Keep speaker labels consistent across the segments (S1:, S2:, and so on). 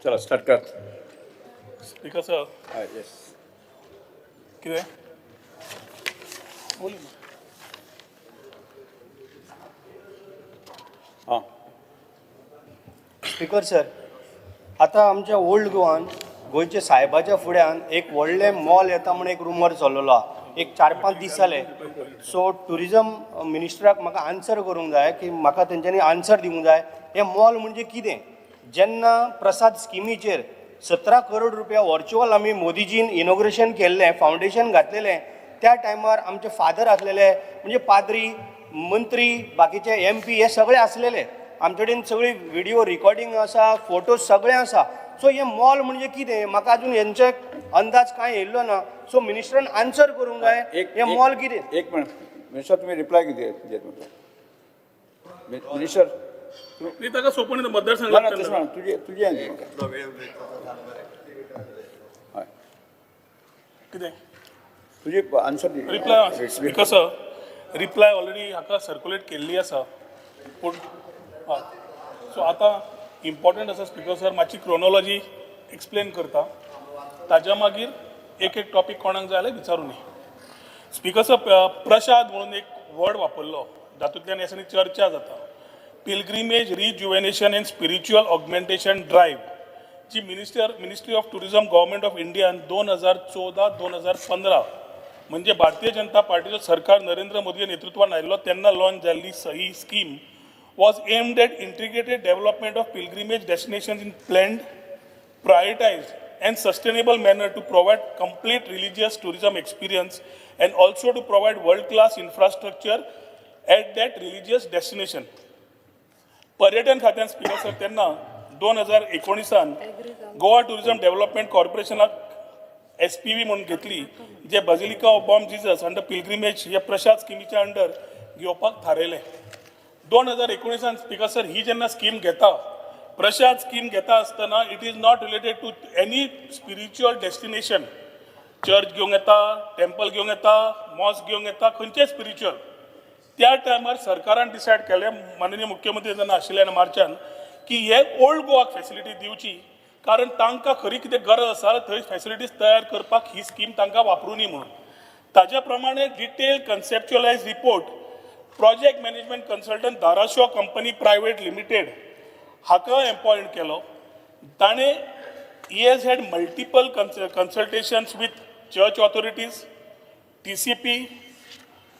S1: चला, स्टार्ट कर.
S2: Speaker sir.
S1: हय, येस.
S2: कितें बोल ना.
S1: हां.
S3: स्पीकर सर, आतां आमच्या ओल्ड गोवान गोंयच्या सायबाच्या फुड्यान एक व्हडलें मॉल येता म्हण एक रुमर चल्लेलो आहा. एक 4-5 दीस जाले. सो ट्युरिजम मिनिस्टराक म्हाका आन्सर करूंक जाय की म्हाका तेंच्यांनी आन्सर दिवंक जाय, हें मॉल म्हणजे कितें? जेन्ना प्रसाद स्किमीचेर 17 करोड रुपया व्हर्चुअल आमी मोदीजीन इनॉग्रेशन केल्लें, फावंडेशन घातलेलें, त्या टायमार आमचे फादर आसलेले, म्हणजे पाद्री, मंत्री, बाकीचे एमपी हे सगळे आसलेले. आमचे कडेन सगळी व्हिडिओ रिकॉर्डिंग आसा, फोटो सगळे आसा. सो हे मॉल म्हणजे कितें, म्हाका अजून हेंचे अंदाज कांय येयल्लो ना. सो मिनिस्टरान आन्सर करूंक जाय,
S1: एक
S3: हे मॉल कितें?
S1: एक मिनिट. मिनिस्टर, तुम्ही रिप्लाय किती दियात म्हाका, मिनिस्टर?
S2: न्ही, ताका सोंपण
S1: ना ना.
S2: मतदारसंघात.
S1: तशें ना, तुजे तुजें म्हाका, हय.
S2: कितें?
S1: तुजी answer.
S2: Reply, speaker sir, reply already हाका सर्क्युलेट केल्ली आसा, पूण हय, सो आतां इम्पॉर्टंट आसा स्पीकर सर, मातशी क्रोनोलॉजी एक्सप्लेन करता, ताज्या मागीर एक एक टॉपीक कोणाक जाय जाल्यार विचारूनी. स्पीकर सर, प्रसाद म्हणून एक वर्ड वापरलो, जातूंतल्यान ह्या दिसांनी चर्चा जाता. Pilgrimage rejuvenation and spiritual augmentation drive ji ministry of tourism, government of Indian 2014 2015, म्हणजे भारतीय जनता पार्टीचो सरकार नरेंद्र मोदी नेतृत्वान आयिल्लो तेन्ना लॉन्च जाल्ली ही scheme was aimed at integrated development of pilgrimage destinations in planned, prioritized and sustainable manner to provide complete religious tourism experience and also to provide world-class infrastructure at that religious destination. पर्यटन खात्यान, speaker sir, तेन्ना 2019 Goa tourism development कॉर्पोरेशनाक SPV म्हणून घेतली, जे Basilica of Bom Jesus under pilgrimage हे प्रसाद स्किमीच्या under घेवपाक थारायलें 2019. Speaker sir, ही जेन्ना scheme घेता, प्रसाद स्कीम घेता आसतना, it is not related to any spiritual destination. Church घेवंक येता, टेम्पल घेवंक येता, मॉस्क घेवंक येता, खंयचें स्पिरिच्युअल. त्या टायमार सरकारान डिसायड केलें, माननीय मुख्यमंत्री जेन्ना आशिल्ले आनी मार्चान, की हे ओल्ड गोवाक फॅसिलिटी दिवची, कारण तांकां खरी कितें गरज आसा थंय फॅसिलिटीज तयार करपाक ही स्कीम तांकां वापरुनी म्हणून. ताज्या प्रमाणे detail conceptualize report project management consultant Darashaw Company Private Limited हाका एपॉयंट केलो. ताणें, he has had multiple consultations with church authorities, TCP,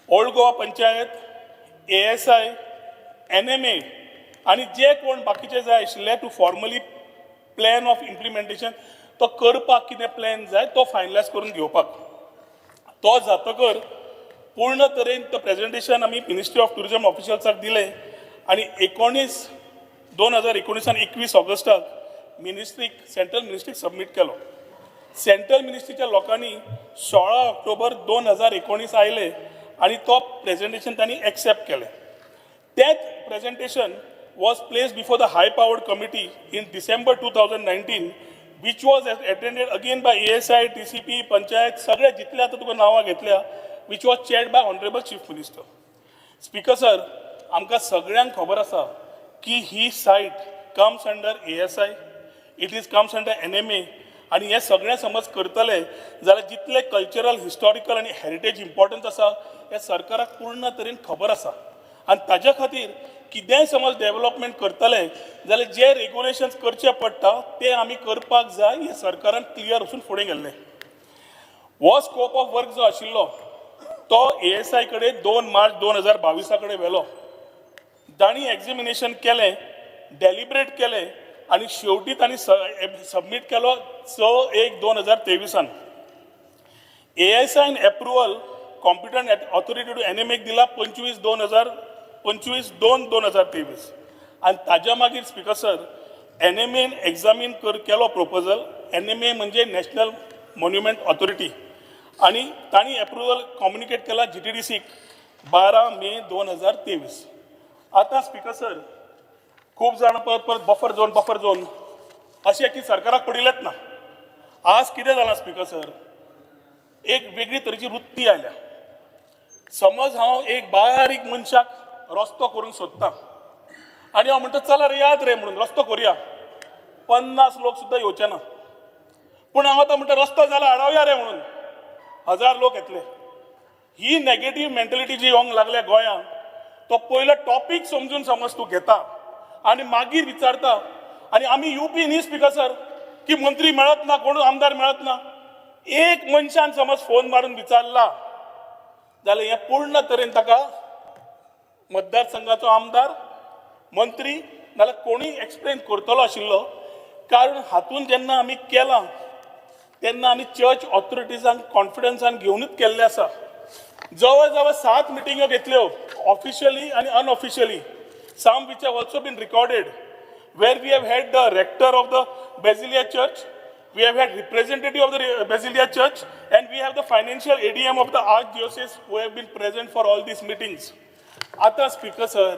S2: Old Goa Panchayat, ASI, NMA आनी जे कोण बाकीचे जाय आशिल्ले to formally plan of implementation, तो करपाक कितें प्लॅन जाय तो फायनलायज करून घेवपाक. तो जातकर पूर्ण तरेन तो प्रेजेंटेशन आमी मिनिस्ट्री ऑफ टुरिजम ऑफिशल्साक दिलें आनी 2019 21 ऑगस्टाक मिनिस्ट्रीक, सेंट्रल मिनिस्ट्रीक सबमीट केलो. सेंट्रल मिनिस्ट्रीच्या लोकांनी 16 ऑक्टोबर 2019 आयले आनी तो प्रेजेंटेशन तांणी एक्सेप्ट केलें. तेच presentation was placed before the high powered committee in December 2019, which was attended again by ASI, TCP, panchayat, सगळे जितले आतां तुका नांवां घेतल्या, which was chaired by Honourable Chief Minister. Speaker sir, आमकां सगळ्यांक खबर आसा की ही site comes under ASI, it is comes under NMA आनी हें सगळें समज करतले जाल्यार जितले कल्चरल, हिस्टॉरिकल आनी हेरिटेज इम्पॉर्टन्स आसा, हें सरकाराक पूर्ण तरेन खबर आसा. आनी ताज्या खातीर कितेंय समज डेव्हलपमेंट करतले जाल्यार जे रेगुलेशन्स करचे पडटा ते आमी करपाक जाय, हें सरकारान क्लियर वचून फुडें गेल्लें. हो स्कोप ऑफ वर्क जो आशिल्लो तो एएसआय कडेन 2 मार्च 2022 कडेन व्हेलो. तांणी एक्झामिनेशन केलें, डेलिबरेट केलें आनी शेवटी तांणी सबमीट केलो 6/1/2023. एएसआयन approval competent authority to एनएमएक दिला 25 दोन हजार 25/2/2023. आनी ताज्या मागीर, स्पीकर सर, एनएमएन एग्जामीन कर केलो प्रपोजल. एनएमए म्हणजे नॅशनल मॉन्युमेंट ऑथॉरिटी. आनी तांणी एप्रुवल कम्युनिकेट केला जीटीडीसीक 12 मे 2023. आतां स्पीकर सर, खूब जाण परत परत बफर झोन, बफर झोन अशें की सरकाराक पडिल्लेच ना. आज कितें जालां स्पीकर सर, एक वेगळी तरेची वृत्ती आयल्या. समज हांव एक बारीक मनशाक रस्तो करूंक सोदतां आनी हांव म्हणटा, चला रे, याद रे म्हणून रस्तो करुया. 50 लोक सुद्दां येवचे ना. पूण हांव आतां म्हणटा रस्तो जाला आडावया रे म्हणून 1000 लोक येतले. ही नॅगेटीव मेंटलिटी जी येवंक लागल्या गोंयांत, तो पयलो टॉपीक समजून समज तूं घेता आनी मागीर विचारता. आनी आमी युपी न्ही स्पिकर सर की मंत्री मेळत ना, कोण आमदार मेळत ना. एक मनशान समज फोन मारून विचारला जाल्यार हें पूर्ण तरेन ताका मतदारसंघाचो आमदार, मंत्री नाल्यार कोणूय एक्सप्लेन करतलो आशिल्लो. कारण हातून जेन्ना आमी केलां तेन्ना आमी चर्च ऑथॉरिटीजांक कॉन्फिडन्सान घेवनूच केल्लें आसा. जवळ जवळ 7 मिटिंग्यो घेतल्यो ऑफिशियली आनी unofficially, some which have also been recorded, where we have had the rector of the Basilica church, we have had representative of the Basilica church, and we have the financial ADM of the archdiocese who have been present for all these meetings. आतां speaker sir,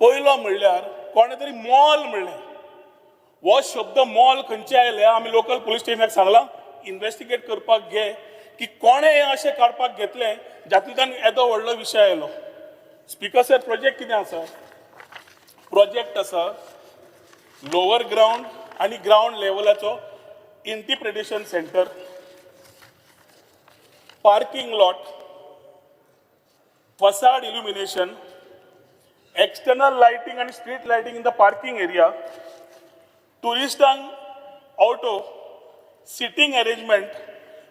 S2: पयलो म्हणल्यार कोणें तरी mall म्हणलें. हो शब्द mall खंयचे आयले, आमी लोकल पुलीस स्टेशनाक सांगलां इन्वेस्टिगेट करपाक घे की कोणें हें अशें काडपाक घेतलें जातूंतल्यान येदो व्हडलो विशय आयलो. स्पिकर सर, प्रोजेक्ट कितें आसा? प्रोजेक्ट आसा लोवर ग्रावंड आनी ground लेवलाचो interpretation centre, parking lot, facade illumination, external lighting आनी street lighting in the parking area, टुरिस्टांक auto, sitting arrangement,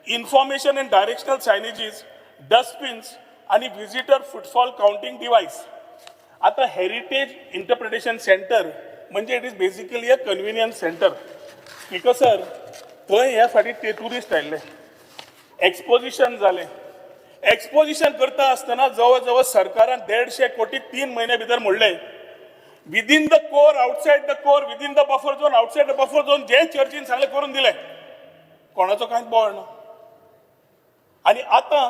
S2: information and directional signages, dustbins आनी विजिटर फुटफॉल काउंटींग डिवायस. आतां heritage interpretation centre म्हणजे it is basically a convenience centre. Speaker sir, थंय ह्या फाटी ते tourist आयिल्ले, exposition जालें. Exposition करता आसतना जवळ जवळ सरकारान 150 कोटी 3 म्हयन्या भितर मोडले. Within the core, outside the core, within the buffer zone, outside the buffer zone, जे चर्चीन सांगलें करून दिलें. कोणाचो कांयच बोवाळ ना. आनी आतां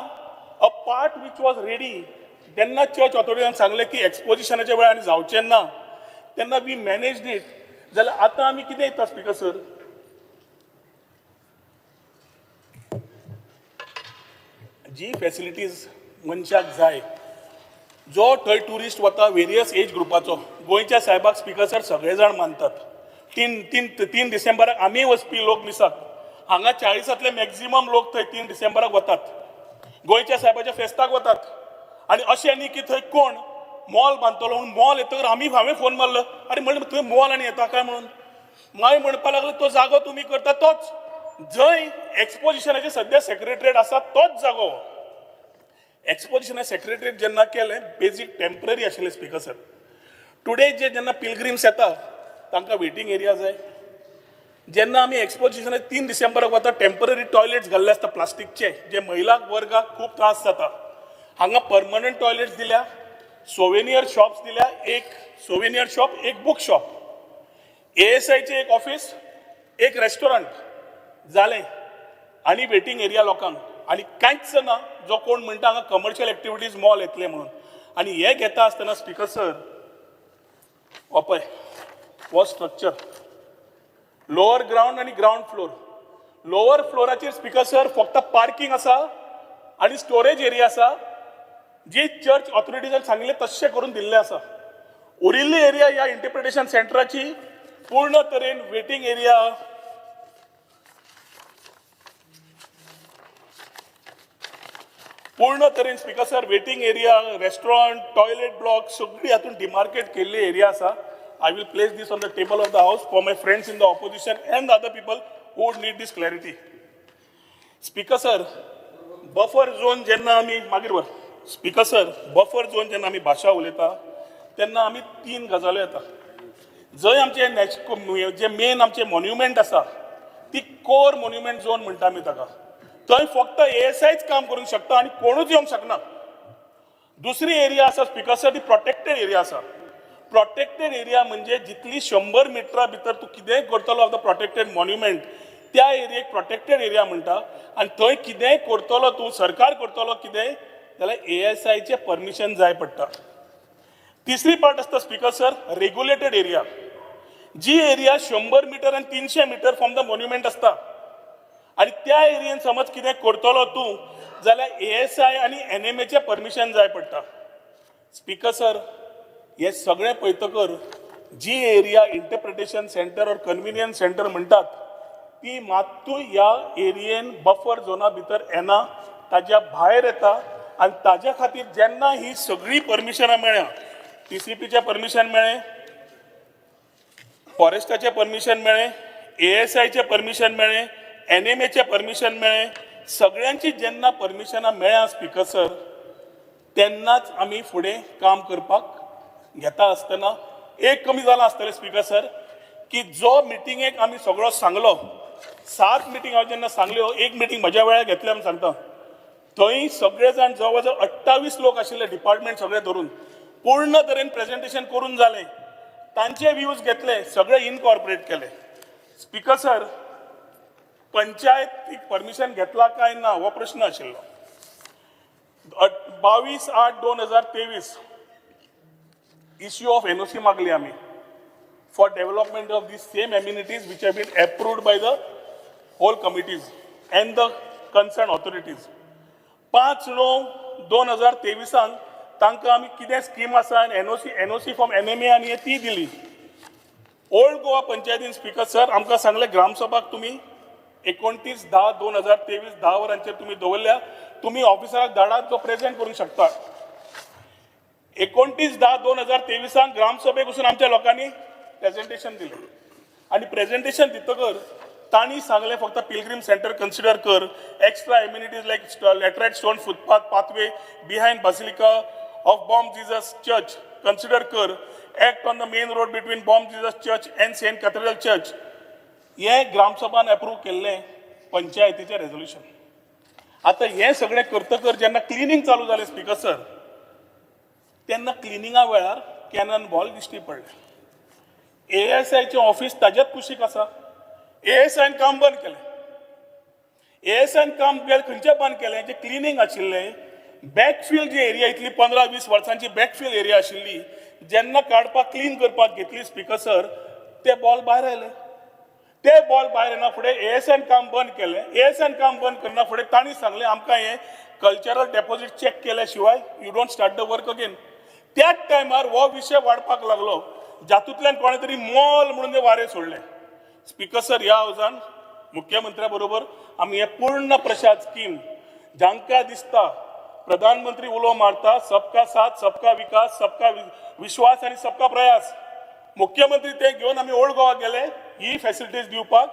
S2: a part which was ready, जेन्ना चर्च ऑथॉरिटीन सांगलें की एक्सपोजिशनाच्या वेळार आनी जावचें ना, तेन्ना we manage it. जाल्यार आतां आमी कितें येता स्पिकर सर, जी फॅसिलिटीज मनशाक जाय, जो थंय ट्युरिस्ट वता वेरियस एज ग्रुपाचो, गोंयच्या सायबाक स्पिकर सर सगळे जाण मानतात. तीन तीन तीन डिसेंबराक आमी वचपी लोक मिसाक, हांगा 40तले मॅक्झिमम लोक थंय 3 डिसेंबराक वतात, गोंयच्या सायबाच्या फेस्ताक वतात. आनी अशें न्ही की थंय कोण मॉल बांदतलो म्हणून मॉल येतकर आमी हांवें फोन मारलो, आरे म्हणलें थंय मॉल आनी येता काय म्हणून. मागीर म्हणपाक लागलो तो जागो तुमी करता तोच, जंय एक्सपोजिशनाचे सद्या सेक्रेटरीट आसा तोच जागो. एक्सपोजिशना सेक्रेटरीट जेन्ना केलें, बेजीक टेंपररी आशिल्लें स्पिकर सर. टुडे जे जेन्ना पिलग्रिम्स येता तांकां वेटींग एरिया जाय. जेन्ना आमी एक्सपोजिशनाक 3 डिसेंबराक वता, टेंपररी टॉयलेट्स घाल्ले आसता प्लास्टीकचे, जे महिला वर्गाक खूब त्रास जाता. हांगा परमनंट टॉयलेट्स दिल्या, सोवेनियर शॉप्स दिल्या, एक सोवेनियर शॉप, एक बूक शॉप, एएसआयचें एक ऑफिस, एक रेस्टॉरंट जालें, आनी वेटींग एरिया लोकांक. आनी कांयच ना जो कोण म्हणटा हांगा कमर्शियल एक्टिविटीज मॉल येतले म्हणून. आनी हे घेता आसतना स्पिकर सर, हो पळय हो स्ट्रक्चर, लोअर ग्रावंड आनी ग्रावंड फ्लोर. लोअर फ्लोराचेर स्पिकर सर फक्त पार्किंग आसा आनी स्टोरेज एरिया आसा, जी चर्च ऑथॉरिटीजान सांगिल्लें तश्शें करून दिल्लें आसा. उरिल्ली एरिया ह्या इंटरप्रिटेशन सेंटराची पूर्ण तरेन वेटींग एरिया, पूर्ण तरेन speaker sir waiting area, restaurant, toilet block सगळी हातून डिमार्केट केल्ली एरिया आसा. I will place this on the table of the house for my friends in the opposition and other people who would need this clarity. Speaker sir, buffer zone जेन्ना आमी मागीर वर speaker sir, buffer zone जेन्ना आमी भाशा उलयता तेन्ना आमी 3 गजाल्यो येता. जंय आमचे जे मेन आमचे मॉन्युमेंट आसा ती कोर मॉन्युमेंट झोन म्हणटा आमी ताका, थंय फक्त एएसआयच काम करूंक शकता आनी कोणूच येवंक शकना. दुसरी एरिया आसा स्पिकर सर, ती प्रोटेक्टेड एरिया आसा. प्रोटेक्टेड एरिया म्हणजे जितली 100 मिटरा भितर तूं कितेंय करतलो ऑफ the protected monument, त्या एरियेक प्रोटेक्टेड एरिया म्हणटा. आनी थंय कितेंय करतलो तूं, सरकार करतलो कितेंय जाल्यार एएसआयचें परमिशन जाय पडटा. तिसरी पार्ट आसता स्पिकर सर, रेग्युलेटेड एरिया. जी एरिया 100 मिटर आनी 300 मिटर फ्रॉम the monument आसता आनी त्या एरियेन समज कितें करतलो तूं जाल्यार एएसआय आनी एनएमएचें परमिशन जाय पडटा. स्पिकर सर, हे सगळें पळयतकर जी area interpretation center or convenience center म्हणटात ती मात्तूय ह्या एरियेन बफर झोना भितर येना, ताज्या भायर येता. आनी ताज्या खातीर जेन्ना ही सगळीं परमिशनां मेळ्ळ्या, टीसीपीचें परमिशन मेळ्ळें, फॉरेस्टाचें परमिशन मेळ्ळें, एएसआयचें परमिशन मेळ्ळें, एनएमएचें परमिशन मेळ्ळें, सगळ्यांची जेन्ना परमिशनां मेळ्ळ्या स्पिकर सर, तेन्नाच आमी फुडें काम करपाक घेता आसतना एक कमी जालां आसतलें स्पिकर सर, की जो मिटिंगेक आमी सगळो सांगलो, सात मिटींग हांव जेन्ना सांगल्यो, एक मिटींग म्हज्या वेळार घेतल्या म्हूण सांगता, थंय सगळे जाण जवळ जवळ 28 लोक आशिल्ले, डिपार्टमेंट सगळे धरून. पूर्ण तरेन प्रेजेंटेशन करून जालें, तांचे व्यूज घेतले, सगळे इनकॉर्पोरेट केले. स्पिकर सर, पंचायतीक परमिशन घेतला काय ना हो प्रश्न आशिल्लो. 22/8/2023 इश्यू ऑफ एनओसी मागली आमी for development of the same amenities which have been approved by the whole committees and the concern authorities. 5/9/2023 तांकां आमी कितें स्कीम आसा आनी एनओसी फ्रॉम एनएमए आनी हे ती दिली. ओल्ड गोवा पंचायतीन, स्पिकर सर, आमकां सांगलें, ग्रामसभाक तुमी 29/10/2023 10 वरांचेर तुमी दवरल्या, तुमी ऑफिसराक धाडात, तो प्रेझेंट करूंक शकता. 29/10/2023 ग्रामसभेक वचून आमच्या लोकांनी प्रेझेंटेशन दिलें आनी प्रेझेंटेशन दितकर तांणी सांगलें, फक्त पिलग्रीम सेंटर कन्सिडर कर, extra amenities like laterite stone footpath pathway behind Basilica of Bom Jesus Church consider कर, act on the main road between Bom Jesus Church and Saint Cathedral Church. हें ग्रामसभान approve केल्लें पंचायतीचें resolution. आतां हें सगळें करतकर जेन्ना cleaning चालू जालें स्पिकर सर, तेन्ना क्लिनिंगा वेळार कॅनन बॉल दिश्टी पडले. एएसआयचें ऑफिस ताज्याच कुशीक आसा. एएसआयन काम बंद केलें. एएसआयन काम केलें खंयचें बंद केलें? जें क्लिनींग आशिल्लें, बॅकफील जी एरिया, इतली 15-20 वर्सांची बॅकफील एरिया आशिल्ली, जेन्ना काडपाक, क्लीन करपाक घेतली स्पिकर सर, ते बॉल भायर आयले. ते बॉल भायर येना फुडें एएसआयन काम बंद केलें. एएसआयन काम बंद करना फुडें तांणी सांगलें आमकां, हें कल्चरल डेपॉझीट चॅक केल्या शिवाय you don't start the work again. त्याच टायमार हो विशय वाडपाक लागलो, जातूंतल्यान कोणें तरी मॉल म्हणून ते वारें सोडलें. स्पिकर सर, ह्या हावजान मुख्यमंत्र्या बरोबर आमी हे पूर्ण प्रसाद स्कीम, जांकां दिसता प्रधानमंत्री उलो मारता, सबका साथ, सबका विकास, सबका विश्वास आनी सबका प्रयास, मुख्यमंत्री ते घेवन आमी ओल्ड गोवा गेले ही फॅसिलिटीज दिवपाक,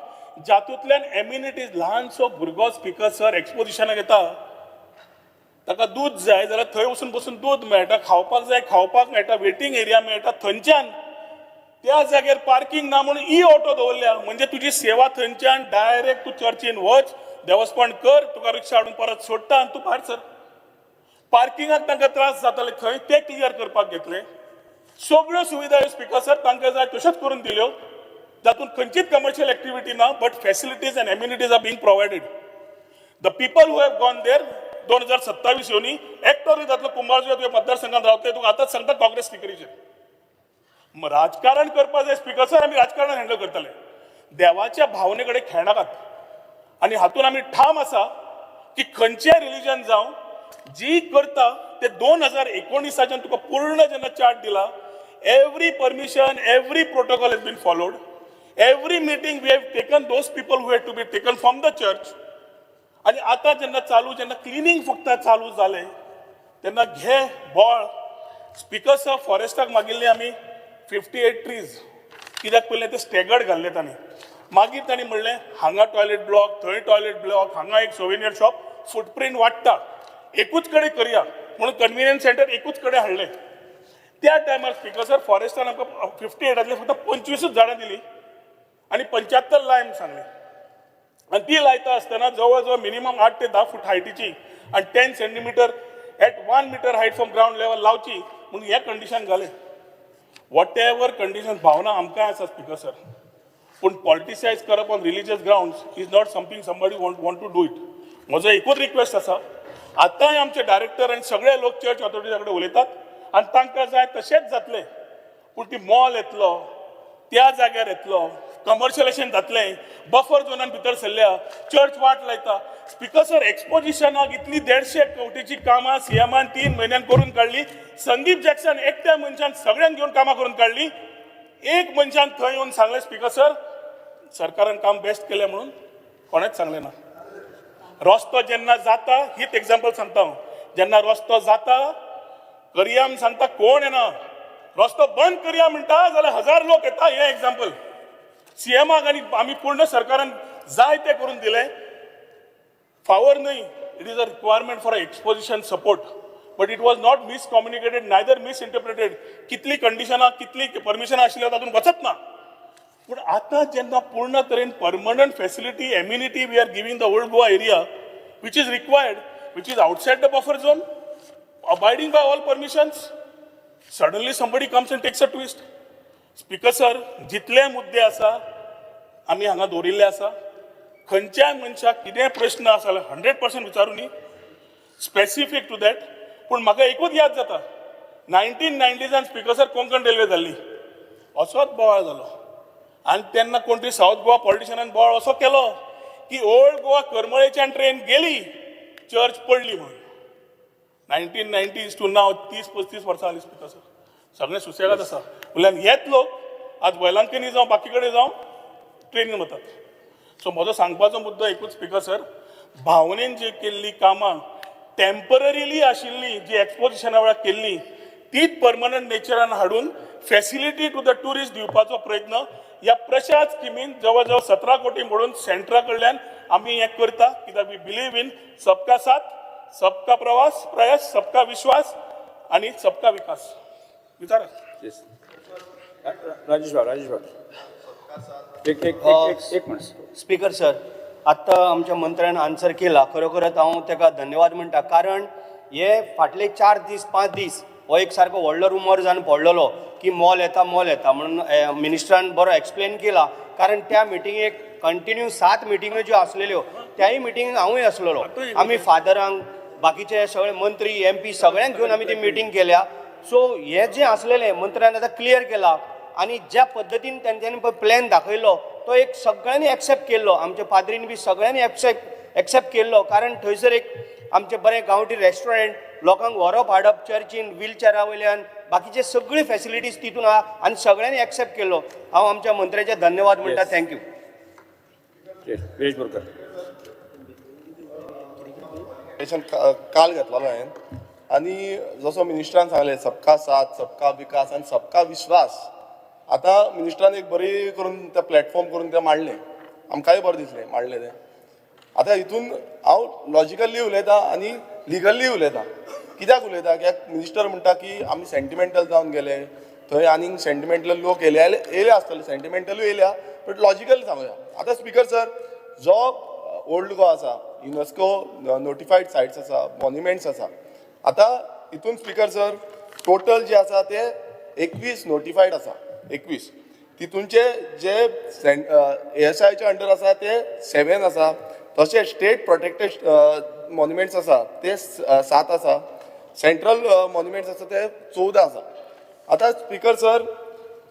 S2: जातूंतल्यान एम्युनिटीज. ल्हानसो भुरगो स्पिकर सर एक्सपोजिशनाक येता, ताका दूद जाय जाल्यार थंय वचून बसून दूद मेळटा, खावपाक जाय खावपाक मेळटा, वेटींग एरिया मेळटा. थंयच्यान त्या जाग्यार पार्किंग ना म्हणून ई ऑटो दवरल्या. म्हणजे तुजी सेवा थंयच्यान डायरेक्ट तूं चर्चीन वच, देवस्पण कर, तुका रिक्षा हाडून परत सोडटा आनी तूं भायर सर. पार्किंगाक तांकां त्रास जाताले थंय, ते क्लियर करपाक घेतले. सगळ्यो सुविधा स्पिकर सर तांकां जाय तश्योच करून दिल्यो, जातूंत खंयचीच कमर्शियल एक्टिविटी ना, but facilities and amenities are being provided. The people who have gone there, 2027 येवनी एकटो जातलो. कुंभारजुव्यां तुवें मतदारसंघात रावतले, तुका आतांच सांगता, काँग्रेस स्पिकरीचेर राजकारण करपाक जाय स्पिकर सर, आमी राजकारण हँडल करतले. देवाच्या भावने कडेन खेळनाकात. आनी हातून आमी ठाम आसा की खंयचें रिलिजन जावं, जी करता ते 2019च्यान तुका पूर्ण जेन्ना चार्ट दिला, every permission, every protocol has been followed, every meeting we have taken those people who have to be taken from the church. आनी आतां जेन्ना चालू, जेन्ना क्लिनींग फक्त चालू जालें तेन्ना घे बॉळ. स्पिकर सर, फॉरेस्टाक मागिल्ले आमी 58 ट्रीज. कित्याक पयलें ते स्टेगर्ड घाल्ले तांणी, मागीर तांणी म्हणलें हांगा टॉयलेट ब्लॉक, थंय टॉयलेट ब्लॉक, हांगा एक सोविनियर शॉप, फुटप्रिंट वाडटा, एकूच कडेन करया म्हणून कन्विनियन्स सेंटर एकूच कडेन हाडलें. त्या टायमार स्पिकर सर, फॉरेस्टान आमकां 58तांतली फक्त 25च झाडां दिली आनी 75 लाय म्हूण सांगलें. आनी ती लायता आसतना जवळ जवळ मिनिमम 8 ते 10 फूट हायटीची आनी 10 centimeter at 1 meter height from ground level लावची म्हणून हें कंडिशन घालें. What ever condition, भावना आमकां आसा स्पिकर सर, पूण पॉलिटिसायज करप on religious grounds is not something somebody want to do it. म्हजो एकूच रिक्वेस्ट आसा, आतांय आमचे डायरेक्टर आनी सगळे लोक चर्च ऑथॉरिटीजा कडेन उलयतात आनी तांकां जाय तशेंच जातलें. पूण ती मॉल येतलो, त्या जाग्यार येतलो, कमर्शियलायझेशन जातलें, बफर झोनान भितर सरल्या, चर्च वाट लायता. स्पिकर सर, एक्सपोजिशनाक इतली 150 कोटीची कामां सीएमान 3 म्हयन्यान करून काडली. संदीप जॅक्सन एकट्या मनशान सगळ्यांक घेवन कामां करून काडली. एक मनशान थंय येवन सांगलें, स्पीकर सर, सरकारान काम बेस्ट केलें म्हणून? कोणेच सांगलें ना. रस्तो जेन्ना जाता, हीच एग्जाम्पल सांगता हांव, जेन्ना रस्तो जाता करया म्हूण सांगता, कोण येना. रस्तो बंद करया म्हणटा जाल्यार हजार लोक येता. हें एग्जाम्पल सीएमाक आनी आमी पूर्ण सरकारान जाय तें करून दिलें. फावर न्हय, it is a requirement for a exposition support, but it was not miscommunicated, neither misinterpreted. कितली कंडिशनां, कितली परमिशनां आशिल्ली तातूंत वचत ना. पूण आतां जेन्ना पूर्ण तरेन permanent facility, amenity we are giving the Old Goa area, which is required, which is outside the buffer zone, abiding by all permissions, suddenly somebody comes and takes a twist. Speaker sir, जितले मुद्दे आसा आमी हांगा दवरिल्ले आसा, खंयच्याय मनशाक कितेंय प्रश्न आसा जाल्यार 100% विचारूनी स्पेसिफीक टू that. पूण म्हाका एकूच याद जाता, 1990s speaker sir, Konkan railway जाल्ली, असोच बोवाळ जालो आनी तेन्ना कोण तरी सावथ गोवा पॉलिटिशनान बोवाळ असो केलो की ओल्ड गोवा करमळेच्यान ट्रेन गेली, चर्च पडली म्हणून. 1990s to नाव 30-35 वर्सां जालीं स्पीकर सर, सगळें सुसेगाद आसा. म्हणल्यार हेच लोक आज वेलांकनी जावं बाकी कडेन जावं ट्रेनीन वतात. सो म्हजो सांगपाचो मुद्दो एकूच स्पीकर सर, भावनेन जी केल्ली कामां टेम्पररीली आशिल्ली, जी एक्सपोजिशना वेळार केल्ली, तीच परमनंट नेचरान हाडून फॅसिलिटी टू the tourist दिवपाचो प्रयत्न ह्या प्रशाद स्किमीन जवळ जवळ 17 कोटी म्हणून सेंट्रा कडल्यान आमी हें करता, कित्याक we believe in सबका साथ, सबका प्रवास प्रयास, सबका विश्वास आनी सबका विकास. विचारा.
S1: येस, राजेश बाब, राजेश बाब, एक एक एक एक एक मिनिट.
S3: स्पीकर सर, आत्तां आमच्या मंत्र्यान आन्सर केला, खरोखरच हांव ताका धन्यवाद म्हणटा, कारण हे फाटले 4 दीस 5 दीस हो एक सारको व्हडलो रुमर जावन पडलेलो की मॉल येता, मॉल येता म्हणून. मिनिस्टरान बरो एक्सप्लेन केला, कारण त्या मिटिंगेक कंटिन्यू सात मिटिंग्यो ज्यो आसलेल्यो, त्याय मिटिंगेक हांवूय आसलेलो. आमी फादरांक, बाकीचे सगळे मंत्री, एमपी सगळ्यांक घेवन आमी ती मिटींग केल्या. सो हे जें आसलेलें मंत्र्यान आतां क्लियर केला आनी ज्या पद्दतीन तेंच्यांनी पळय प्लॅन दाखयलो, तो एक सगळ्यांनी एक्सेप्ट केल्लो. आमच्या पाद्रीन बी सगळ्यांनी एक्सेप्ट केल्लो, कारण थंयसर एक आमचें बरें गांवठी रेस्टॉरंट, लोकांक व्हरप हाडप चर्चीन व्हीलचेरा वयल्यान, बाकीचे सगळी फॅसिलिटीज तितून आहा आनी सगळ्यांनी एक्सेप्ट केल्लो. हांव आमच्या मंत्र्याचे धन्यवाद म्हणटा. Thank you.
S1: Yes, Viresh Borkar.
S4: Station काल घेतलेलो हांवें आनी जसो मिनिस्टरान सांगलें, सबका साथ, सबका विकास आनी सबका विश्वास. आतां मिनिस्टरान एक बरी करून तें प्लॅटफॉर्म करून तें मांडलें, आमकांय बरें दिसलें मांडलें तें. आतां हितून हांव लॉजिकली उलयतां आनी लिगली उलयतां. कित्याक उलयता? कित्याक मिनिस्टर म्हणटा की आमी सेंटिमेंटल जावन गेले थंय, आनीक सेंटिमेंटल लोक येयले येयले आसतले, सेंटिमेंटलूय येयल्या, बट लॉजिकली सांगुया. आतां स्पीकर सर, जो ओल्ड गोवा आसा, युनेस्को नोटिफायड सायट्स आसा, मॉन्युमेंट्स आसा. आतां हितून स्पीकर सर, टोटल जे आसा ते 21 नोटिफायड आसा, 21. तितूनचे जे एएसआयच्या अंडर आसा ते 7 आसा, तशें स्टेट प्रोटेक्टेड मॉन्युमेंट्स आसा ते सात आसा, सेंट्रल मॉन्युमेंट्स आसा ते 14 आसा. आतां स्पीकर सर,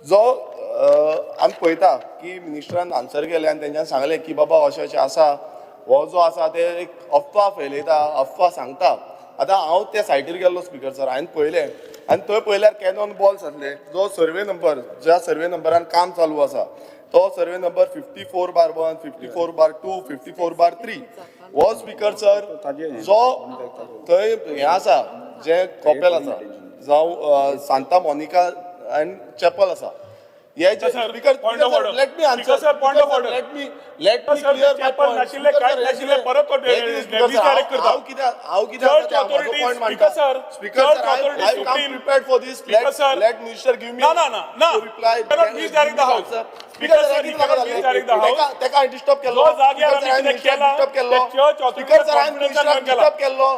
S4: जो आमी पळयता की मिनिस्टरान आन्सर केलें आनी तेंच्यान सांगलें की बाबा अशें अशें आसा, हो जो आसा ते एक अफवा फैलयता, अफवा सांगता. आतां हांव त्या सायटीर गेल्लो स्पीकर सर, हांवें पळयलें आनी थंय पळयल्यार कॅनॉन बॉल्स आसले. जो सर्वे नंबर, ज्या सर्वे नंबरान काम चालू आसा, तो survey number 54/1, 54/2, 54/3 हो स्पीकर सर, जो थंय हें आसा, जें कॉपेल आसा जावं सांता मोनिका अँड चॅपल आसा, हे जे
S2: Sir,
S4: speaker,
S2: point of order.
S4: Let me answer.
S2: Speaker sir, point of order.
S4: Let me
S2: Sir,
S4: clear my
S2: chapel
S4: point.
S2: नाशिल्लें, कांयच नाशिल्लें, परत तो misdirect करता.
S4: हांव कितें
S2: Church
S4: आसा ते हांव म्हजो
S2: authorities,
S4: point
S2: Speaker
S4: मांडटा.
S2: sir,
S4: speaker
S2: church
S4: sir, I
S2: authorities
S4: I come
S2: supreme.
S4: Prepared for this.
S2: Speaker sir.
S4: Let minister give me
S2: ना, ना, ना, ना.
S4: Reply.
S2: You cannot misdirect the house. Speaker sir, you cannot misdirect the house.
S4: तेका हांवें disturb केल्लो?
S2: जो जाग्यार आमी कितें केलां,
S4: डिस्टर्ब केल्लो?
S2: ते church authorities
S4: speaker sir, हांवें
S2: confidence
S4: मिनिस्टराक
S2: आन केला.
S4: डिस्टर्ब केल्लो?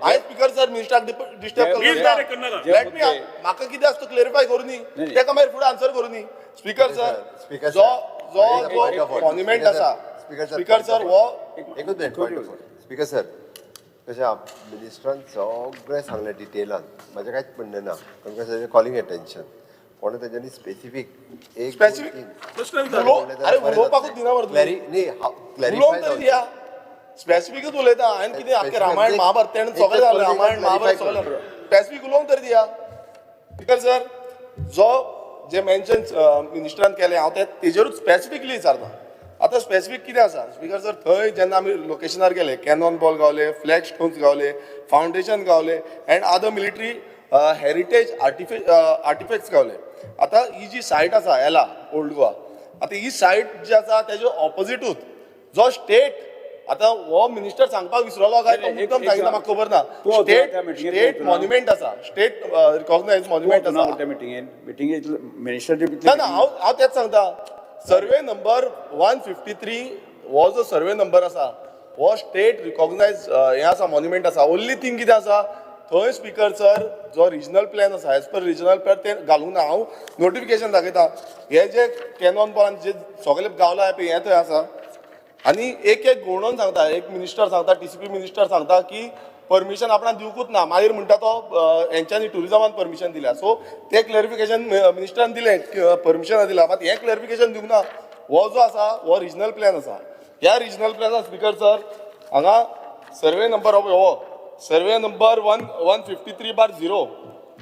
S4: हांवें स्पीकर सर, मिनिस्टराक डिस्टर्ब केल्लो?
S2: Misdirect करनाका.
S4: Let me, म्हाका कितें आसता क्लॅरिफाय करूनी,
S1: नाही.
S4: तेका मागीर फुडें आन्सर करूनी. स्पीकर सर,
S5: स्पीकर
S4: जो
S5: सर,
S4: जो
S5: एक point of
S4: जो
S5: order.
S4: Monument
S5: speaker sir,
S4: आसा,
S5: स्पीकर सर,
S4: स्पीकर सर, हो
S5: एकूच minute, point of speaker sir, कशें आहा, मिनिस्टरान सगळें सांगलें डिटेलान, म्हाजें कांयच म्हणणें ना, कारण कशें कॉलिंग एटेन्शन कोणें तेंच्यांनी स्पेसिफीक एक दोन,
S4: Specific-
S5: तीन
S2: प्रश्न विचार.
S4: अरे उलोवपाकूच दिना मरे तुमी.
S5: न्ही,
S4: उलोवंक
S5: क्लॅरिफाय
S4: तरी दिया. स्पेसिफिकूच उलयता. हांवें कितें आख्खें रामायण महाभारत तेणें सगळें जालें, रामायण महाभारत सगळें जालें. स्पेसिफीक उलोवंक तरी दिया. स्पीकर सर, जो जे मेन्शन मिनिस्टरान केलें, हांव ते तेजेरूच स्पेसिफिकली विचारता. आतां स्पेसिफीक कितें आसा स्पीकर सर, थंय जेन्ना आमी लोकेशनार गेले, Canon ball Gawale, flag stones Gawale, foundation Gawale and other military heritage artifacts Gawale. आतां ही जी सायट आसा एला ओल्ड गोवा, आतां ही सायट जी आसा तेजे ऑपोजिटूच जो स्टेट, आतां हो मिनिस्टर सांगपाक विसरलो काय तो
S1: एक-
S4: मुद्दम
S1: एक
S4: सांगिना, म्हाका खबर ना.
S1: तूं वचून
S4: स्टेट
S1: त्या मिटिंगेत
S4: स्टेट
S1: वचून ना.
S4: मॉन्युमेंट आसा, स्टेट रिकॉग्नायज मॉन्युमेंट आसा.
S1: त्या मिटिंगेन मिटिंगेत मिनिस्टर
S4: ना ना, हांव हांव तेच सांगता, सर्वे नंबर 153 हो जो सर्वे नंबर आसा हो स्टेट रिकॉग्नायज हें आसा, मॉन्युमेंट आसा. ओन्ली थिंग कितें आसा थंय स्पीकर सर, जो रिजनल प्लॅन आसा, एज पर रिजनल प्लॅन ते घालूंक ना. हांव नोटिफिकेशन दाखयता, हे जे कॅनॉन बॉलान जे सगळे गावला पळय हें थंय आसा. आनी एक एक घुंवडोवन सांगता, एक मिनिस्टर सांगता, टीसीपी मिनिस्टर सांगता की परमिशन आपणाक दिवकूच ना, मागीर म्हणटा तो हेंच्यांनी टुरिजमान परमिशन दिल्या. सो ते क्लॅरिफिकेशन मिनिस्टरान दिलें, परमिशन दिलां, मात हें क्लॅरिफिकेशन दिवंक ना. हो जो आसा हो रिजनल प्लॅन आसा. ह्या रिजनल प्लॅनान स्पीकर सर, हांगा सर्वे नंबर हो survey number 1 153/0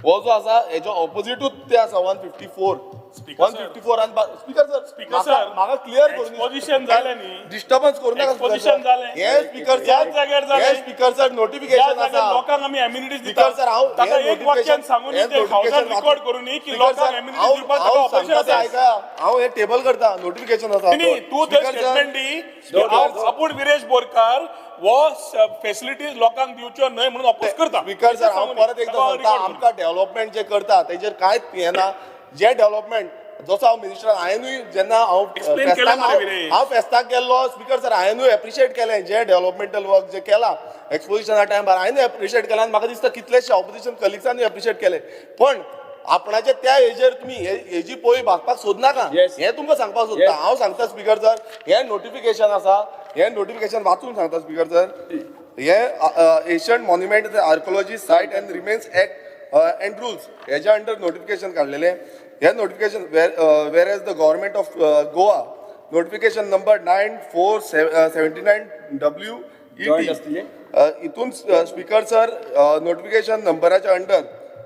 S4: हो जो आसा हेजो ऑपोजिटूच ते आसा 154.
S2: Speaker
S4: one
S2: sir.
S4: 54 आनी स्पीकर सर,
S2: Speaker sir,
S4: म्हाका क्लियर करून
S2: exposition जालें न्ही?
S4: डिस्टर्बन्स करू नाका.
S2: Exposition जालें.
S4: हे स्पीकर सर,
S2: त्याच जाग्यार जालें.
S4: हे स्पीकर सर,
S2: ज्या
S4: नोटिफिकेशन
S2: जाग्यार
S4: आसा.
S2: लोकांक आमी एम्युनिटीज
S4: स्पीकर
S2: दिता
S4: सर, हांव
S2: ताका
S4: हे
S2: एक वाक्यान
S4: notification-
S2: सांगून
S4: हे
S2: ते हावसान
S4: notification
S2: record करूनी की
S4: स्पीकर
S2: लोकांक
S4: सर,
S2: एम्युनिटीज
S4: हांव
S2: दिवपाक ताका
S4: हांव
S2: ऑपोजिशन
S4: सांगता तें
S2: आसा.
S4: आयका, हांव हे टेबल करता, नोटिफिकेशन आसा.
S2: न्ही, तूं ते
S4: स्पीकर सर,
S2: स्टेटमेंट दी की हांव आपूण विरेश बोरकार हो फेसिलिटीज लोकांक दिवच्यो न्हय म्हणून अपोज करता.
S4: स्पीकर सर, हांव परत एकदां सांगता, आमकां डेव्हलपमेंट जे करता तेजेर कांयच हें ना. जे डेव्हलपमेंट जसो हांव मिनिस्टर हांवेनूय जेन्ना हांव
S2: Explain
S4: फेस्ताक
S2: केलें मरे विरेश.
S4: हांव फेस्ताक गेल्लो स्पीकर सर, हांवेनूय एप्रिशिएट केलें जे डेव्हलपमेंटल वर्क जे केलां एक्सपोजिशना टायमार, हांवेनूय एप्रिशिएट केलां आनी म्हाका दिसता कितलेशे ऑपोजिशन कलिग्सांनी एप्रिशिएट केलें. पण आपणाच्या त्या हेजेर तुमी हेजी पोळी भागपाक सोदनाका, हें तुमकां सांगपाक सोदता. हांव सांगता स्पीकर सर, हें नोटिफिकेशन आसा, हें नोटिफिकेशन वाचून सांगता स्पीकर सर. हे ancient monument archaeology site and remains act and rules हेज्या अंडर नोटिफिकेशन काडलेलें. हे notification whereas the government of Goa notification number 9479 W
S1: Joint आसतले?
S4: हितून स्पीकर सर, नोटिफिकेशन नंबराच्या अंडर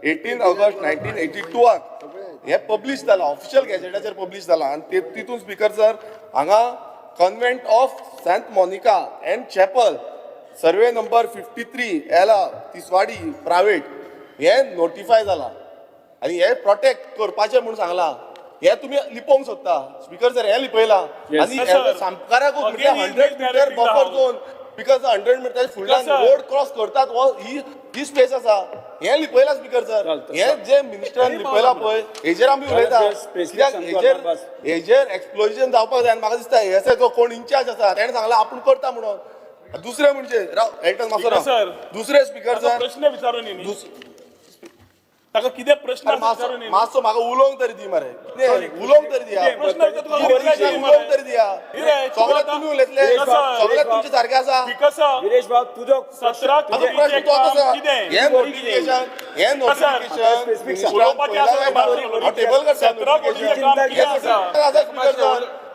S4: 18 ऑगस्ट 1982 आक हे पब्लीश जाला, ऑफिशियल गॅजेटाचेर पब्लीश जाला. आनी ते तितून स्पीकर सर, हांगा convent of Saint Monica and chapel, survey number 53, Ela, Tiswadi, private, हे नोटिफाय जाला आनी हे प्रोटेक्ट करपाचें म्हूण सांगलां. हे तुमी लिपोवंक सोदता स्पीकर सर, हे लिपयलां. आनी
S2: Sir,
S4: सामकाराकूच
S2: again he is
S4: 100 meter
S2: narrating the
S4: buffer
S2: house.
S4: Zone, because 100 meter फुडल्यान
S2: sir.
S4: Road cross करतात, हो ही ही स्पेस आसा, हे लिपयला स्पीकर सर.
S1: चल,
S4: हे जे मिनिस्टरान लिपयला पळय हेजेर आमी उलयता,
S1: specific
S4: कित्याक
S1: सांगतो
S4: हेजेर
S1: आता बस.
S4: हेजेर एक्सप्लोजन जावपाक जाय. आनी म्हाका दिसता हे जो कोण इन्चार्ज आसा तेणें सांगलां आपूण करता म्हणून. दुसरें म्हणजे राव एल्टन मातसो
S2: Speaker
S4: राव.
S2: sir.
S4: दुसरें स्पीकर
S2: ताका
S4: सर,
S2: प्रश्न विचारून न्ही, ताका कितें प्रश्न
S4: अरे
S2: आसा
S4: मातसो
S2: विचारून न्ही.
S4: मातसो म्हाका उलोवंक तरी दी मरे, कितें उलोवंक तरी दिया,
S2: कितें प्रश्न विचार तुका
S4: ही
S2: reply
S4: बरीशी
S2: दी मरे.
S4: उलोवंक तरी दिया.
S2: कितें?
S4: सगळे तुमी उलयतले,
S2: Speaker sir.
S4: सगळे तुमचे सारके आसा.
S2: स्पीकर सर,
S1: विरेश बाब, तुजो
S2: 17
S4: आतां प्रश्न
S2: कोटीचें
S4: तो आसा.
S2: काम कितें?
S4: हे नोटिफिकेशन, हे नोटिफिकेशन
S2: उलोवपाचें आसा ते बाजूला उलोवप.
S4: टेबल करता.
S2: 17 कोटीचें काम कितें आसा?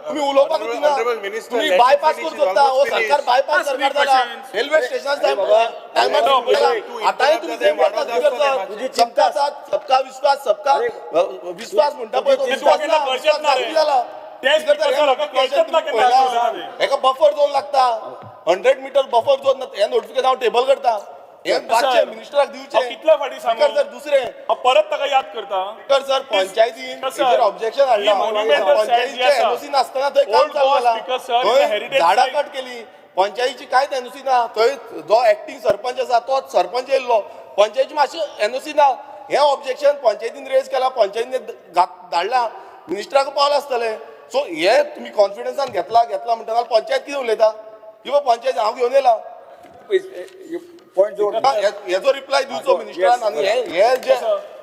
S4: तुम्ही उलोवपाक दिना,
S6: Honorable Minister,
S4: तुम्ही
S6: let him
S4: bypass
S6: finish,
S4: करूंक
S6: he's
S4: सोदता. हो
S6: almost
S4: सरकार
S6: finished.
S4: Bypass
S2: Ask me
S4: सरकार जाला.
S2: questions.
S4: Railway station
S2: No,
S4: आतांय तुम्ही सेम करता स्पीकर सर.
S1: तुझी
S4: सबका
S1: चिंता
S4: साथ सबका विश्वास, सबका विश्वास म्हणटा पळय तो
S2: ते
S4: विश्वास
S2: तुका केन्ना
S4: ना,
S2: कळचेंच
S4: विश्वास
S2: ना रे.
S4: घातली जाला.
S2: ते
S4: स्पीकर सर,
S2: स्पीकर
S4: हे
S2: सर, हाका कळचेंच ना केन्ना
S4: पळयला.
S2: आसा रे.
S4: हेका बफर झोन लागता, 100 मिटर बफर झोन. हे नोटिफिकेशन हांव टेबल करता, हे वाचचें मिनिस्टराक दिवचें.
S2: हांव कितल्या फावटी सांगू?
S4: स्पीकर सर, दुसरें
S2: हांव परत ताका याद करता.
S4: स्पीकर सर, पंचायतीन
S2: Speaker sir,
S4: हेजेर ऑब्जेक्शन
S2: ही
S4: हाडला.
S2: monumental site जी
S4: पंचायतीचे
S2: आसा,
S4: एनओसी नासतना थंय काम
S2: Old
S4: चालू
S2: Goa
S4: जाला.
S2: Speaker sir, is a
S4: थंय
S2: heritage
S4: झाडां
S2: site.
S4: Cut केली, पंचायतीची कांयच एनओसी ना. थंय जो एक्टींग सरपंच आसा तो सरपंच येयल्लो, पंचायतीची मातशी एनओसी ना. हें ऑब्जेक्शन पंचायतीन रेज केला, पंचायतीन धाडला, मिनिस्टराक पावला आसतलें. सो हे तुमी कॉन्फिडन्सान घेतला घेतला म्हणटा जाल्यार पंचायत कितें उलयता? किंवा पंचायत हांव घेवन येयला.
S1: पॉयंट जोड.
S4: हेजो रिप्लाय दिवचो मिनिस्टरान. आनी हे हे जे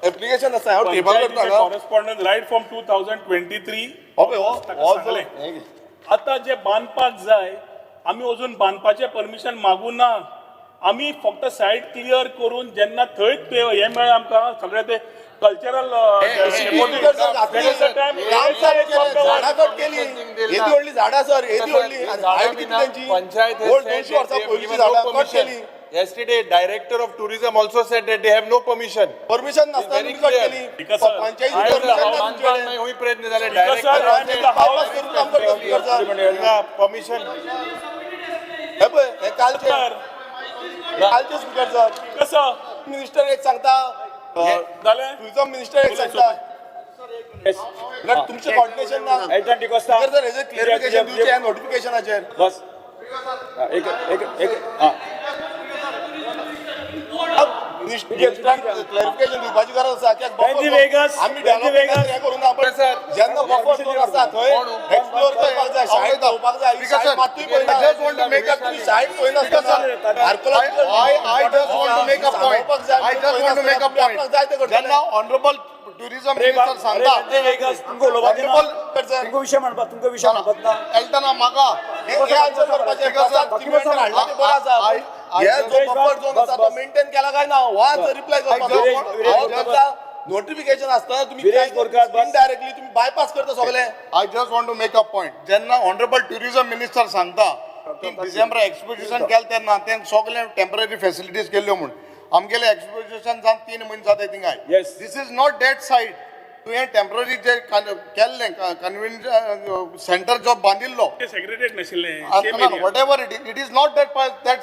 S4: एप्लिकेशन आसा हांव टेबल करता
S2: पंचायतीचे
S4: हांगा.
S2: Correspondence right from 2023
S4: हो पळय, हो
S2: ताका
S4: हो जो
S2: सांगलें. आतां जे बांदपाक जाय आमी अजून बांदपाचें परमिशन मागूं ना. आमी फक्त सायट क्लियर करून जेन्ना थंय ते हें मेळ्ळें आमकां सगळें ते कल्चरल
S4: स्पीकर सर, घातली. काम चालू केलें, झाडां कट केली, येदी व्हडली. झाडां सर येदी व्हडली आनी हायट कितली तेंची
S6: पंचायत
S4: ओल्ड 200 वर्सां पयलींची झाडां कट केली.
S6: Yesterday, director of tourism also said that they have no permission.
S4: Permission नासतना
S6: Very
S4: cut
S6: clear.
S4: केली.
S2: Because, sir,
S4: panchayat
S2: I am the
S4: permission ना
S2: house-
S4: तुमच्याकडे.
S6: हुंय प्रयत्न जाले
S2: Because, sir, I am in the house.
S4: Bypass करून काम करता speaker sir.
S6: Permission.
S4: हे पळय, हे कालचे
S2: सर
S4: कालचे स्पीकर सर.
S2: कसं
S4: मिनिस्टर एक सांगता,
S2: जालें.
S4: टुरिझम मिनिस्टर एक सांगता. म्हळ्यार तुमचें कॉर्डिनेशन ना.
S1: एल्टन डिकोस्ता.
S4: स्पीकर सर, हेजेर क्लियरिफिकेशन दिवचें ह्या नोटिफिकेशनाचेर.
S1: बस. हा, एक एक एक हा.
S4: मिनिस्टरांक क्लॅरिफिकेशन दिवपाची गरज आसा कित्याक
S1: When the
S4: buffer
S1: Vegas-
S4: zone आमी
S1: when the
S4: develop
S1: Vegas-
S4: हें करूं ना, पण
S6: Sir,
S4: जेन्ना बफर झोन आसा थंय एक्सप्लोर करपाक जाय, सायड पळोवपाक जाय.
S7: Because,
S4: side
S7: sir,
S4: मातूय पळयना.
S7: I just want to make a-
S4: तुम्ही side पळयनासतना
S7: I just want to make a point. I just want to make a point.
S4: जाय ते करतले.
S7: जेन्ना ऑनरेबल टुरिझम
S1: अरे
S7: मिनिस्टर सांगता,
S1: अरे वेगस तुमकां उलोवपाक दिना.
S7: Honorable-
S1: तुमकां विशय म्हणपाक, तुमकां विशय म्हणपाक ना.
S7: एल्टना म्हाका
S4: हे हे आन्सर करपाचें. प्रसाद सिमेंट हाडला ते बरें आसा. हे जो बफर झोन
S1: बस,
S4: आसा तो
S1: बस.
S4: मेंटेन केला काय ना हो आन्सर रिप्लाय करपाचो.
S1: विरेश- विरेश बोरकार.
S4: नोटिफिकेशन आसतना तुम्ही
S1: विरेश बोरकार, बस.
S4: इनडायरेक्टली तुम्ही बायपास करता सगळे.
S7: I just want to make a point. जेन्ना ऑनरेबल टुरिझम मिनिस्टर सांगता की डिसेंबर एक्सपोजिशन केलें तेन्ना ते सगळे टेम्पररी फॅसिलिटीज केल्ल्यो म्हूण, आमगेले एक्सपोजिशन जावन 3 म्हयने जाता थिंगाय.
S1: Yes.
S7: This is not that site. तुवें टेम्पररी जे केल्लें कन्व्हिन्स सेंटर जो बांदिल्लो,
S2: ते सेक्रेटरीट नाशिल्लें, same area.
S7: Whatever it is, it is not that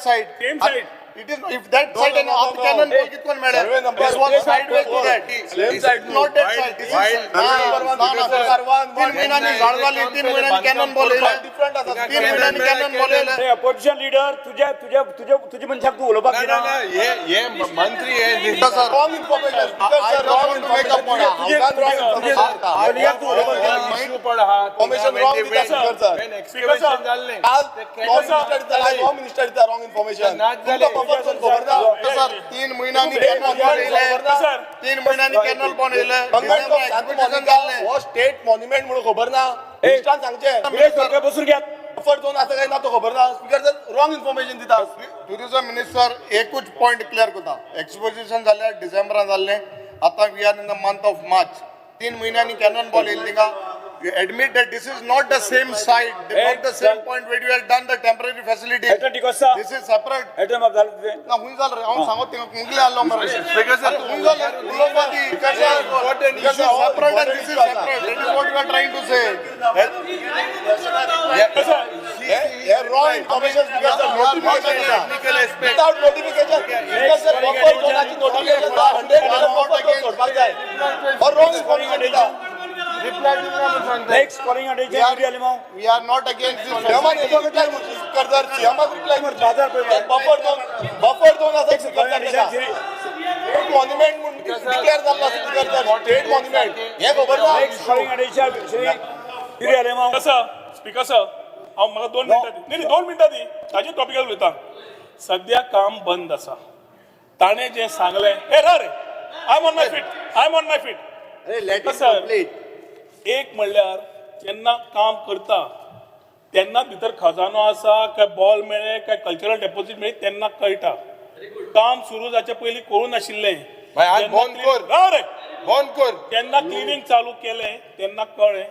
S7: side.
S2: Same side.
S7: It is if that
S4: No,
S7: side
S4: no,
S7: and
S4: no,
S7: up
S4: no, no.
S7: Cannon ball कितकोन मेळ्ळे.
S4: Survey number
S7: This was
S4: four.
S7: Sideway to that.
S4: Same side.
S7: Not that side. This is
S4: Survey number one,
S7: ना,
S4: sir, one,
S7: तीन
S4: one.
S7: म्हयन्यांनी झाड जाली, 3 म्हयन्यांनी cannon ball येयले.
S4: Different आसा.
S7: 3 म्हयन्यांनी कॅनन बॉल येयले.
S1: अरे अपोजिशन लिडर, तुझ्या तुझ्या तुझ्या तुझ्या मनशाक तूं उलोवपाक
S6: ना
S1: दिना.
S6: ना ना, हे हे मंत्री हे
S7: sir,
S4: wrong information.
S7: I just want to make a point.
S1: तूं उलोवपाक दिना.
S6: इशू पण आहा.
S4: Information wrong दिता स्पीकर सर.
S6: एक्सकवेशन जाल्लें.
S4: काल रॉंग मिनिस्टर दिता, रॉंग मिनिस्टर दिता रॉंग इन्फॉर्मेशन.
S6: नाच जाले.
S4: तुमकां बफर झोन खबर ना.
S7: सर, 3 म्हयन्यांनी कॅनन बॉल येयले.
S2: सर
S7: 3 म्हयन्यांनी कॅनन बॉल येयले.
S4: गव्हर्नमेंट ऑफ सांत
S7: एक्सपोजिशन
S4: मोनिका
S7: जाल्लें.
S4: हो स्टेट मॉन्युमेंट म्हणून खबर ना मिनिस्टरान सांगचें.
S1: विरेश बोरकार, बसून घेयात.
S4: बफर झोन आसा काय ना तो खबर ना. स्पीकर सर, रॉंग इन्फॉर्मेशन दिता.
S7: टुरिझम मिनिस्टर एकूच पॉयंट क्लियर करता. एक्सपोजिशन जालें डिसेंबरान जाल्लें, आतां we are in the month of March. 3 म्हयन्यांनी कॅनन बॉल येयली थिंगा. You admit that this is not the same site, not the same point where you have done the temporary facility.
S1: Elton D'Costa.
S7: This is separate.
S1: Elton बाब, जालें तुजें.
S7: ना, हुंय जालें रे? हांव सांगत थिंगा मुगले आहलो मरे.
S6: Speaker sir,
S7: हुंय जालें उलोवपा ती.
S6: Important
S7: This is
S6: issue.
S7: separate and this is separate. That is what we are trying to say.
S4: Hey wrong information speaker sir. Notification
S6: Technical aspect.
S4: Without notification speaker sir, buffer झोनाची notification 100 buffer zone सोडपाक जाय. हो wrong information दिता.
S1: Next calling attention, Yuri Alemao.
S7: We are not against this.
S4: सीएमान reply करची speaker sir, सीएमाक reply करची.
S1: बाजार पळय.
S4: Buffer zone, buffer zone आसा speaker
S1: calling
S4: sir.
S1: Attention
S4: state monument म्हणून डिक्लेअर जाल्लो आसा स्पीकर सर, स्टेट मॉन्युमेंट हें खबर ना.
S1: Next calling attention, Shri Yuri Alemao.
S2: Sir, speaker sir, हांव म्हाका 2 मिनटां दी. न्ही न्ही, 2 मिनटां दी. ताजे टॉपिकार उलयता. सद्या काम बंद आसा. ताणें जें सांगलें, ए रा रे, I am on my feet, I am on my feet. Sir, एक म्हणल्यार जेन्ना काम करता तेन्ना भितर खजानो आसा काय बॉल मेळ्ळे काय कल्चरल डेपोजीट मेळ्ळी तेन्ना कळटा. काम सुरू जावचे पयलीं करूं नाशिल्लें.
S6: भाई, आज
S2: जेन्ना
S6: बंद कर.
S2: राव रे.
S6: बंद कर.
S2: जेन्ना क्लिनींग चालू केलें तेन्ना कळ्ळें.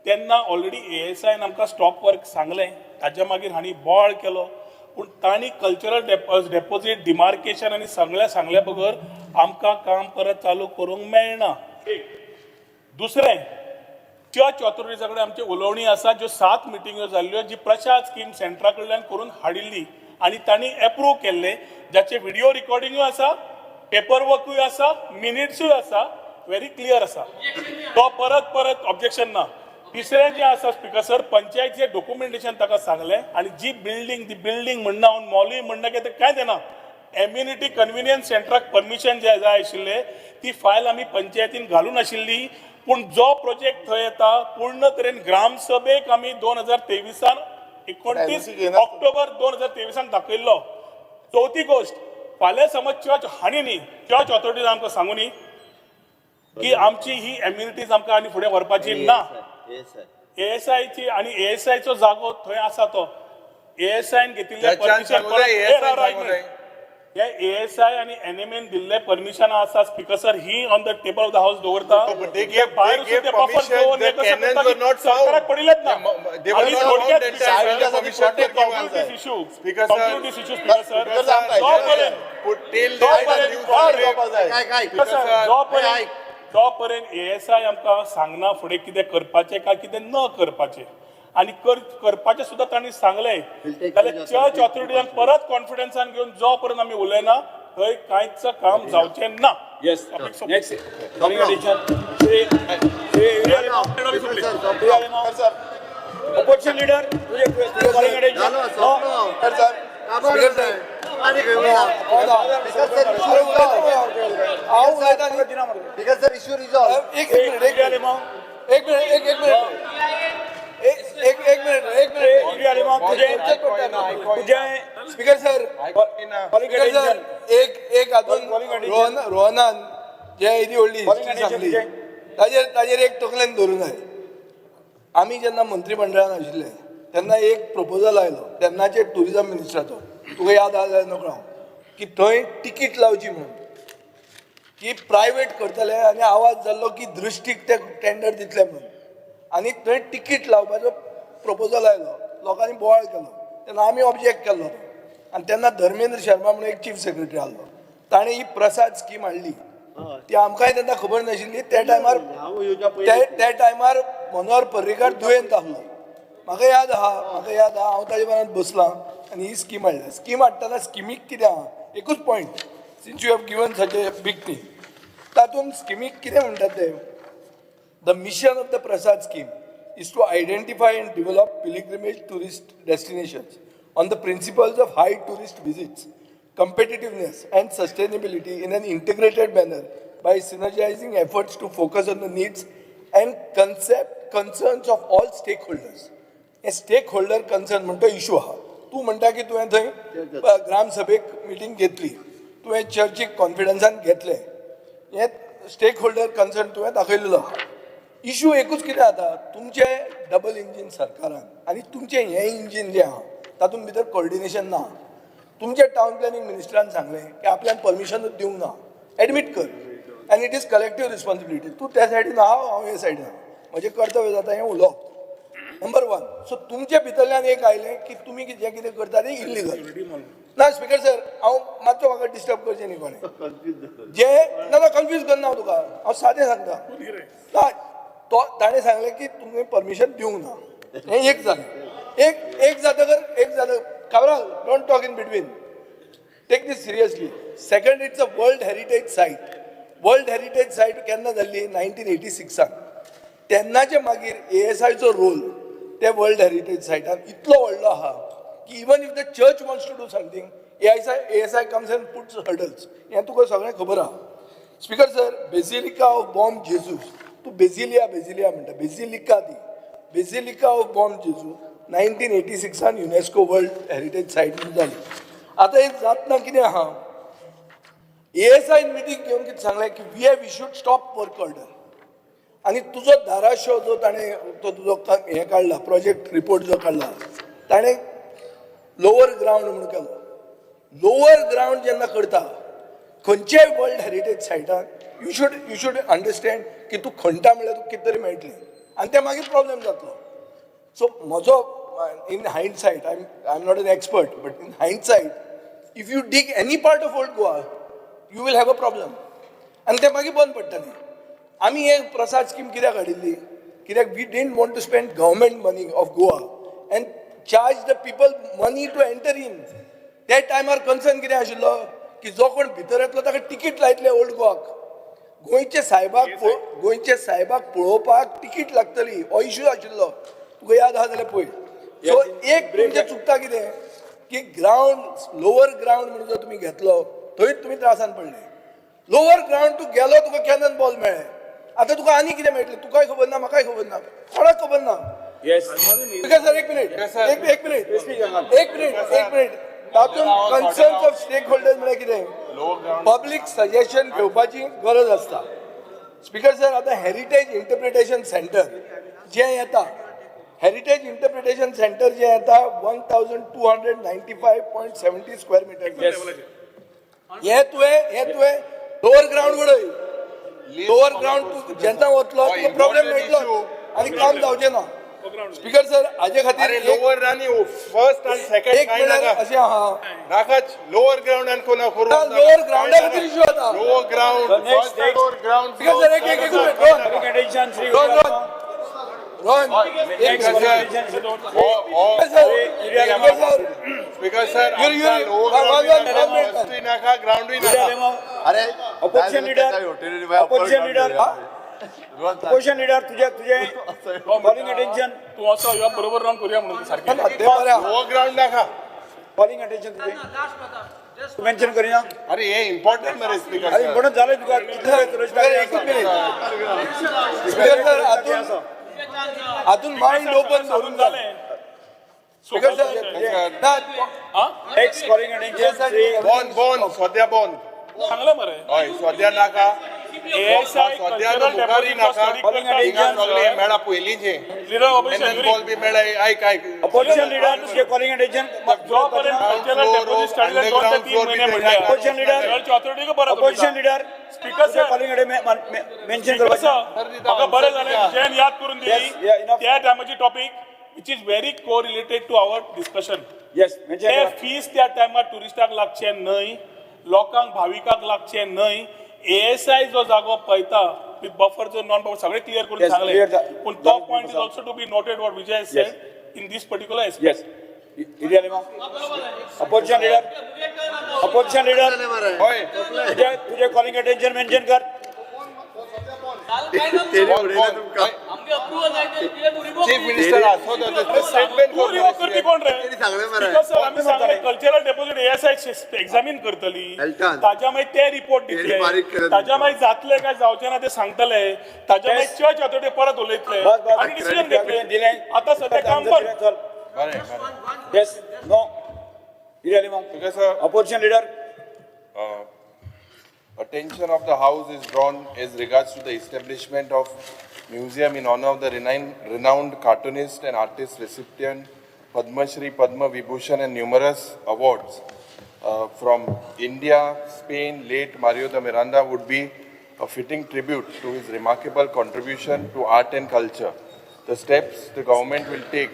S2: तेन्ना ऑलरेडी एएसआयन आमकां स्टॉप वर्क सांगलें. ताच्या मागीर हांणी बोवाळ केलो. पूण तांणी कल्चरल डेपोजीट डिमार्केशन आनी सगळें सांगल्या बगर आमकां काम परत चालू करूंक मेळना. एक दुसरें, चर्च ऑथॉरिटीजा कडेन आमची उलोवणी आसा, ज्यो 7 मिटिंग्यो जाल्ल्यो, जी प्रशाद स्कीम सेंटरा कडल्यान करून हाडिल्ली आनी तांणी एप्रूव केल्ले, जाचे व्हिडिओ रिकॉर्डिंगूय आसा, पेपर वर्कूय आसा, मिनिट्सूय आसा, व्हेरी क्लियर आसा. तो परत परत ऑब्जेक्शन ना. तिसरें जें आसा स्पिकर सर, पंचायतीचें डॉक्युमेंटेशन ताका सांगलें आनी जी बिल्डींग, ती बिल्डींग म्हणना, हांव मॉलूय म्हणना, कितें कांय जायना. एम्युनिटी कन्विनियन्स सेंटराक परमिशन जे जाय आशिल्लें ती फायल आमी पंचायतीन घालून आशिल्ली. पूण जो प्रोजेक्ट थंय येता पूर्ण तरेन ग्रामसभेक आमी 2023 29 ऑक्टोबर 2023 दाखयल्लो. चवथी गोश्ट, फाल्यां समज चर्च हांणी न्ही, चर्च ऑथॉरिटीन आमकां सांगू न्ही की आमची ही एम्युनिटीज आमकां आनी फुडें व्हरपाची ना. एएसआयची आनी एएसआयचो जागो थंय आसा तो एएसआयन घेतिल्लें
S6: त्याच्यान
S2: परमिशन
S6: सांगू जाय,
S2: परत, ए,
S6: ASI
S2: राव, राव, एक
S6: सांगू
S2: मिनिट. हे एएसआय आणि एनएमएन दिल्ले परमिशन आसा speaker sir, he on the table of the house दवरता.
S6: But they gave permission, the cannons were not found.
S2: सरकाराक पडिल्लेच ना.
S6: They were
S2: आणि
S6: not found
S2: थोडक्यात
S6: that time when the permission were given.
S2: Conclude this issue.
S6: Speaker sir,
S2: Conclude this issue, Speaker sir.
S4: Speaker sir, आमकां
S2: जोपर्यंत
S6: Put till
S2: जो
S6: then the
S2: पर्यंत
S6: news
S2: जो
S6: break.
S2: Speaker sir, जोपर्यंत जोपर्यंत ASI आमकां सांगना फुडें कितें करपाचें काय कितें न करपाचें आनी करपाचें सुद्दां तांणी सांगलें जाल्यार चर्च ऑथॉरिटीजान परत कॉन्फिडन्सान घेवन जो पर्यंत आमी उलयना थंय कांयच काम जावचें ना.
S1: Yes, next calling attention Shri Shri Yuri Alemao. Yuri Alemao.
S4: Sir.
S1: Opposition leader, तुझे calling attention. No.
S4: Sir.
S8: हांव उलयता न्ही. एक
S1: श्री
S8: मिनिट, एक
S1: युरी आलेमाव.
S8: एक मिनिट, एक एक मिनिट, एक एक एक मिनिट, एक मिनिट.
S1: युरी आलेमाव, तुझे तुझे
S8: speaker sir,
S1: calling
S8: speaker sir,
S1: attention.
S8: एक एक हातून
S1: Calling attention.
S8: Rohan रोहनान जे येदी व्हडली
S1: Calling
S8: history
S1: attention
S8: सांगली
S1: तुझे.
S8: ताजेर ताजेर एक तकलेन धरून जाय. आमी जेन्ना मंत्रीमंडळान आशिल्ले तेन्ना एक प्रपोजल आयलो तेन्नाचे टुरिजम मिनिस्टराचो, तुका याद आसा जाल्यार नकळो हांव, की थंय तिकीट लावची म्हणून, की प्रायवेट करतले आनी आवाज जाल्लो की दृश्टीक ते टेंडर दितले म्हणून, आनी थंय तिकीट लावपाचो प्रपोजल आयलो, लोकांनी बोवाळ केलो, तेन्ना आमी ऑब्जेक्ट केल्लो तो. आनी तेन्ना धर्मेंद्र शर्मा म्हणून एक चीफ सेक्रेटरी आहलो, ताणें ही प्रसाद स्कीम हाडली, ती आमकांय तेन्ना खबर नाशिल्ली. त्या टायमार त्या टायमार मनोहर पर्रीकार दुयेंत आहलो, म्हाका याद आहा, म्हाका याद आहा, हांव ताजे बरोबर बसलां आनी ही स्कीम हाडल्या. स्कीम हाडटना स्किमीक कितें आहा, एकूच point, since you have given such a big thing, तातूंत स्किमीक कितें म्हणटात ते, the mission of the PRASAD scheme is to identify and develop pilgrimage tourist destinations on the principles of high tourist visits, competitiveness and sustainability in an integrated manner by synergizing efforts to focus on the needs and concept concerns of all stakeholders. हे stake holder concern म्हणटा issue आहा. तूं म्हणटा की तुवें थंय ग्रामसभेक meeting घेतली, तुवें चर्चीक कॉन्फिडन्सान घेतलें, हें स्टेक होल्डर कन्सर्न तुवें दाखयलेलो आहा. इशू एकूच कितें जाता, तुमचें डबल इंजीन सरकारान आनी तुमचें हें इंजीन जें आहा तातूंत भितर कॉर्डिनेशन ना. तुमच्या टावन प्लॅनिंग मिनिस्टरान सांगलें की आपल्यान परमिशनूच दिवंक ना, एडमीट कर, and it is collective responsibility. तूं त्या सायडीन आहा, हांव हे सायडीन आहा, म्हजें कर्तव्य जाता हें उलोवप, नंबर वन. सो तुमचे भितरल्यान एक आयलें की तुमी जें कितें करता तें इल्लिगल. ना स्पिकर सर, हांव मातसो म्हाका डिस्टर्ब करचें न्ही कोणें जे ना ना कन्फ्यूज करना हांव तुका, हांव सादें सांगता. ना तो ताणें सांगलें की तुमी परमिशन दिवंक ना, हें एक जालें. एक एक जातकर एक जालें. Cabral, don't talk in between, take this seriously. Second, it's a world heritage site. World heritage site केन्ना जाल्ली, 1986. तेन्नाचे मागीर एएसआयचो रोल ते वर्ल्ड हेरिटेज सायटान इतलो व्हडलो आहा की even if the church wants to do something, ASI comes and puts hurdles. हें तुका सगळें खबर आहा. Speaker sir, basilica of Bom Jesus, तूं बेजिलिया बेजिलिया म्हणटा, बेजिलिका ती बेजिलिका ऑफ बॉम जेजू 1986 युनेस्को वर्ल्ड हेरिटेज सायट म्हणून जाली. आतां हें जातना कितें आहा, एएसआयन मिटींग घेवन कितें सांगलें की we have issued stop work order, आनी तुजो धाराशिव जो ताणें तो तुजो हें काडला, प्रोजेक्ट रिपोर्ट जो काडला, ताणें लोवर ग्रावंड म्हणून केलो. लोवर ग्रावंड जेन्ना करता खंयच्याय वर्ल्ड हेरिटेज सायटान, you should understand की तूं खणटा म्हणल्यार तुका कितें तरी मेळटलें आनी तें मागीर प्रॉब्लेम जातलो. सो म्हजो in hindsight, I am not an expert, but in hindsight, if you dig any part of old Goa, you will have a problem, आनी तें मागीर बंद पडटलें. आमी हे प्रसाद स्कीम कित्याक हाडिल्ली, कित्याक we didn't want to spend government money of Goa and charge the people money to enter in. त्या टायमार कन्सर्न कितें आशिल्लो की जो कोण भितर येतलो ताका तिकीट लायतले ओल्ड गोवाक, गोंयचे सायबाक गोंयचे सायबाक पळोवपाक तिकीट लागतली, हो इशू आशिल्लो. तुका याद आहा जाल्यार पळय. सो एक तुमचें चुकता कितें की ग्रावंड लोवर ग्रावंड म्हणून जर तुमी घेतलो थंय तुमी त्रासान पडले. लोवर ग्रावंड तूं गेलो, तुका कॅनन बॉल मेळ्ळें, आतां तुका आनी कितें मेळटलें तुकाय खबर ना, म्हाकाय खबर ना, कोणाक खबर ना.
S1: येस.
S8: स्पिकर सर, एक मिनिट, एक एक मिनिट, एक मिनिट, एक मिनिट. तातूंत कन्सर्न्स ऑफ स्टेक होल्डर्स म्हळ्यार कितें, पब्लीक सजेशन घेवपाची गरज आसता. स्पिकर सर, आतां हेरिटेज इंटरप्रिटेशन सेंटर जें येता, हेरिटेज इंटरप्रिटेशन सेंटर जें येता 1295.70 square meter. हे तुवें लोअर ग्रावंड उडय. लोअर ग्रावंड तूं जेन्ना वतलो तुका प्रॉब्लेम मेळटलो आनी काम जावचें ना. स्पीकर सर, हाजे खातीर
S6: अरे लोअर आनी फर्स्ट आनी सेकंड
S8: एक
S6: काय
S8: म्हळ्यार
S6: नाका.
S8: अशें आहा,
S6: नाकाच लोअर ग्रावंड आनी कोणा करू.
S8: लोअर ग्रावंडा खातीर इशू जाता.
S6: Lower ground,
S1: next,
S6: first lower ground.
S8: Speaker sir, एक एक एक मिनिट. रोहन,
S1: अटेन्शन श्री
S8: रोहन, रोहन, रोहन, एक
S6: Speaker
S8: minute.
S6: Sir,
S8: sir, speaker sir,
S6: speaker sir,
S8: Yuri,
S6: lower
S8: one, one, one, one minute.
S6: फर्स्टूय नाका, ग्रावंडूय नाका.
S5: अरे
S1: Opposition leader. Opposition leader. Opposition leader, तुझे तुझे calling attention.
S2: तूं असो ह्यो बरोबर रावन करूया म्हणून सारकें.
S8: ना, ते बरें आहा.
S6: लोअर ग्रावंड नाका.
S1: कॉलिंग अटेन्शन तुझे तूं मेन्शन करिना.
S6: अरे हे इम्पॉर्टंट मरे स्पीकर
S1: अरे
S6: सर.
S1: इम्पॉर्टंट जालें तुका कितले वेळ
S8: स्पीकर, एकूच मिनिट. स्पीकर सर, हातून हातून मायंड ओपन दवरूंक जाय.
S2: जालें.
S8: स्पीकर सर, ना,
S1: नेक्स्ट कॉलिंग अटेन्शन श्री
S6: बॉन बॉन सद्या बॉन.
S2: सांगलें मरे.
S6: हय, सद्या नाका.
S2: एएसआय
S6: सद्या
S2: कल्चरल
S6: मुखारय नाका.
S1: Calling attention.
S6: सगळे मेळा पयलींचे
S2: लिडर ऑपोजिशन
S6: कॅनन बॉल बी मेळा. आयक आयक.
S1: अपोजिशन लिडर, तुझे कॉलिंग अटेन्शन.
S2: जो पर्यंत कल्चरल डेपोझिट स्टडी 2 ते 3 महिने म्हणले
S1: Opposition leader.
S2: चर्च ऑथॉरिटीक बरें.
S1: Opposition leader,
S2: Speaker sir.
S1: Calling mention करपाचें.
S2: म्हाका बरें जालें विजयान याद करून दिली
S1: Yes, yeah, enough.
S2: त्या टायमाची topic which is very correlated to our discussion.
S1: Yes,
S2: ते
S1: मेन्शन.
S2: फीस त्या टायमार ट्युरिस्टाक लागचे न्हय, लोकांक भाविकांक लागचे न्हय. एएसआय जो जागो पळयता विथ बफर जो नॉन बफर सगळे क्लियर करून
S1: Yes,
S2: सांगले.
S1: Clear
S2: पूण तो point is also to be noted what Vijay said in this particular.
S1: Yes, opposition leader, opposition leader,
S6: हय.
S1: तुझे तुझे कॉलिंग अटेन्शन मेन्शन कर.
S6: चीफ मिनिस्टर आसो स्टेटमेंट.
S2: तूं रिवोक करपी कोण रे?
S5: सांगलें मरे.
S2: Because sir, आमी सांगलें कल्चरल डेपोझिट एएसआय एक्झामीन करतली.
S5: एल्टन.
S2: ताज्या मागीर ते रिपोर्ट
S5: तेणी
S2: दितले.
S5: बारीक केलें.
S2: ताज्या मागीर जातले काय जावचे ना ते सांगतले. ताज्या मागीर चर्च ऑथॉरिटी परत उलयतले
S1: बस बस.
S2: आनी डिसिजन घेतले.
S1: दिलें.
S2: आतां सद्या काम बंद.
S1: चल.
S6: बरें बरें.
S1: Yes, no.
S6: Speaker sir,
S1: opposition leader.
S6: Attention of the House is drawn as regards to the establishment of museum in honor of the renowned cartoonist and artist recipient Padma Shri, Padma Vibhushan and numerous awards from India, Spain, late Mario de Miranda would be a fitting tribute to his remarkable contribution to art and culture. The steps the government will take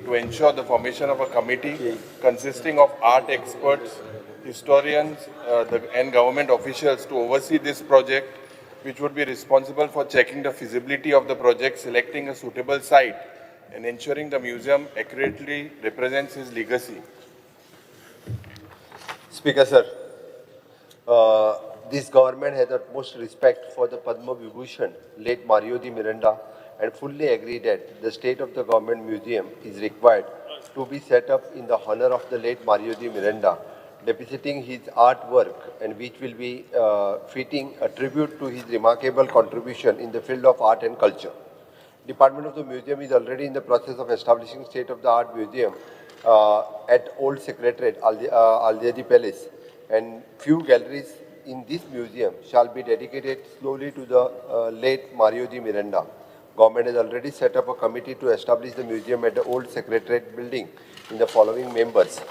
S6: to ensure the formation of a committee consisting of art experts, historians, and government officials to oversee this project, which would be responsible for checking the feasibility of the project, selecting a suitable site, and ensuring the museum accurately represents his legacy.
S5: Speaker sir, this government has utmost respect for the Padma Vibhushan, late Mario de Miranda, and fully agree that the state of the government museum is required to be set up in the honor of the late Mario de Miranda, depicting his artwork and which will be fitting a tribute to his remarkable contribution in the field of art and culture. Department of the Museum is already in the process of establishing state-of-the-art museum at Old Secretariat, Aldiadi Palace, and few galleries in this museum shall be dedicated slowly to the late Mario de Miranda. Government has already set up a committee to establish the museum at the Old Secretariat building in the following members.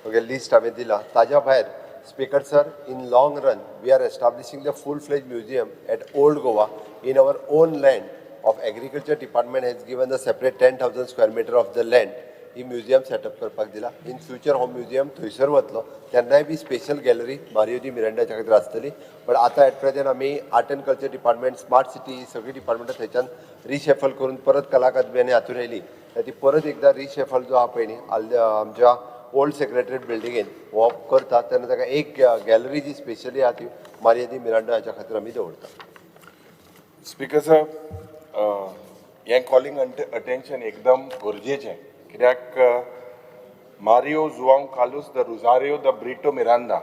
S5: Okay, list हांवें दिला. ताज्या भायर, Speaker sir, in long run, we are establishing the full-fledged museum at Old Goa in our own land of Agriculture Department has given the separate 10,000 square meter of the land. He museum setup करपाक दिला. In future हो museum थंयसर वतलो तेन्नाय बी special gallery Mario दी मिरांडाच्या खातीर आसतली. But आतां eight present आमी art and culture department, smart city ही सगळीं डिपार्टमेंटां थंयच्यान रिशफल करून परत कला अकादमी आनी हातून येयली, ती परत एकदां रिशफल जो आहा पळय न्ही आमच्या ओल्ड सेक्रेटरीट बिल्डिंगेन हो करता तेन्ना ताका एक गॅलरी जी स्पेशली आहा ती मारियो दी मिरांडा हाच्या खातीर आमी दवरता.
S6: स्पीकर सर, हें कॉलिंग अटेन्शन एकदम गरजेचें, कित्याक Mario Joao Carlos de Rozario de Brito Miranda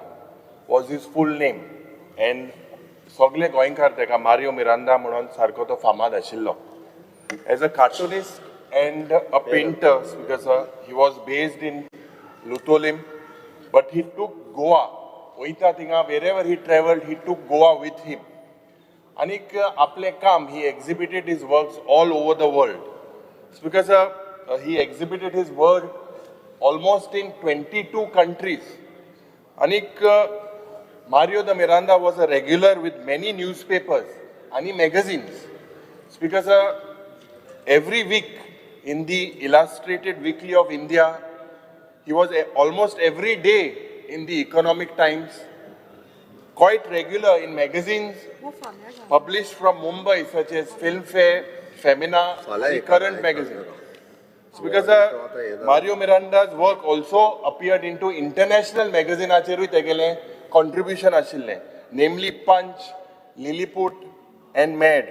S6: was his full name and सगळे गोंयकार ताका मारियो मिरांदा म्हणून सारको तो फामाद आशिल्लो. As a cartoonist and a painter, speaker sir, he was based in Loutolim, but he took Goa वयता थिंगा, wherever he travelled he took Goa with him. आनीक आपलें काम, he exhibited his works all over the world. Speaker sir, he exhibited his work almost in 22 countries. आनीक Mario de Miranda was a regular with many newspapers आनी magazines. Speaker sir, every week in the Illustrated Weekly of India, he was almost every day in the Economic Times, quite regular in magazines published from Mumbai such as Filmfare, Femina, the Current magazine. Speaker sir, Mario Miranda's work also appeared into international magazineाचेरूय तेगेलें contribution आशिल्लें, namely Punch, Lilliput and Mad.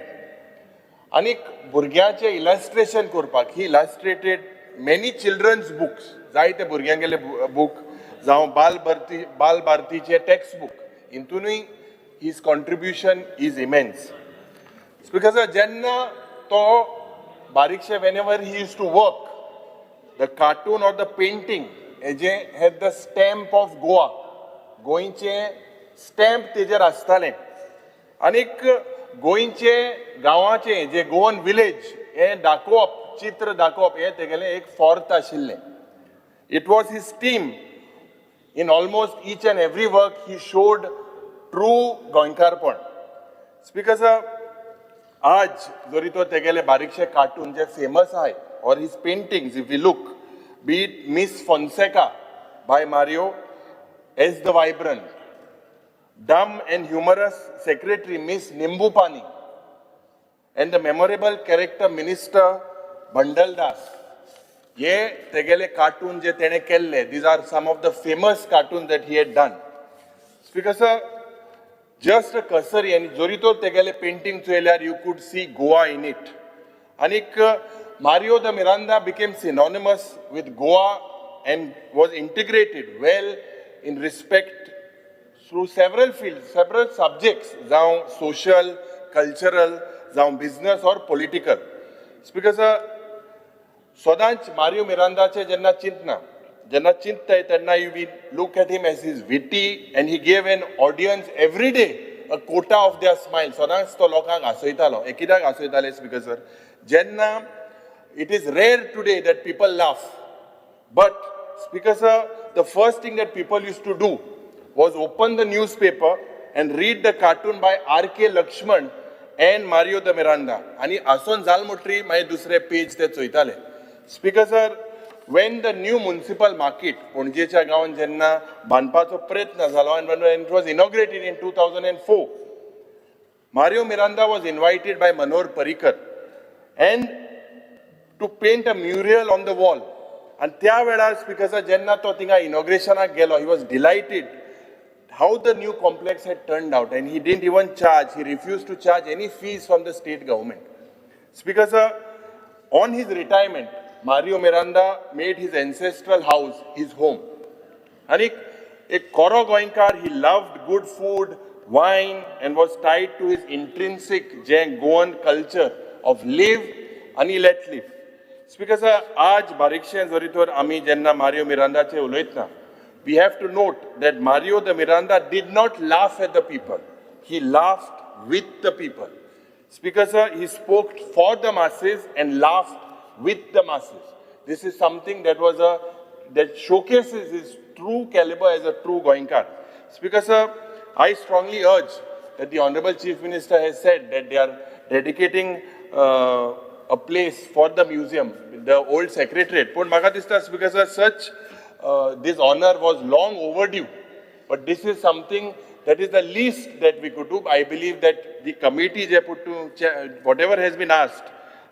S6: आनीक भुरग्यांचें illustration करपाक he illustrated many children's books, जायते भुरग्यांगेले book जावं बाल भारतीचे text book, हितूनय his contribution is immense. Speaker sir, जेन्ना तो बारीकशे, whenever he used to work the cartoon or the painting, हेजे had the stamp of Goa, गोंयचें स्टॅम्प तेजेर आसतालें. आनीक गोंयचे गांवाचें जे गोवन विलेज हें दाखोवप, चित्र दाखोवप हें तेगेलें एक फॉर्त आशिल्लें. It was his team. In almost each and every work he showed true गोंयकारपण. Speaker sir, आज जरी तो तेगेले बारीकशे कार्टून जे फेमस आहाय or his paintings, if you look, be it Miss Fonseca by Mario as the vibrant, dumb and humorous secretary Miss Nimbupani, and the memorable character Minister Bhandaldas, हे तेगेले cartoon जे तेणे केल्ले, these are some of the famous cartoon that he had done. Speaker sir, just a cursory, आनी जरी तर तेगेले painting चोयल्यार you could see Goa in it. आनीक Mario de Miranda became synonymous with Goa and was integrated well in respect through several fields, several subjects, जावं social, cultural, जावं business or political. Speaker sir, सदांच मारियो मिरांदाचे जेन्ना चिंतना, जेन्ना चिंतताय तेन्ना you we look at him as his witty and he gave an audience every day a quota of their smile. सदांच तो लोकांक हांसयतालो. हे कित्याक हांसयताले स्पीकर सर? जेन्ना it is rare today that people laugh, but Speaker sir, the first thing that people used to do was open the newspaper and read the cartoon by R.K. Lakshman and Mario de Miranda. आनी हांसोन जाल म्हणटरी मागीर दुसरे पेज ते चोयताले. Speaker sir, when the new municipal market पणजेच्या गांवान जेन्ना बांदपाचो प्रयत्न जालो and when it was inaugurated in 2004, Mario Miranda was invited by Manohar Parrikar and to paint a mural on the wall. आनी त्या वेळार स्पीकर सर, जेन्ना तो थिंगा इनॉग्रेशनाक गेलो, he was delighted how the new complex had turned out, and he didn't even charge, he refused to charge any fees from the state government. Speaker sir, on his retirement, Mario Miranda made his ancestral house his home. आनी एक कोरो गोंयकार, he loved good food, wine and was tied to his intrinsic J Goan culture of live आनी let live. Speaker sir, आज बारीकशें जरी तर आमी जेन्ना मारियो मिरांदाचे उलयतना, we have to note that Mario de Miranda did not laugh at the people. He laughed with the people. Speaker sir, he spoke for the masses and laughed with the masses. This is something that showcases his true caliber as a true Goenkar. Speaker sir, I strongly urge that the Honorable Chief Minister has said that they are dedicating a place for the museum, the old secretariat. पूण म्हाका दिसता Speaker sir, such this honor was long overdue. But this is something that is the least that we could do. I believe that the committee J put to, whatever has been asked,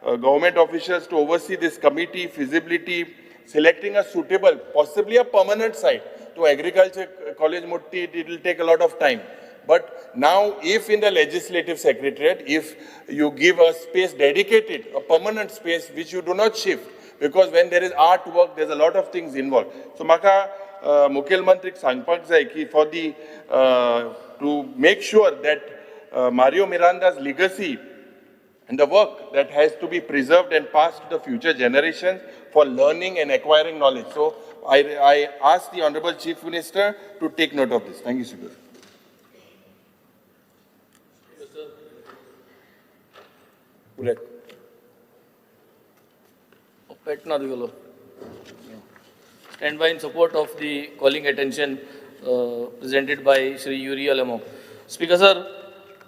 S6: government officials to oversee this committee, feasibility, selecting a suitable, possibly a permanent site. To agriculture college Mutti, it will take a lot of time. But now, if in the legislative secretariat, if you give a space dedicated, a permanent space which you do not shift, because when there is art work, there's a lot of things involved. So म्हाका मुखेलमंत्रीक सांगपाक जाय की for the to make sure that Mario Miranda's legacy and the work that has to be preserved and passed to the future generations for learning and acquiring knowledge. So I ask the Honorable Chief Minister to take note of this. Thank you, Speaker.
S1: उलय.
S9: पेटना तुगेलो. Stand by in support of the calling attention presented by Shri Yuri Alemao. Speaker sir,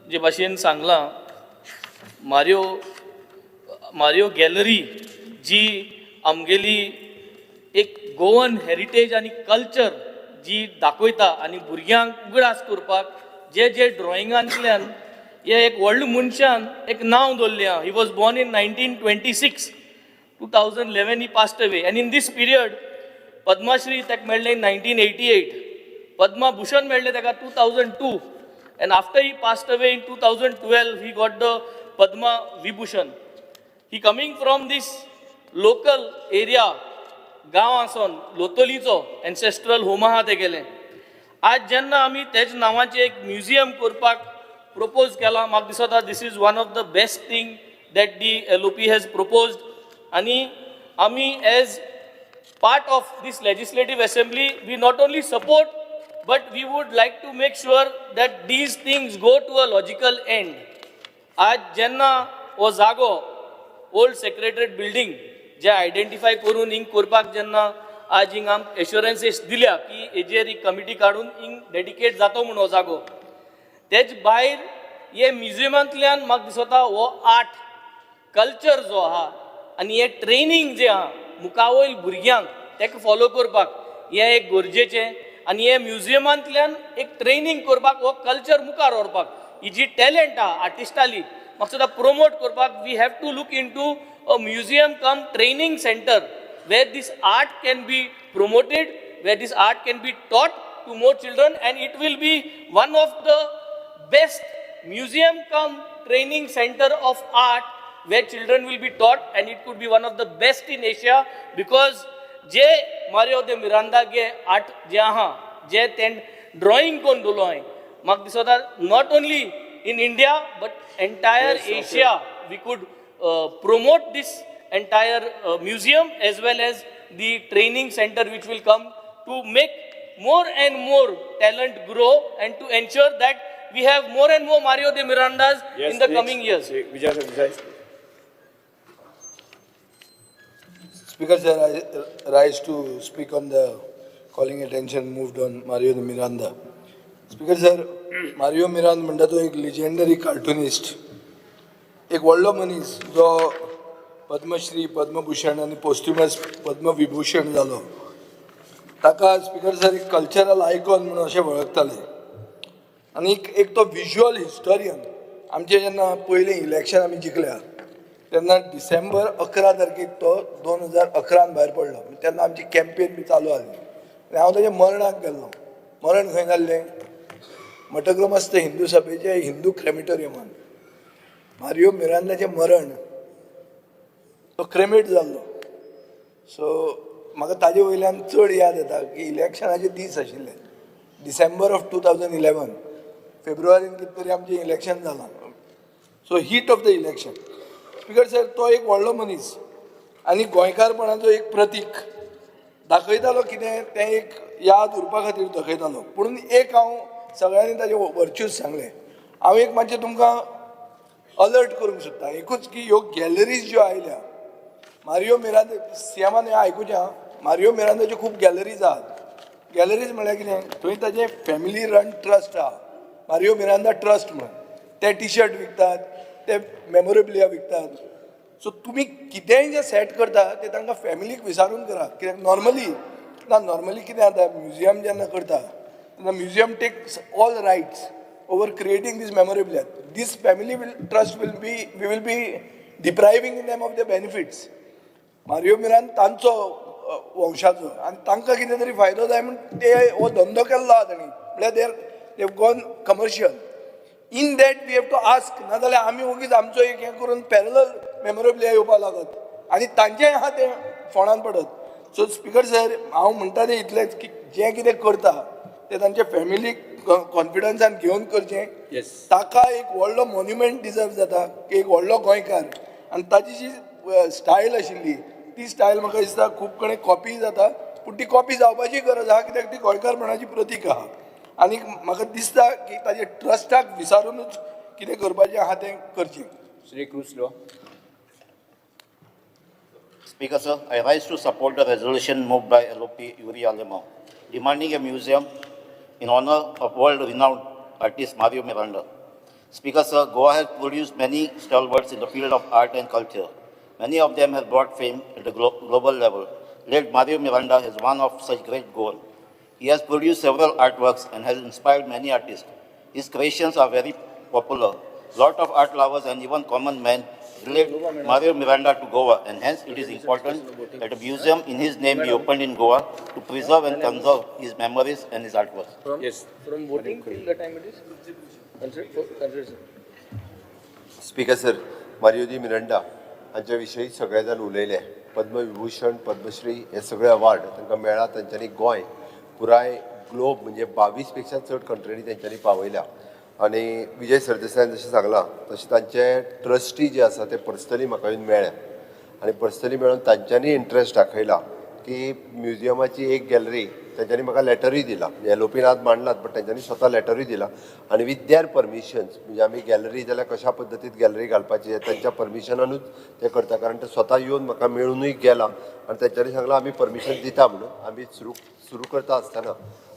S9: जे भाशेन सांगलां, Mario gallery जी आमगेली एक Goan heritage आनी culture जी दाखयता आनी भुरग्यांक उगडास करपाक जे जे ड्रॉइंगांतल्यान हे एक व्हडल्या मनशान एक नांव दवरलें आहा. He was born in 1926. 2011 he passed away, and in this period Padmashri ताका मेळ्ळें in 1988, Padma Bhushan मेळ्ळें ताका 2002, and after he passed away in 2012 he got the Padma Vibhushan. He coming from this local area, गांव आसोन लोतोलीचो एन्सेस्ट्रल home आहा तेगेलें. आज जेन्ना आमी तेज नांवाचें एक म्युझियम करपाक प्रपोज केलां, म्हाका दिसता this is one of the best thing that the LOP has proposed. आनी आमी as part of this legislative assembly, we not only support, but we would like to make sure that these things go to a logical end. आज जेन्ना हो जागो old secretariat building जे identify करून हिंग करपाक जेन्ना आज हिंग आम एश्योरन्सीस दिल्या की हेजेर एक कमिटी काडून हिंग डेडिकेट जातो म्हूण हो जागो, तेज भायर हे म्युझियमांतल्यान म्हाका दिसता हो आर्ट कल्चर जो आहा आनी हें ट्रेनींग जें आहा मुखावयल भुरग्यांक तेका फॉलो करपाक हें एक गरजेचें. आनी हे म्युझियमांतल्यान एक ट्रेनींग करपाक हो कल्चर मुखार व्हरपाक ही जी टॅलंट आहा आर्टिस्टाली, म्हाका सुद्दां promote करपाक we have to look into a museum cum training center where this art can be promoted, where this art can be taught to more children, and it will be one of the best museum cum training center of art where children will be taught, and it could be one of the best in Asia, because जे मारियो दे मिरांदा गे art जे आहा, जे तें drawing कोन्न दवरलो हांवें, म्हाका दिसता not only in India but entire Asia we could promote this entire museum as well as the training center, which will come to make more and more talent grow and to ensure that we have more and more Mario de Mirandas in the
S1: next.
S9: Coming years.
S1: Vijay Vijay.
S8: Speaker sir, I rise to speak on the calling attention moved on Mario de Miranda. Speaker sir, Mario Miranda म्हणटा तो एक legendary cartoonist, एक व्हडलो मनीस जो पद्मश्री, पद्मभूषण आनी पोस्ट्युमस पद्मविभूषण जालो. ताका स्पीकर सर एक कल्चरल आयकॉन म्हणून अशें वळखताले आनी एक तो विज्युअल हिस्टोरियन. आमचें जेन्ना पयलें इलेक्शन आमी जिखल्या तेन्ना डिसेंबर 11 तारखेक तो 2011न भायर पडलो. तेन्ना आमची कॅम्पेन बी चालू आसली आनी हांव ताच्या मरणाक गेल्लो. मरण खंय जाल्लें? मठग्रमस्थ हिंदू सभेचे हिंदू क्रेमिटोरियमान मारियो मिरांदाचें मरण. तो क्रेमेट जाल्लो. सो म्हाका ताजे वयल्यान चड याद येता की इलेक्शनाचे दीस आशिल्ले, December of 2011. फेब्रुवारीन कितें तरी आमचें इलेक्शन जालां, so heat of the election. Speaker sir, तो एक व्हडलो मनीस आनी गोंयकारपणाचो एक प्रतीक दाखयतालो. कितें तें एक याद उरपा खातीर दाखयतालो. पूण एक हांव सगळ्यांनी ताजे वर्च्यूज सांगले, हांव एक मातशें तुमकां अलर्ट करूंक सोदता एकूच की ह्यो गॅलरीज ज्यो आयल्या मारियो मिरांदा, सीएमान हें आयकुचें आं, मारियो मिरांदाच्यो खूब गॅलरीज आहात. गॅलरीज म्हळ्यार कितें? थंय ताजें फॅमिली रन ट्रस्ट आहा, मारियो मिरांदा ट्रस्ट म्हणून. ते टी शर्ट विकतात, ते मेमोरेबिलिया विकतात. सो तुमी कितेंय जें सेट करता तें तांकां फॅमिलीक विचारून करा. कित्याक नॉर्मली ना, नॉर्मली कितें जाता, म्युजियम जेन्ना करता तेन्ना museum takes all rights over creating this memorabilia. This family will trust will be, we will be depriving them of the benefits. Mario Miranda तांचो वंशाचो आनी तांकां कितें तरी फायदो जाय म्हूण ते हो धंदो केल्लो आहा तांणी. म्हळ्यार they've gone commercial in that. We have to ask, नाजाल्यार आमी ओगीच आमचो एक हें करून पॅरलल मेमोरेबिलिया येवपा लागत आनी तांचेंय आहा तें फोंडान पडत. सो स्पिकर सर, हांव म्हणटा तें इतलेंच की जें कितें करता तें तांच्या फॅमिलीक कॉन्फिडन्सान घेवन करचें. ताका एक व्हडलो मोन्युमेंट डिजर्व जाता की एक व्हडलो गोंयकार आनी ताजी जी स्टायल आशिल्ली ती स्टायल म्हाका दिसता खूब कडेन कॉपी जाता, पूण ती कॉपी जावपाची गरज आहा, कित्याक ती गोंयकारपणाची प्रतीक आहा. आनी म्हाका दिसता की ताजे ट्रस्टाक विचारूनच कितें करपाचें आहा तें करचें.
S1: Shri क्रुसलो.
S10: Speaker, sir, I rise to support the resolution moved by LOP Yuri Alemao, demanding a museum in honor of world-renowned artist Mario Miranda. Speaker sir, Goa has produced many stalwarts in the field of art and culture. Many of them have brought fame at the global level. Late Mario Miranda is one of such great Goan. He has produced several artworks and has inspired many artists. His creations are very popular. Lot of art lovers and even common men relate Mario Miranda to Goa, and hence it is important that a museum in his name be opened in Goa to preserve and conserve his memories and his artworks.
S9: Yes.
S11: From voting till the time it is considered.
S5: Speaker sir, Mario de Miranda हांच्या विशयी सगळे जाण उलयले. पद्मविभूषण, पद्मश्री हे सगळे award तांकां मेळ्ळा. तांच्यांनी गोंय पुराय ग्लोब म्हणजे 22 पेक्षा चड कंट्रींनी तेंच्यांनी पावयल्या. आनी विजय सरदेसायान जशें सांगलां तशें तांचे ट्रस्टी जे आसा ते पर्सनली म्हाका येवन मेळ्ळे आनी पर्सनली मेळून तांच्यांनी इंट्रस्ट दाखयला की म्युजियमाची एक गॅलरी तेंच्यांनी म्हाका लॅटरूय दिला. एलओपीन आज मांडलात, बट तेंच्यांनी स्वता लॅटरूय दिला आनी विथ there permissions, म्हणजे आमी गॅलरी जाल्यार कशा पद्दतीन गॅलरी घालपाची हें तेंच्या परमिशनानूच ते करता, कारण ते स्वता येवन म्हाका मेळुनूय गेला आनी तेंच्यांनी सांगलां आमी परमिशन दिता म्हणून. आमी सुरू करता आसतना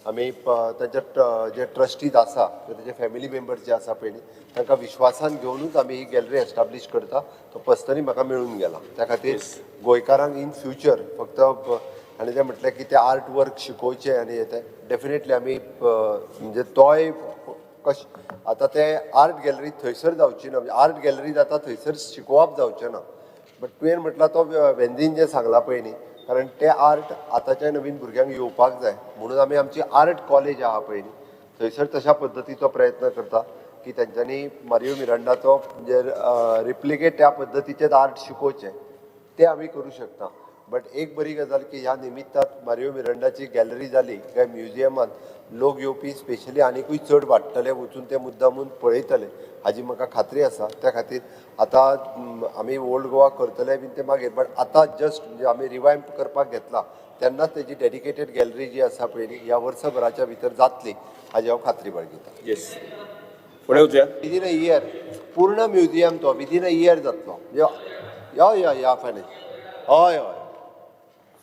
S5: आमी तांच्या जे ट्रस्टीज आसा किंवा तेजे फॅमिली मेंबर्स जे आसा पळय न्ही, तांकां विश्वासान घेवनूच आमी ही गॅलरी एस्टाब्लीश करता. तो पर्सनली म्हाका मेळून गेला. त्या खातीर गोंयकारांक इन फ्युचर फक्त आनी ते म्हटलें की ते आर्ट वर्क शिकोवचें आनी हे ते डेफिनेटली आमी म्हणजे तोय कश आतां ते आर्ट गॅलरी थंयसर जावची ना, म्हणजे आर्ट गॅलरी जाता थंयसर शिकोवप जावचें ना. बट तुवें म्हटलां तो वेंदीन जें सांगलां पळय न्ही, कारण ते आर्ट आतांच्या नवीन भुरग्यांक येवपाक जाय म्हणून आमी आमची आर्ट कॉलेज आहा पळय न्ही, थंयसर तशा पद्दतीचो प्रयत्न करता की तेंच्यांनी मारियो मिरांडाचो म्हणजे रिप्लिकेट त्या पद्दतीचेच आर्ट शिकोवचें, ते आमी करूं शकता. बट एक बरी गजाल की ह्या निमित्तान मारियो मिरांडाची गॅलरी जाली काय म्युजियमांत लोक येवपी स्पेशली आनिकूय चड वाडटले, वचून ते मुद्दामून पळयतले हाजी म्हाका खात्री आसा. त्या खातीर आतां आमी ओल्ड गोवा करतले बीन ते मागीर, बट आतां जस्ट म्हणजे आमी रिवायम्प करपाक घेतला तेन्नाच तेजी डेडिकेटेड गॅलरी जी आसा पळय न्ही, ह्या वर्सभराच्या भितर जातली हाजी हांव खात्री बाळगितां.
S1: येस, फुडें वचुया.
S5: विदीन अ इयर पूर्ण म्युजियम तो विदीन अ इयर जातलो. हय हय ह्या फायनान्स हय हय.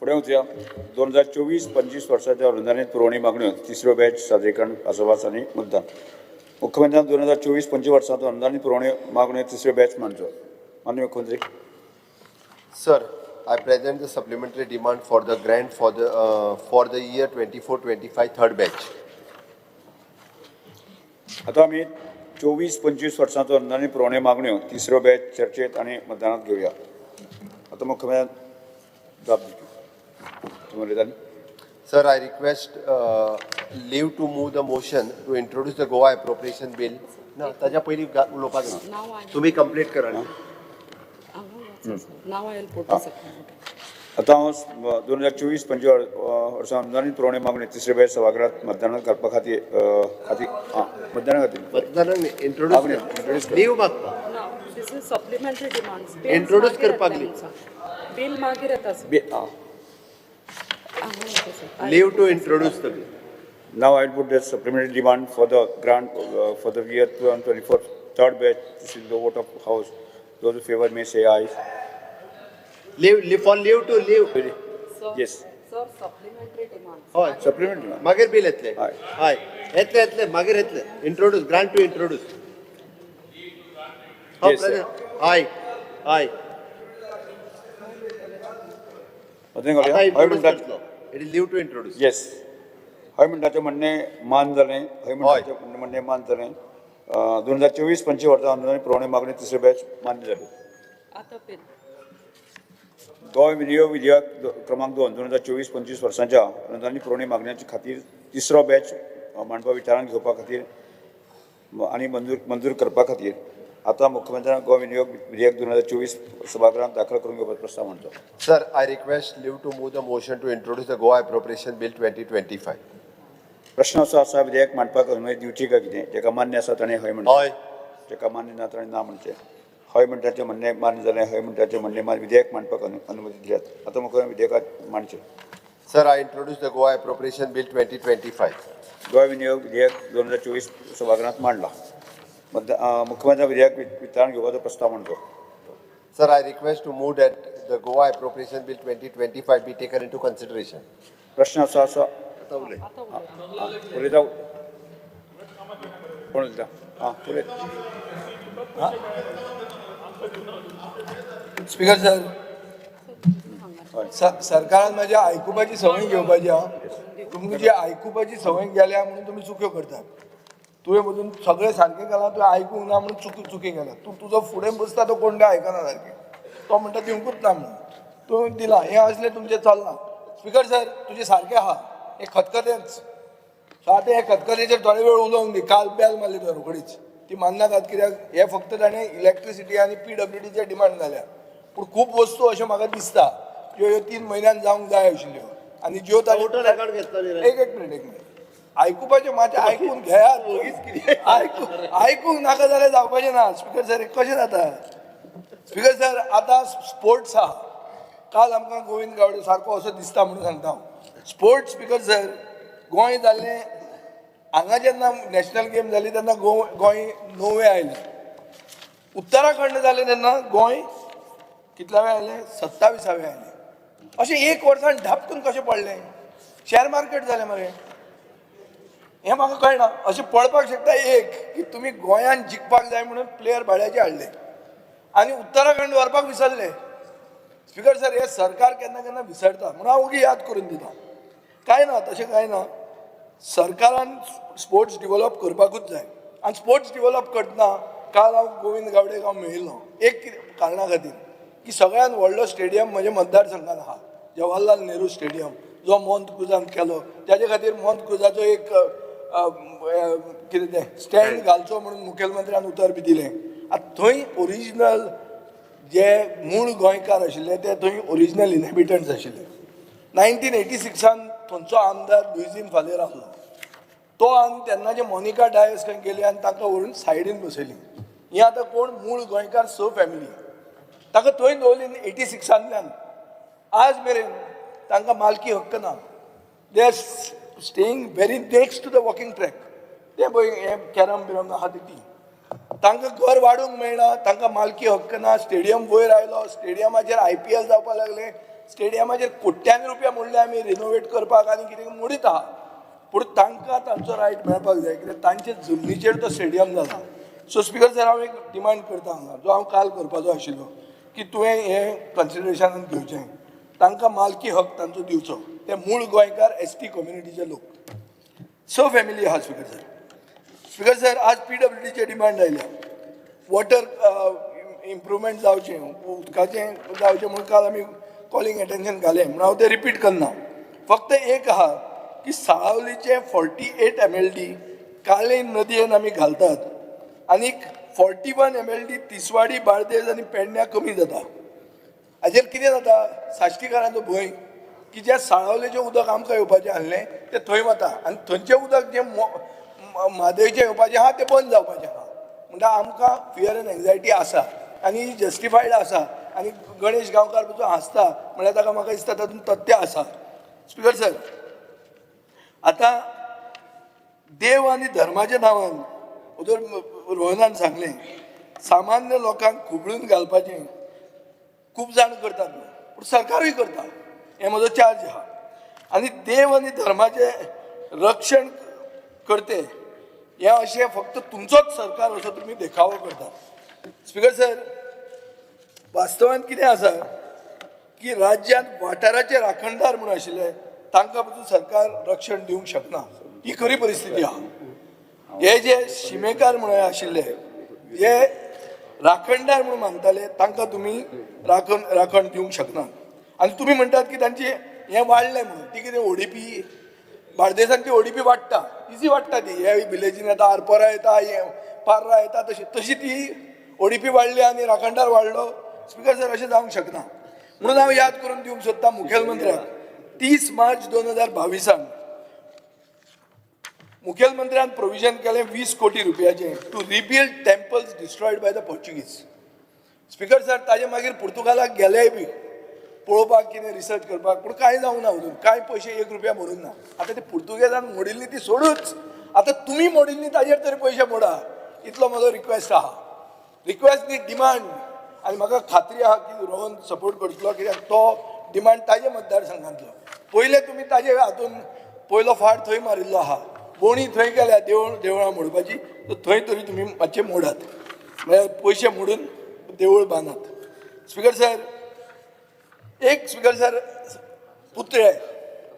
S1: फुडें वचुया. 2024-25 वर्साच्या अनुदानीत पुरवणी मागण्यो तिसरो बॅच सादरीकरण भासाभास आनी मतदान. मुख्यमंत्र्यान 2024-25 वर्सांत अनुदानीत पुरवणी मागण्यो तिसरो बॅच मांडचो. माननीय मुख्यमंत्री.
S5: Sir, I present the supplementary demand for the grant for the year 24-25 third batch.
S1: आतां आमी 24-25 वर्सांचो अनुदानीत पुरवणी मागण्यो तिसरो बॅच चर्चेत आनी मतदानात घेवया. आतां मुख्यमंत्र्यान जाप दिवची. तुमी उलयता न्ही?
S5: Sir, I request leave to move the motion to introduce the Goa Appropriation Bill. ना, ताच्या पयलीं उलोवपाक ना, तुमी कंप्लीट करा न्ही.
S12: Now I will put the supplement.
S1: आतां हांव 2024-25 वर्सां अनुदानीत पुरवणी मागणी तिसरे बॅच सभागृहात मतदानात घालपा खातीर खातीर आं मतदाना खातीर
S5: मतदानाक
S1: मागणी,
S5: इंट्रोड्यूस
S1: introduce कर.
S5: लीव मागता.
S12: No, this is supplementary demands.
S5: Introduce करपाक
S12: बिल मागीर येता सर.
S1: बी आं.
S5: Leave to introduce the bill.
S1: Now I will put the supplementary demand for the grant for the year 2024 third batch. This is the vote of house. Those in favor may say aye.
S5: Leave for leave to leave.
S1: Yes.
S12: Sir, supplementary demands.
S5: हय.
S1: Supplementary demand.
S5: मागीर bill येतले.
S1: हय.
S5: हय, येतले येतले, मागीर येतले. Introduce, grant to introduce.
S1: Yes, sir.
S5: हय हय.
S1: मतदान घालुया.
S5: आतां
S1: हय
S5: इंट्रोड्यूस
S1: म्हणटा
S5: करतलो. It is leave to introduce.
S1: Yes. हय म्हणटाचें म्हणणें मान जालें. हय म्हणटाचें म्हणणें मान जालें. 2024-25 वर्सा अनुदान पुरवणी मागणी तिसरी बॅच मान्य जाली.
S12: आतां बिल.
S1: गोंय विनियोग विधेयक क्रमांक 2 2024-25 वर्सांच्या अनुदानीत पुरवणी मागण्यांचे खातीर तिसरो बॅच मांडपा विचारांत घेवपा खातीर आनी मंजूर करपा खातीर आतां मुख्यमंत्र्यान गोंय विनियोग विधेयक 2024 सभागृहात दाखल करून घेवपाचो प्रस्ताव मांडचो.
S5: Sir, I request leave to move the motion to introduce the Goa Appropriation Bill 2025.
S1: प्रश्न असो आसा, विधेयक मांडपाक अनुमती दिवची काय कितें? जेका मान्य आसा ताणें हय म्हणचें.
S5: हय.
S1: जेका मान्य ना ताणें ना म्हणचें. हय म्हणटाचें म्हणणें मान्य जालें. हय म्हणटाचें म्हणणें मान्य. विधेयक मांडपाक अनुमती दिल्यात. आतां मुख्यमंत्री विधेयकाक मांडचें.
S5: Sir, I introduce the Goa Appropriation Bill 2025.
S1: Goa विनियोग विधेयक 2024 सभागृहात मांडला. मुख्यमंत्री विधेयक विचारांत घेवपाचो प्रस्ताव मांडचो.
S5: Sir, I request to move that the Goa Appropriation Bill 2025 be taken into consideration.
S1: प्रश्न असो आसा.
S5: आतां उलय.
S1: उलयता. कोण उलयता? आं, फुडें.
S8: स्पीकर सर, सरकारान म्हाज्या आयकुपाची संवय घेवपाची आहा. तुमकां जी आयकुपाची संवय गेल्या म्हणून तुमी चुक्यो करतात. तुवें मदून सगळें सारकें केलां, तुवें आयकूंक ना म्हणून चुकी केल्या. तूं तुजो फुडें बसता तो कोण काय आयकना सारकें, तो म्हणटा दिवंकूच ना म्हणून तुवें दिलां. हें असलें तुमचें चलना. स्पीकर सर, तुजें सारकें आहा, हें खतखतेंच. सो आतां हे खतखतेचेर थोडे वेळ उलोवंक दी. काल बेल मारली तुवें रोखडीच, ती मान्नाकात कित्याक हे फक्त ताणें इलेक्ट्रिसिटी आनी PWDचेर डिमांड घाल्या. पूण खूब वस्तू अश्यो म्हाका दिसता ज्यो ह्यो 3 म्हयन्यान जावंक जाय आशिल्ल्यो आनी ज्यो ताणें एक एक मिनट, एक मिनट आयकुपाचें मातशें आयकून घेयात. आयकूंक नाका जाल्यार जावपाचें ना. स्पीकर सर, कशें जाता? स्पीकर सर, आतां स्पोर्ट्स आहा. काल आमकां गोविंद गावडे सारको असो दिसता म्हणून सांगता हांव. स्पोर्ट्स स्पीकर सर, गोंय जाल्लें हांगा जेन्ना नॅशनल गेम जाली तेन्ना गोंय 9वें आयलें. उत्तराखंड जालें तेन्ना गोंय कितल्यावें आयलें? 27वें आयलें. अशें एक वर्सान धापकून कशें पडलें? शॅर मार्केट जालें मरे. हें म्हाका कळना. अशें पळपाक शकता एक की तुमी गोंयान जिखपाक जाय म्हणून प्लेयर भाड्याचे हाडले आनी उत्तराखंड व्हरपाक विसरले. स्पीकर सर, हें सरकार केन्ना केन्ना विसरता म्हणून हांव ओगी याद करून दिता. कांय ना, तशें कांय ना. सरकारान स्पोर्ट्स डिवलप करपाकूच जाय. आनी स्पोर्ट्स डिवलप करतना काल हांव गोविंद गावडेक हांव मेळिल्लो एक कारणा खातीर की सगळ्यान व्हडलो स्टेडियम म्हज्या मतदारसंघान आहा, जवाहरलाल नेहरू स्टेडियम, जो मोंत क्रुजान केलो. ताजे खातीर मोंत क्रुजाचो एक कितें तें स्टँड घालचो म्हणून मुखेलमंत्र्यान उतर बी दिलें. आतां थंय ओरिजिनल जे मूळ गोंयकार आशिल्ले ते थंय ओरिजिनल इनहेबिटंट्स आशिल्ले. 1986 थंयचो आमदार लुइझीन फालेर आसलो, तो आनी तेन्नाचे मोनिका डायस खंय गेली आनी तांकां व्हरून सायडीन बसयली. ही आतां कोण मूळ गोंयकार 6 फॅमिली ताका थंय दवरली 86 आज मेरेन तांकां मालकी हक्क ना. They are staying very next to the walking track. ते पळय हें कॅरम बिरम आहा ती, तांकां घर वाडूंक मेळना, तांकां मालकी हक्क ना. स्टेडियम वयर आयलो, स्टेडियमाचेर IPL जावपाक लागलें, स्टेडियमाचेर कोट्यांनी रुपया मोडले आमी रिनोवेट करपाक आनी कितें मोडीत आहा. पूण तांकां तांचो रायट मेळपाक जाय कित्याक तांचे जमनीचेर तो स्टेडियम जाला. सो स्पीकर सर, हांव एक डिमांड करता हांगा, जो हांव काल करपाचो आशिल्लो, की तुवें हें कन्सिडरेशनान घेवचें, तांकां मालकी हक तांचो दिवचो. ते मूळ गोंयकार ST कम्युनिटीचे लोक, 6 फॅमिली आहा. स्पीकर सर, स्पीकर सर, आज PWDचे डिमांड आयल्या. वॉटर इम्प्रुवमेंट जावचें, उदकाचें जावचें म्हणून काल आमी कॉलिंग एटेन्शन घालें म्हणून हांव तें रिपीट करना. फक्त एक आहा की साळावलीचें 48 MLD काळे नदयेन आमी घालतात आनी 41 MLD Tiswadi, Bardez आनी पेडण्या कमी जाता. हाजेर कितें जाता, साश्टीकारांचो भंय की जें साळावलेचें उदक आमकां येवपाचें आसलें तें थंय वता आनी थंयचें उदक जें म्हादयचें येवपाचें आहा तें बंद जावपाचें आहा. म्हणटा आमकां फियर एंड एन्जायटी आसा आनी ही जस्टिफायड आसा. आनी गणेश गांवकार पसून हांसता म्हणल्यार ताका म्हाका दिसता तातूंत तथ्य आसा. स्पीकर सर, आतां देव आनी धर्माच्या नांवान वदोर रोहनान सांगलें, सामान्य लोकांक खुबळून घालपाचें खूब जाण करतात, पूण सरकारूय करता, हें म्हजो चार्ज आहा. आनी देव आनी धर्माचें रक्षण करते हें अशें फक्त तुमचोच सरकार असो तुमी देखावो करता. स्पीकर सर, वास्तवान कितें आसा की राज्यांत वाठाराचे राखणदार म्हणून आशिल्ले तांकां पसून सरकार रक्षण दिवंक शकना, ही खरी परिस्थिती आहा. हे जे शिमेकार म्हणून आशिल्ले, जे राखणदार म्हणून मानताले, तांकां तुमी राखण दिवंक शकना. आनी तुमी म्हणटात की तांची हें वाडलें म्हणून, ती कितें ODP बार्देसांत ती ODP वाडटा, इजी वाडटा ती. हे विलेजीन येता, आरपोरा येता, हे पार्रा येता, तशी तशी ती ODP वाडली आनी राखणदार वाडलो. स्पीकर सर, अशें जावंक शकना. म्हणून हांव याद करून दिवंक सोदता मुखेलमंत्र्याक, 30 मार्च 2022 मुखेलमंत्र्यान प्रोविजन केलें 20 कोटी रुपयाचें to rebuild temples destroyed by the Portuguese. Speaker sir, ताजे मागीर पुर्तुगालाक गेलेय बी पळोवपाक, कितें रिसर्च करपाक, पूण कांय जावंक ना. अजून कांय पयशे 1 रुपया मोडूंक ना. आतां ते पुर्तुगेजान मोडिल्ली ती सोडूच, आतां तुमी मोडिल्ली ताजेर तरी पयशे मोडा, इतलो म्हजो रिक्वेस्ट आहा. रिक्वेस्ट न्ही, डिमांड. आनी म्हाका खात्री आहा की रोहन सपोर्ट करतलो, कित्याक तो डिमांड ताजे मतदारसंघांतलो. पयले तुमी ताजे हातून पयलो फाट थंय मारिल्लो आहा. बोणी थंय गेल्या देवूळ, देवळां मोडपाची, तर थंय तरी तुमी मातशें मोडात, म्हळ्यार पयशे मोडून देवूळ बांदात. स्पिकर सर, एक स्पिकर सर, पुतळे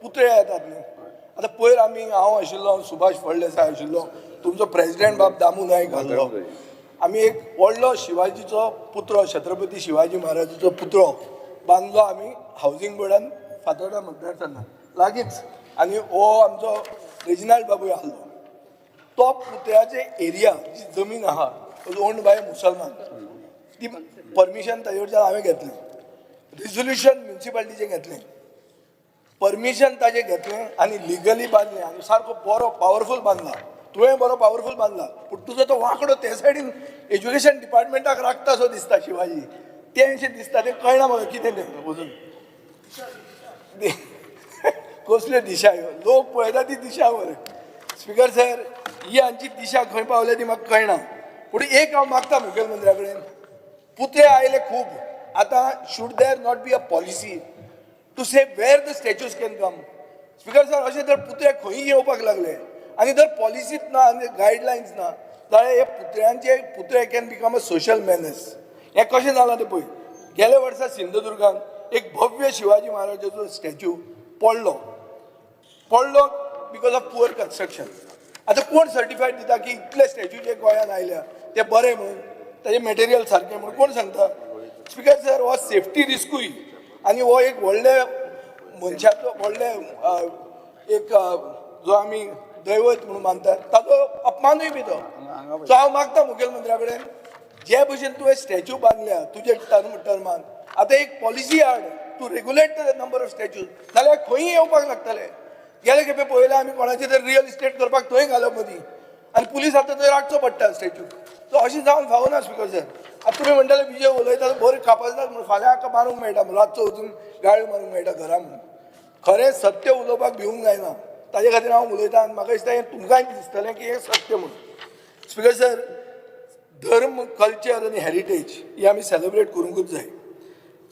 S8: पुतळे येतात न्हू आतां. पयर आमी, हांव आशिल्लो, सुभाष फळदेसाय आशिल्लो, तुमचो प्रेजिडेंट बाब दामू नायक आसलो. आमी एक व्हडलो शिवाजीचो पुतळो, छत्रपती शिवाजी महाराजाचो पुतळो बांदलो आमी हावजींग बोर्डान, फातोर्डा मतदारसंघात लागींच. आनी हो आमचो रेजिनाल्ड बाबूय आसलो. तो पुतळ्याचे एरिया जी जमीन आहा, ओन्ड बाय मुसलमान. ती परमिशन ताजे कडच्यान हांवें घेतलें, रिजोल्युशन म्युन्सिपालिटीचें घेतलें, परमिशन ताजें घेतलें आनी लिगली बांदलें आनी सारको बरो पावरफूल बांदला. तुवें बरो पावरफूल बांदला, पूण तुजो तो वांकडो ते सायडीन एज्युकेशन डिपार्टमेंटाक राखता सो दिसता शिवाजी. तें अशें दिसता, तें कळना म्हाका कितें तें वचून. कसल्यो दिशा ह्यो? लोक पळयता ती दिशा मरे. स्पिकर सर, ही आमची दिशा खंय पावल्या ती म्हाका कळना. पूण एक हांव मागता मुखेलमंत्र्या कडेन, पुतळे आयले खूब आतां, should there not be a policy to say where the statues can come? Speaker sir, अशें जर पुतळे खंय येवपाक लागले आनी जर पॉलिसीच ना आनी गायडलायन्स ना जाल्यार हे पुतळ्यांचे पुतळे can become a social menace. हें कशें जालां तें पळय. गेल्या वर्सा सिंधुदुर्गान एक भव्य शिवाजी महाराजाचो स्टॅच्यू पडलो, पडलो because of poor construction. आतां कोण सर्टिफायड दिता की इतले स्टॅच्यू जे गोंयांत आयल्या ते बरे म्हणून, ताजें मटेरियल सारकें म्हणून कोण सांगता? स्पिकर सर, हो सेफ्टी रिस्कूय आनी हो एक व्हडले मनशाचो व्हडले एक जो आमी दैवत म्हणून मानतात ताचो अपमानूय बी तो. सो हांव मागता मुखेलमंत्र्या कडेन, जे भशेन तुवें स्टॅच्यू बांदल्या तुजे टर्मान, आतां एक पॉलिसी हाड to regulate the number of statues, नाल्यार खंयी येवपाक लागतले. गेले खेपे पळयलें आमी, कोणाचे तर रियल इस्टेट करपाक थंय घालप मदीं आनी पुलीस आतां थंय राखचो पडटा स्टॅच्यू. सो अशें जावन फावना स्पिकर सर. आतां तुमी म्हणटाले विजय उलयता बरें कापासतात म्हणून, फाल्यां हाका मारूंक मेळटा म्हणून, रातचो वचून गाळ्यो मारूंक मेळटा घरा म्हणून. खरें सत्य उलोवपाक भिवूंक जायना. ताजे खातीर हांव उलयतां आनी म्हाका दिसता हें तुमकांय दिसतलें की हें सत्य म्हणून. स्पिकर सर, धर्म, कल्चर आनी हेरिटेज ही आमी सेलिब्रेट करूंकूच जाय.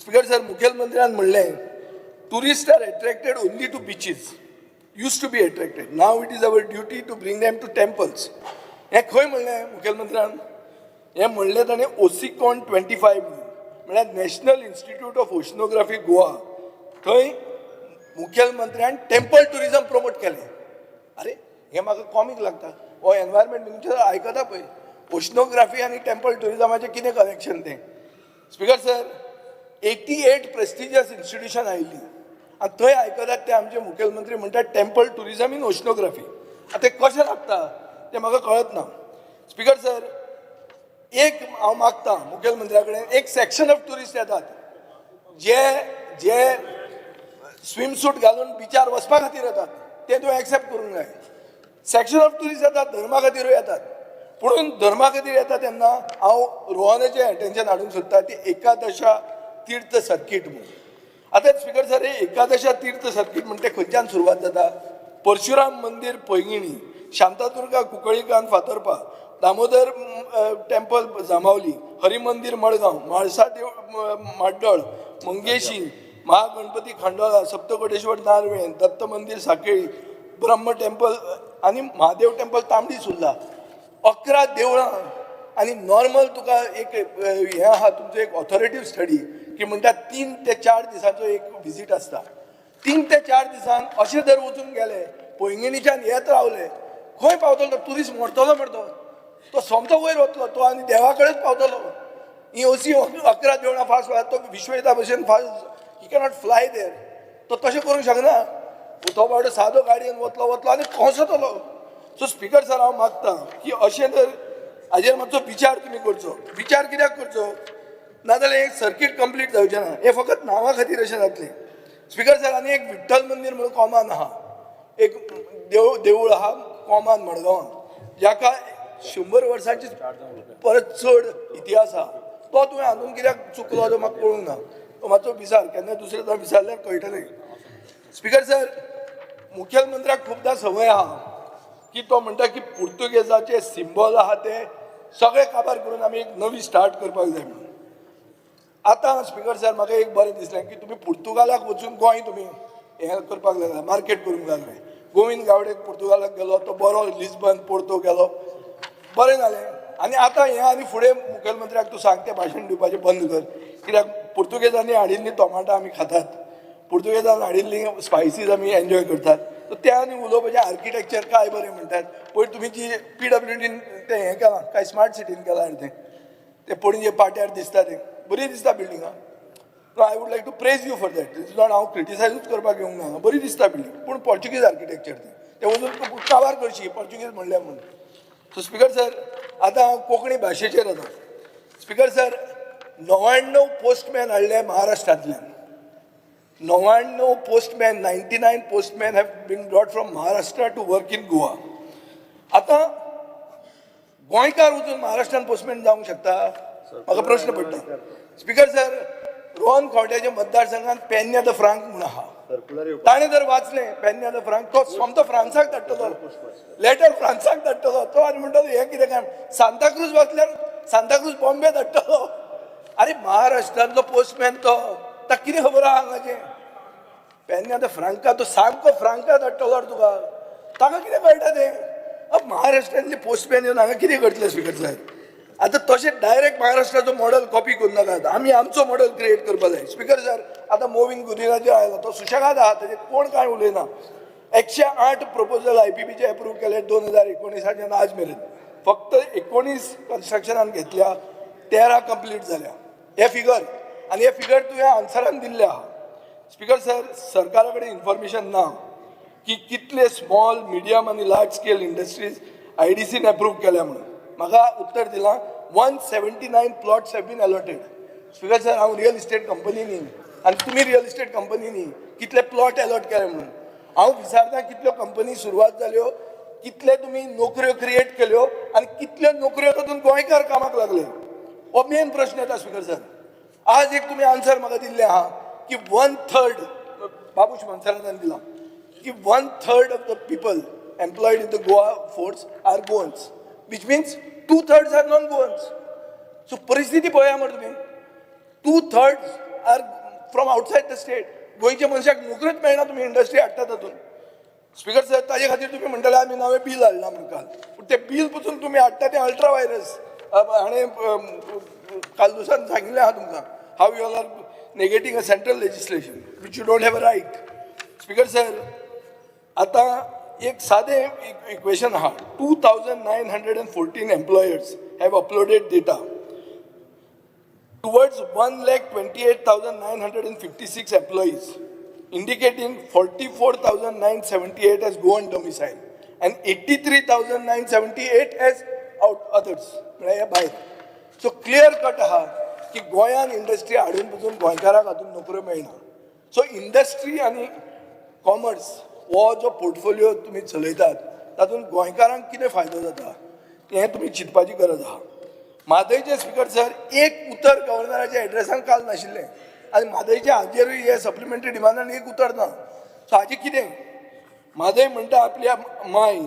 S8: स्पिकर सर, मुखेलमंत्र्यान म्हणलें, "Tourist are attracted only to beaches, used to be attracted. Now it is our duty to bring them to temples." हें खंय म्हणलें मुखेलमंत्र्यान? हें म्हणलें ताणें ओसिकॉन 25 म्हणून, म्हळ्यार national institute of oceanography, Goa. थंय मुखेलमंत्र्यान टेम्पल टुरिझम प्रमोट केलें. अरे, हें म्हाका कॉमीक लागता. हो एनवायरमेंट मिनिस्टर आयकता पळय, ओशनोग्राफी आनी टेम्पल टुरिझमाचें कितें कनेक्शन तें? Speaker sir, 88 prestigious institution आयिल्लीं आनी थंय आयकतात ते आमचे मुखेलमंत्री म्हणटात टेम्पल टुरिझम इन ओशनोग्राफी. आतां तें कशें लागता तें म्हाका कळत ना. स्पिकर सर, एक हांव मागता मुखेलमंत्र्या कडेन, एक सेक्शन ऑफ ट्युरिस्ट येतात जे जे स्विम सूट घालून बिचार वचपा खातीर येतात, ते तुवें एक्सेप्ट करूंक जाय. सेक्शन ऑफ ट्युरिस्ट येतात धर्मा खातीरूय येतात, पुणून धर्मा खातीर येता तेन्ना हांव रोहनाचें अटेन्शन हाडूंक सोदता ती एकादशा तीर्थ सर्कीट म्हणून. आतां स्पिकर सर, हे एकादशा तीर्थ सर्कीट म्हणटे खंयच्यान सुरवात जाता? परशुराम मंदीर पैंगिणी, शांतादुर्गा कुंकळीकान फातर्पा, दामोदर टेम्पल जांबावली, हरिमंदीर मडगांव, म्हाळसा देव माड्डळ, मंगेशी महागणपती खांडोळा, सप्तकोटेश्वर नार्वे, दत्त मंदीर साखळी, ब्रह्म टेम्पल आनी महादेव टेम्पल तांबडी सुर्ला. 11 देवळां. आनी नॉर्मल तुका एक हें आहा तुमचो एक ऑथॉरिटीव स्टडी की म्हणटा 3 ते 4 दिसांचो एक विजीट आसता. 3 ते 4 दिसान अशें जर वचून गेले, पैंगिणीच्यान येत रावले, खंय पावतलो तो ट्युरिस्ट? मरतलो मरतो तो, सोमतो वयर वतलो तो आनी देवा कडेच पावतलो. ही अशी 11 देवळां फास्ट, तो विश्वजिता भशेन fast he cannot fly there. तो तशें करूंक शकना. तो बाबडो सादो गाडयेन वतलो वतलो आनी कोसतलो. सो स्पिकर सर, हांव मागता की अशें जर हाजेर मातसो विचार तुमी करचो. विचार कित्याक करचो? नाजाल्यार हें सर्कीट कंप्लीट जावचें ना, हें फकत नांवा खातीर अशें जातलें. स्पिकर सर, आनी एक विठ्ठल मंदीर म्हणून कोमान आहा, एक देवूळ आहा कोमान मडगांवां, जाका 100 वर्सांची परत चड इतिहास आहा. तो तुवें हातून कित्याक चुकलो तो म्हाका कळूंक ना. तो मातसो विचार, केन्ना दुसरे जाण विचारल्यार कळटलें. स्पिकर सर, मुखेलमंत्र्याक खुबदां संवय आहा की तो म्हणटा की पुर्तुगेजाचे सिंबॉल आहा ते सगळे काबार करून आमी एक नवी स्टार्ट करपाक जाय म्हणून. आतां स्पिकर सर, म्हाका एक बरें दिसलें की तुमी पुर्तुगालाक वचून गोंय तुमी हें करपाक लागला, मार्केट करूंक लागले. गोविंद गावडे पुर्तुगालाक गेलो, तो बरो लिस्बन पोर्तो गेलो, बरें जालें. आनी आतां हें आनी फुडें मुखेलमंत्र्याक तूं सांग तें भाशण दिवपाचें बंद कर, कित्याक पुर्तुगेजांनी हाडिल्लीं टोमाटां आमी खातात, पुर्तुगेजान हाडिल्लीं स्पायसीस आमी एन्जॉय करतात. सो तें आनी उलोवपाचें आर्किटेक्चर काय बरें म्हणटात. पयर तुमी जी पीडब्ल्यूडीन तें हें केलां काय स्मार्ट सिटीन केलां तें, तें पणजे पाट्यार दिसता तें बरी दिसता बिल्डिंगां. I would like to praise you for that. Is not हांव क्रिटिसायजूच करपाक येवंक ना, बरी दिसता बिल्डींग, पूण पोर्चुगीज आर्किटेक्चर तें, तें वचून काबार करशी पोर्चुगीज म्हणल्यार म्हणून. सो स्पिकर सर, आतां हांव कोंकणी भाशेचेर येता. स्पिकर सर, 99 पोस्टमॅन हाडले महाराष्ट्रांतल्यान. 99 postman, 99 postman have been brought from Maharashtra to work in Goa. आतां गोंयकार वचून महाराष्ट्रान पोस्टमॅन जावंक शकता? म्हाका प्रश्न पडटा. स्पिकर सर, रोहन खंवट्याच्या मतदारसंघात पेन्या the Frank म्हूण आहा, ताणें जर वाचलें पेन्या the Frank, तो सोमतो फ्रांसाक धाडटलो, लेटर फ्रांसाक धाडटलो तो, आनी म्हणटलो हें कितें काय. सांताक्रूज वाचल्यार सांताक्रूज बॉम्बे धाडटलो. अरे महाराष्ट्रांतलो पोस्टमॅन तो, ताका कितें खबर आहा हांगाचें? पेन्या the Franca तो सामको फ्रांका धाडटलो तुका, ताका कितें कळटा तें? महाराष्ट्रांतले पोस्टमॅन येवन हांगा कितें करतले स्पिकर साहेब? आतां तशें डायरेक्ट महाराष्ट्राचो मॉडल कॉपी करूं नाकात, आमी आमचो मॉडल क्रिएट करपा जाय. स्पिकर सर, आतां मोविन गुदिन्हाचेर आयलो, तो सुशेगाद आहा, तेजेर कोण कांय उलयना. 108 प्रपोजल आयपीबीचे एप्रूव केले 2019च्यान आज मेरेन, फक्त 19 कन्स्ट्रक्शनान घेतल्या, 13 कंप्लीट जाल्या. हे फिगर आनी हे फिगर तुवें आन्सरान दिल्ले आहा. स्पिकर सर, सरकारा कडेन इन्फॉर्मेशन ना की कितले स्मॉल, मिडियम आनी लार्ज स्केल इंडस्ट्रीज आयडीसीन एप्रूव केल्या म्हणून. म्हाका उत्तर दिलां 179 plots have been allotted. Speaker sir, हांव रियल इस्टेट कंपनी न्ही आनी तुमी रियल इस्टेट कंपनी न्ही, कितले प्लॉट अलॉट केले म्हणून हांव विचारता. कितल्यो कंपनी सुरवात जाल्यो, कितले तुमी नोकऱ्यो क्रिएट केल्यो आनी कितल्यो नोकऱ्यो तातूंत गोंयकार कामाक लागले, हो मेन प्रश्न येता. स्पिकर सर, आज एक तुमी आन्सर म्हाका दिल्लें आहा की 1/3, बाबूश मोन्सेरातान दिलां की 1/3 of the people employed in the Goa force are Goans, which means 2/3 are non Goans. So परिस्थिती पळया मरे तुमी, 2/3 are from outside the state. गोंयच्या मनशाक नोकरीच मेळना, तुमी इंडस्ट्री हाडटा तातूंत. स्पिकर सर, ताजे खातीर तुमी म्हणटले आमी नवें बील हाडलां म्हणून काल, पूण तें बील पसून तुमी हाडटा तें अल्ट्रा वायरस. हाणें काल दिसान सांगिल्लें आहा तुमकां how you are negating a central legislation which you don't have a right. Speaker sir, आतां एक सादें इक्वेशन आहा. 2914 employers have uploaded data towards 1,28,956 employees, indicating 44,978 as Goan domicile and 83,978 as out others. म्हळ्यार हे भायर. सो क्लियर कट आहा की गोंयान इंडस्ट्री हाडून पसून गोंयकाराक हातून नोकऱ्यो मेळना. सो इंडस्ट्री आनी कॉमर्स हो जो पोर्टफोलियो तुमी चलयतात, तातूंत गोंयकारांक कितें फायदो जाता हें तुमी चिंतपाची गरज आहा. म्हादयचे, स्पिकर सर, एक उतर गव्हर्नराच्या एड्रेसान काल नाशिल्लें आनी म्हादयच्या हाजेरूय हे सप्लिमेंटरी डिमांडान एक उतर ना. सो हाजें कितें? म्हादय म्हणटा आपल्या माय,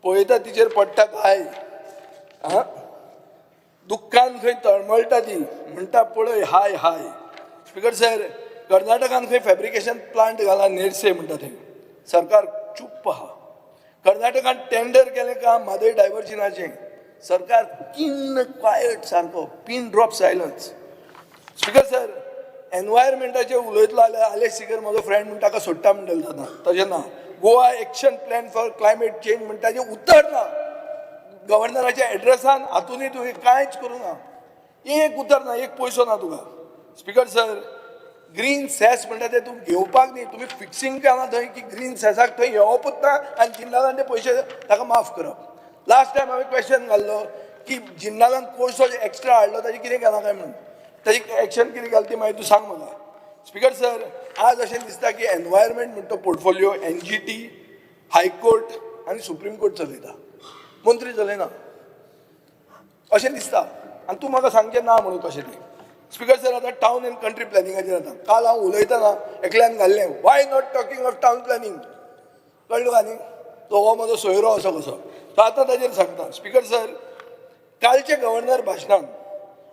S8: पळयता तिचेर पडटा घाय, आं, दुख्खान खंय तळमळटा ती, म्हणटा पळय हाय हाय. स्पिकर सर, कर्नाटकान खंय फॅब्रिकेशन प्लांट घाला नेरसे म्हणटा थंय, सरकार चूप आहा. कर्नाटकान टेंडर केलें काम म्हादय डायवर्जनाचें, सरकार किन्न क्वायट सारको, pin drop silence. Speaker sir, एनवायरमेंटाचेर उलयतलो जाल्यार आलेक्स सिकर म्हजो फ्रेंड म्हण ताका सोडटा म्हणटलें जाता, तशें ना. Goa action plan for climate change म्हणटा ताजें उतर ना गव्हर्नराच्या एड्रेसान. हातूनय तुवें कांयच करूं ना, एक उतर ना, एक पयसो ना तुका. स्पिकर सर, ग्रीन सेस म्हणटा ते तूं घेवपाक न्ही, तुमी फिक्सिंग केलां थंय की ग्रीन सेसाक थंय येवपूच ना आनी जिंदालान ते पयशे ताका माफ करप. लास्ट टायम हांवें क्वेश्चन घाल्लो की जिंदालान पयसो एक्स्ट्रा हाडलो, ताजें कितें केलां काय म्हणून, ताजी एक्शन कितें केली ती मागीर तूं सांग म्हाका. स्पिकर सर, आज अशें दिसता की एनवायरमेंट म्हणटा पोर्टफोलियो एनजीटी, हायकोर्ट आनी सुप्रीम कोर्ट चलयता, मंत्री चलयना अशें दिसता. आनी तूं म्हाका सांगचें ना म्हणून तशें तें. स्पिकर सर, आतां टावन एंड कंट्री प्लॅनिंगाचेर जाता. काल हांव उलयतना एकल्यान घाल्लें, "Why not talking of town planning?" कळ्ळें तुका न्ही? तो हो म्हजो सोयरो असो कसो. सो आतां ताजेर सांगता. स्पिकर सर, कालचे गव्हर्नर भाशणान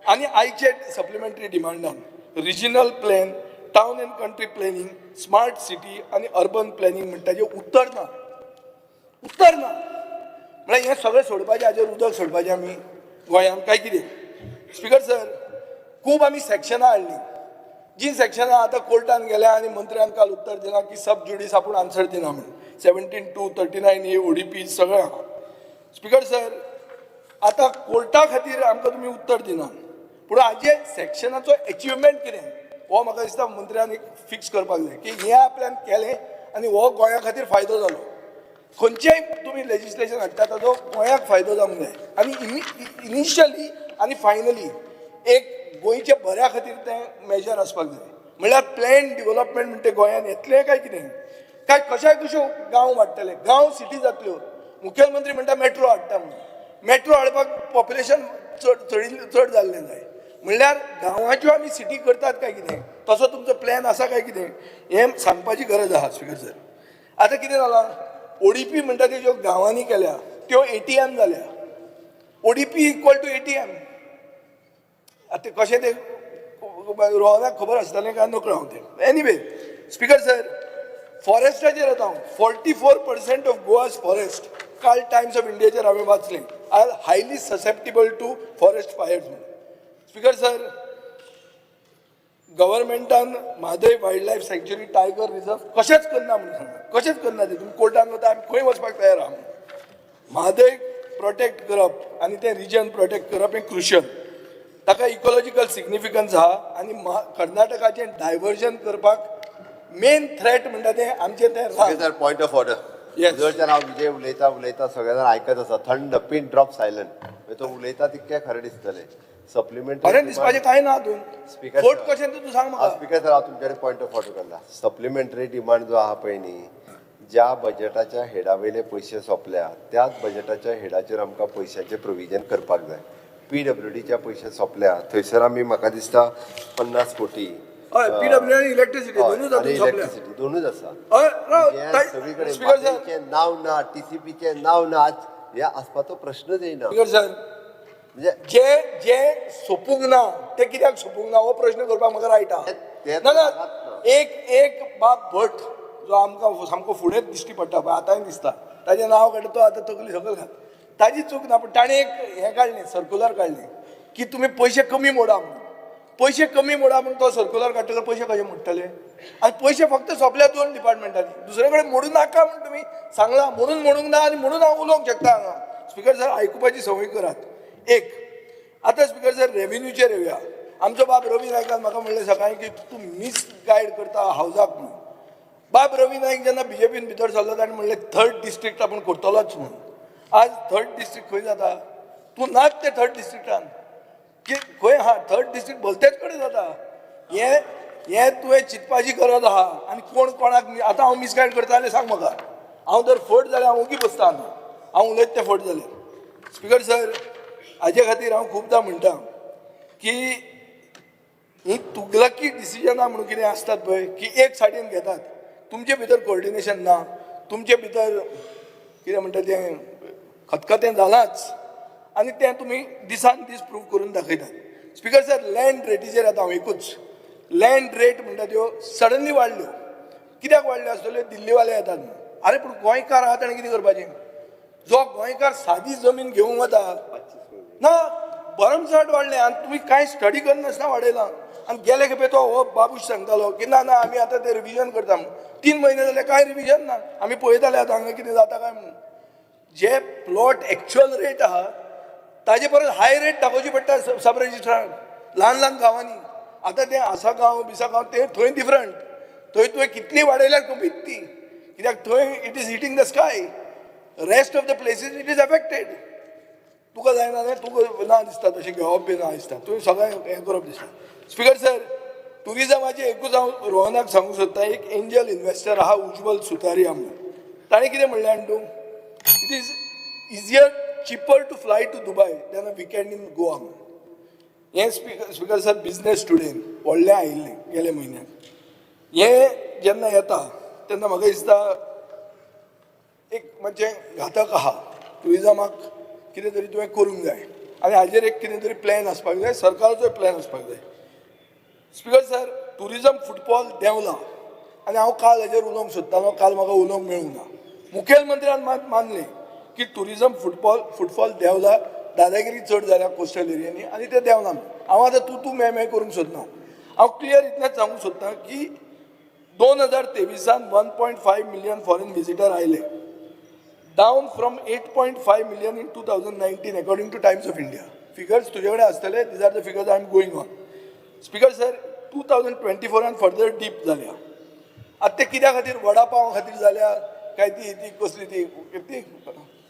S8: आनी आयचे सप्लिमेंटरी डिमांडान regional plan, town and country planning, smart city आनी अर्बन प्लॅनिंग म्हणटा ताजें उत्तर ना, उत्तर ना. म्हळ्यार हें सगळें सोडपाचें, हाजेर उदक सोडपाचें आमी गोंयांत काय कितें? स्पिकर सर, खूब आमी सॅक्शनां हाडलीं, जी सॅक्शनां आतां कोर्टान गेल्या आनी मंत्र्यान काल उत्तर दिलां की सब ज्युडीस, आपूण आन्सर दिना म्हणून. 17(2), 39A, ODP सगळें आहा. स्पिकर सर, आतां कोर्टा खातीर आमकां तुमी उत्तर दिना, पूण हाजे सॅक्शनाचो एचिवमेंट कितें हो म्हाका दिसता मंत्र्यान एक फिक्स करपाक जाय की हें आपल्यान केलें आनी हो गोंया खातीर फायदो जालो. खंयचेय तुमी लेजिस्लेशन हाडटा ताजो गोंयाक फायदो जावंक जाय आनी इनिशियली आनी फायनली एक गोंयच्या बऱ्या खातीर तें मेजर आसपाक जाय. म्हणल्यार प्लॅन डिवलपमेंट म्हणटे गोंयांत येतलें काय कितें, काय कश्याय कश्यो गांव वाडटले, गांव सिटी जातल्यो? मुखेलमंत्री म्हणटा मेट्रो हाडटा म्हणून, मेट्रो हाडपाक पॉप्युलेशन चड चड चड जाल्लें जाय. म्हणल्यार गांवाच्यो आमी सिटी करतात काय कितें, तसो तुमचो प्लॅन आसा काय कितें, हें सांगपाची गरज आहा. स्पिकर सर, आतां कितें जालां, ओडीपी म्हणटा त्यो ज्यो गांवांनी केल्या त्यो एटीएम जाल्या. ODP equal to ATM. आतां ते कशें तें रोहनाक खबर आसतलें काय नकळो हांव तें. एनिवे स्पिकर सर, फॉरेस्टाचेर येता हांव. 44% of Goa's forest, काल टायम्स ऑफ इंडियाचेर हांवें वाचलें, are highly susceptible to forest fires म्हणून. स्पिकर सर, गव्हर्मेंटान Mhadei wild life sanctuary, tiger reserve कशेंच करना म्हणून सांगला, कशेंच करना ते. तुमी कोर्टान वता, आमी खंय वचपाक तयार आहा. म्हादय प्रोटेक्ट करप आनी तें रिजन प्रोटेक्ट करप हें क्रुशियल. ताका इकोलॉजिकल सिग्निफिकन्स आहा आनी कर्नाटकाचें डायवर्जन करपाक मेन थ्रेट म्हणटा तें आमचें तें रान.
S5: Sir, point of order.
S8: Yes.
S5: जरच्यान हांव विजय उलयता उलयता सगळे जाण आयकत आसा, थंड, पिन ड्रॉप सायलंट. तो उलयता तितकें खरें दिसतलें. सप्लिमेंटरी
S8: खरें दिसपाचें कांय ना हातूंत.
S5: स्पीकर
S8: फट कशें तें तूं सांग म्हाका.
S5: स्पीकर सर, हांव तुमच्याकडे पॉयंट ऑफ ऑर्डर करता. सप्लिमेंटरी डिमांड जो आहा पळय न्ही, ज्या बजेटाच्या हेडा वयले पयशे सोंपल्या त्याच बजेटाच्या हेडाचेर आमकां पयशांचें प्रोविजन करपाक जाय. पीडब्ल्यूडीच्या पयशे सोंपल्या, थंयसर आमी म्हाका दिसता 50 कोटी.
S8: हय, पीडब्ल्यू आनी इलेक्ट्रिसिटी दोनूय
S5: आनी
S8: जातून सोंपल्या.
S5: इलेक्ट्रिसिटी दोनूच आसा.
S8: हय, राव,
S5: हें सगळी
S8: स्पीकर सर.
S5: कडेन नांव ना, टीसीपीचें नांव ना, आज हे आसपाचो प्रश्नच येयना.
S8: स्पीकर सर,
S5: म्हणजे
S8: जे जे सोपूंक ना ते कित्याक सोपूंक ना हो प्रश्न करपाक म्हाका रायट आहा.
S5: ते
S8: ना ना
S5: ना.
S8: एक एक बाब भट जो आमकां सामको फुडें दिश्टी पडटा पळय, आतांय दिसता, ताजें नांव काडटा तो आतां तकली सकयल घाल. ताजी चूक ना, पूण ताणें एक हें काडलें, सर्कुलर काडलें की तुमी पयशे कमी मोडा म्हणून. पयशे कमी मोडा म्हणून तो सर्कुलर काडटकर पयशे कशे मोडटले? आनी पयशे फक्त सोंपल्या दोन डिपार्टमेंटांनी, दुसरे कडेन मोडू नाका म्हूण तुमी सांगलां म्हणून मोडूंक ना आनी म्हणून हांव उलोवंक शकता हांगा. स्पिकर सर, आयकुपाची संवय करात एक. आतां स्पिकर सर, रेव्हेन्यूचेर येवया. आमचो बाब रवी नायकान म्हाका म्हणलें सकाळीं की तूं मिसगायड करता हावजाक म्हणून. बाब रवी नायक जेन्ना बीजेपीन भितर सरलो, ताणें म्हणलें थर्ड डिस्ट्रिक्ट आपूण करतलोच म्हणून. आज थर्ड डिस्ट्रिक्ट खंय जाता? तूं नाच ते थर्ड डिस्ट्रिक्टान की खंय आहा थर्ड डिस्ट्रिक्ट? भलतेच कडेन जाता. हें हें तुवें चिंतपाची गरज आहा. आनी कोण कोणाक आतां हांव मिसगायड करता जाल्यार सांग म्हाका. हांव जर फट जाल्यार हांव ओगी बसता आतां, हांव उलयत तें फट जाल्यार. स्पिकर सर, हाजे खातीर हांव खुबदां म्हणटा की ही तुगलकी डिसिजनां म्हणून कितें आसतात पळय की एक सायडीन घेतात, तुमचे भितर कोऑर्डिनेशन ना, तुमचे भितर कितें म्हणटा तें खतखतें जालांच आनी तें तुमी दिसान दीस प्रूव करून दाखयतात. स्पिकर सर, लँड रेटीचेर आतां हांव एकूच. लँड रेट म्हणटा त्यो सडनली वाडल्यो. कित्याक वाडल्यो आसतल्यो? दिल्लीवाले येतात म्हणून. आरे, पूण गोंयकार आहा ताणें कितें करपाचें? जो गोंयकार सादी जमीन घेवंक वता ना, भरमसाठ वाडलें आनी तुमी कांय स्टडी करनासतना वाडयलां. आनी गेले खेपे तो हो बाबूश सांगतालो की ना ना, आमी आतां तें रिविजन करता म्हणून. 3 म्हयने जाले, कांय रिविजन ना. आमी पळयताले आतां हांगा कितें जाता काय म्हणून. जे प्लॉट एक्चुअल रेट आहा ताजे परस हाय रेट दाखोवची पडटा सब रजिस्ट्राराक ल्हान ल्हान गांवांनी. आतां तें आसा गांव बिसा गांव ते थंय डिफरंट. थंय तुवें कितली वाडयल्यार कमीच ती, कित्याक थंय it is hitting the sky, rest of the places it is affected. तुका जायना जाल्यार तुका ना दिसता तशें घेवप बी ना दिसता, तुवें सगळें हें करप दिसता. स्पिकर सर, टुरिजमाचें एकूच हांव रोहनाक सांगूंक सोदता. एक एंजल इन्वेस्टर आहा उज्वल सुतारिया म्हणून, ताणें कितें म्हणलें जाणा तूं? "It is easier, cheaper to fly to Dubai than a weekend in Goa" म्हणून. हें स्पिकर सर, बिजनेस टुडेन व्हडलें आयिल्लें गेल्या म्हयन्याक. हें जेन्ना येता तेन्ना म्हाका दिसता एक मातशें घातक आहा टुरिजमाक. कितें तरी तुवें करूंक जाय आनी हाजेर एक कितें तरी प्लॅन आसपाक जाय, सरकाराचोय प्लॅन आसपाक जाय. Speaker sir. टुरिजम फुटबॉल देंवला आनी हांव काल हेजेर उलोवंक सोदतालो, काल म्हाका उलोवंक मेळूंक ना. मुखेलमंत्र्यान मात मानलें की टुरिजम फुटफॉल देंवला, दादागिरी चड जाल्या कोस्टल एरियांनी आनी ते देंवला. हांव आतां तूं तूं मे मे करूंक सोदना, हांव क्लियर इतलेंच सांगूंक सोदता की 2023 1.5 मिलियन फॉरेन विजिटर आयले, down from 8.5 million in 2019 according to Times of India. Figures तुजे कडेन आसतले, these are the figures I am going on. Speaker sir, 2024 further dip जाल्या. आतां ते कित्या खातीर, वडा पाव खातीर जाल्या काय ती ती कसली ती ती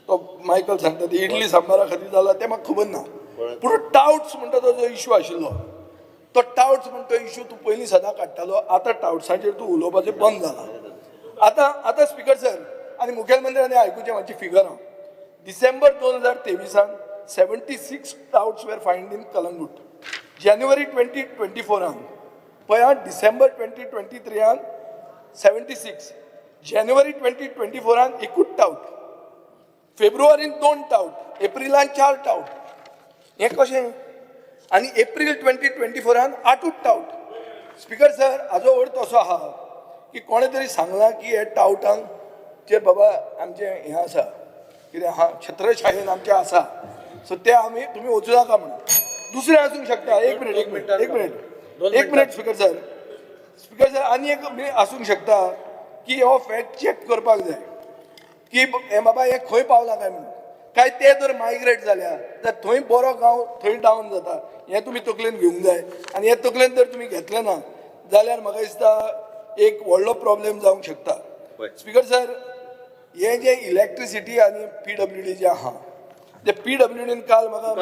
S8: तो मायकल सांगता ती इडली सांबारा खातीर जाला तें म्हाका खबर ना. पूण टावट्स म्हणटा तो जो इशू आशिल्लो, तो टावट्स म्हणटा तो इशू तूं पयलीं सदां काडटालो, आतां टावट्साचेर तूं उलोवपाचें बंद जाला. आतां आतां स्पिकर सर आनी मुखेलमंत्र्यांनी आयकुचें मातशी फिगरां. डिसेंबर 2023 76 touts were find in Calangute. January 2024 पळया, डिसेंबर 2023 76, जानेवारी 2024 एकूच टावट, फेब्रुवारीन 2 टावट, एप्रिलान 4 टावट. हें कशें? आनी एप्रील 2024 8 टावट. स्पिकर सर, हाजो अर्थ असो आहा की कोणें तरी सांगलां की हे टावटांक जे बाबा आमचें हें आसा कितें आहा, छत्रछायेन आमचें आसा, सो ते आमी तुमी वचूं नाका म्हणून. दुसरें आसूंक शकता, एक मिनट एक मिनट एक मिनट एक minute speaker sir, speaker sir, आनी एक आसूंक शकता की हो फॅक्ट चॅक करपाक जाय की हे बाबा हे खंय पावला काय म्हणून. काय ते जर मायग्रेट जाल्या जाल्यार थंय बरो गांव थंय डावन जाता, हें तुमी तकलेन घेवंक जाय. आनी हें तकलेन जर तुमी घेतलें ना जाल्यार म्हाका दिसता एक व्हडलो प्रॉब्लेम जावंक शकता. स्पिकर सर, हे जे इलेक्ट्रिसिटी आनी पीडब्ल्यूडी जे आहा, ते पीडब्ल्यूडीन काल म्हाका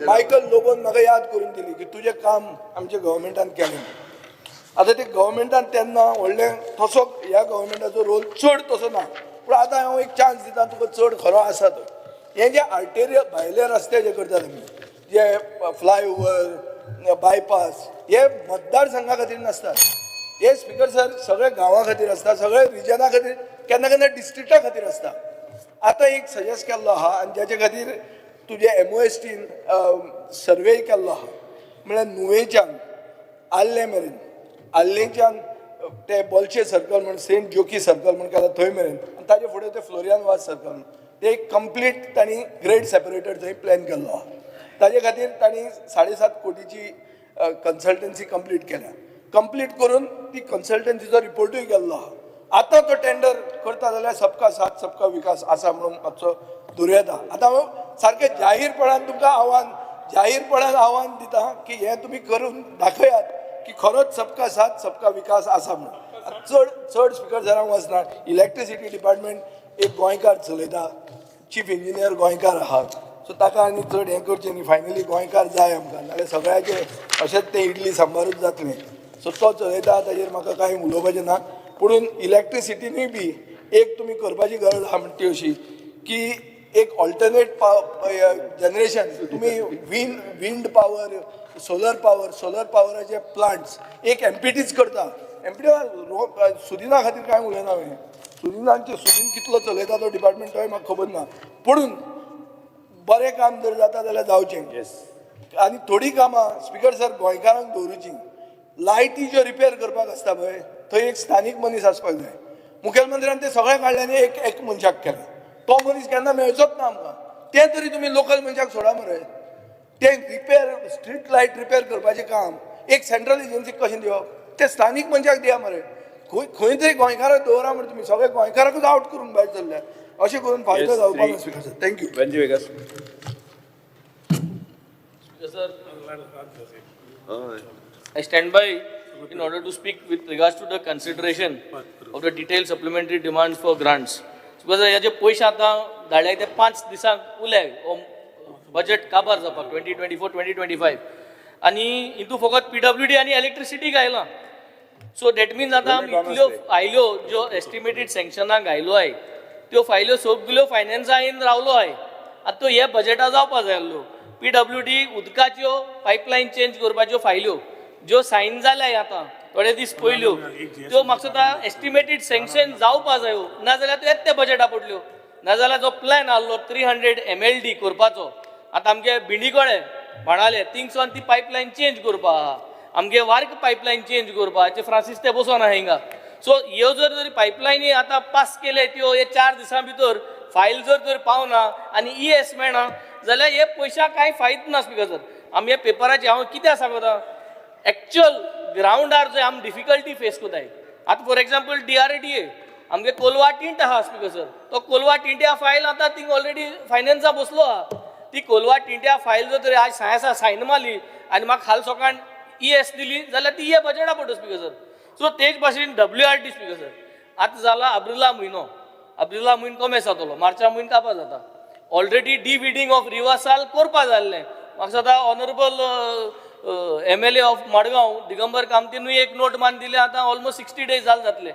S8: मायकल लोबोन म्हाका याद करून दिली की तुजें काम आमच्या गव्हर्मेंटान केलें. आतां ते गव्हर्मेंटान तेन्ना व्हडलें तसो ह्या गव्हर्मेंटाचो रोल चड तसो ना, पूण आतां हांव एक चान्स दिता तुका चड खरो आसा तो. हें जे आर्टेरियल भायले रस्ते जे करतात आमी, जे फ्लायओवर, बायपास, हे मतदारसंघा खातीर नासतात, हे स्पिकर सर सगळे गांवा खातीर आसता, सगळे रिजना खातीर, केन्ना केन्ना डिस्ट्रिक्टा खातीर आसता. आतां एक सजेस्ट केल्लो आहा आनी जाचे खातीर तुजे एमओएसटीन सर्वे केल्लो आहा, म्हळ्यार नुवेच्यान आल्ले मेरेन, आल्लेच्यान ते बोलचे सर्कल म्हण, सेंट जोकी सर्कल म्हण केला थंय मेरेन, आनी ताजे फुडें ते फ्लोरियान वाज सर्कल म्हण, ते एक कंप्लीट तांणी ग्रेड सेपरेटर थंय प्लॅन केल्लो आहा. ताजे खातीर तांणी 7.5 कोटीची कन्सल्टन्सी कंप्लीट केल्या. कंप्लीट करून ती कन्सल्टन्सीचो रिपोर्टूय केल्लो आहा. आतां तो टेंडर करता जाल्यार सबका साथ सबका विकास आसा म्हणून मातसो दुर्येता. आतां हांव सारकें जाहीरपणान तुमकां आव्हान, जाहीरपणान आव्हान दिता की हें तुमी करून दाखयात की खरोच सबका साथ सबका विकास आसा म्हणून. चड चड स्पिकर सर हांव वचना. इलेक्ट्रिसिटी डिपार्टमेंट एक गोंयकार चलयता, चीफ इंजिनियर गोंयकार आहा, सो ताका आनी चड हें करचें न्ही. फायनली गोंयकार जाय आमकां, नाल्यार सगळ्याचें अशेंच तें इडली सांबारूच जातलें. सो तो चलयता, ताजेर म्हाका कांय उलोवपाचें ना. पुणून इलेक्ट्रिसिटीनूय बी एक तुमी करपाची गरज आहा म्हणटा ती अशी की एक ऑल्टरनेट जनरेशन तुमी wind power, solar power, solar पावराचे plants एक एमपीटीच करता. एमपीटी सुदिना खातीर कांय उलयना हांवें, सुदिनांचे सुदीन कितलो चलयता तो डिपार्टमेंट तोय म्हाका खबर ना, पुणून बरें काम जर जाता जाल्यार जावचें. आनी थोडीं कामां स्पिकर सर गोंयकारांक दवरुची. लायटी ज्यो रिपेर करपाक आसता पळय, थंय एक स्थानीक मनीस आसपाक जाय. मुखेलमंत्र्यान ते सगळें काडलें आनी एक एक मनशाक केलें, तो मनीस केन्ना मेळचोच ना आमकां. तें तरी तुमी लोकल मनशाक सोडा मरे. ते रिपेर स्ट्रीट लायट रिपेर करपाचें काम एक सेंट्रल एजन्सीक कशें दिवप? ते स्थानीक मनशाक दिया मरे. खंय खंय तरी गोंयकाराक दवरा मरे, तुमी सगळे गोंयकाराकूच आवट करूंक भायर सरल्या. अशें करून फायदो जावपाक ना speaker sir. Thank you.
S1: Venzy Viegas.
S9: Sir, I stand by in order to speak with regards to the consideration of the detailed supplementary demands for grants. Because हे जे पयशे आतां धाडले ते 5 दिसांक उरले हो बजेट काबार जावपाक 2024 2025, आनी हितून फकत पीडब्ल्यूडी आनी इलेक्ट्रिसिटीक आयलां. सो that means आतां आमी इतल्यो फायल्यो ज्यो एस्टिमेटेड सँक्शनाक घायल्यो आहाय त्यो फायल्यो सगल्यो फायनान्सा येवन रावलो आहाय. आतां त्यो हे बजेटा जावपा जाय आसल्यो. पीडब्ल्यूडी उदकाच्यो पायपलायन चेंज करपाच्यो फायल्यो ज्यो सायन जाल्या आतां थोडे दीस पयल्यो त्यो म्हाका दिसता एस्टिमेटेड सँक्शन जावपा जायो, नाजाल्यार त्यो येत ते बजेटा पडल्यो. नाजाल्यार जो प्लॅन आहलो 300 MLD करपाचो, आतां आमगे भिंडीकोळे म्हणाले थिंगसून ती पायपलायन चेंज करपा आहा. आमगे वार्क पायपलायन चेंज करपा फ्रांसीस ते बसोन आहा हिंगा. सो ह्यो जर जरी पायपलायनी आतां पास केले त्यो हे 4 दिसां भितर फायल जर तर पावना आनी ई एस मेळना जाल्यार हे पयशा कांय फायद ना स्पीकर सर. आमी हे पेपराचे हांव कित्याक सांगता एक्चुअल ग्रावंडार जंय आमी डिफिकल्टी फेस करताय. आतां फॉर एग्जाम्पल DRDA आमगे कोलवा टिंट आहा स्पीकर सर. तो कोलवा टिंट्या फायल आतां थिंग ऑलरेडी फायनान्सा बसलो आहा. ती कोलवा टिंट्या फायल जर तरी आज सायन्सा सायन मारली आनी म्हाका खाल सोकाण ई एस दिली जाल्यार ती हे बजेटा पडटा स्पीकर सर. सो तेच भाशेन WRT speaker sir. आतां जाला आब्रिला म्हयनो, आब्रिला म्हयनो कमेस जातलो, मार्चा म्हयनो कापा जाता. ऑलरेडी डिविडींग ऑफ रिवर्साल करपा जाल्लें. म्हाका दिसता honourable MLA of Madgaon Digambar कामतीनूय एक नोट मान दिले आतां ऑलमोस्ट 60 डेज जाल जातले.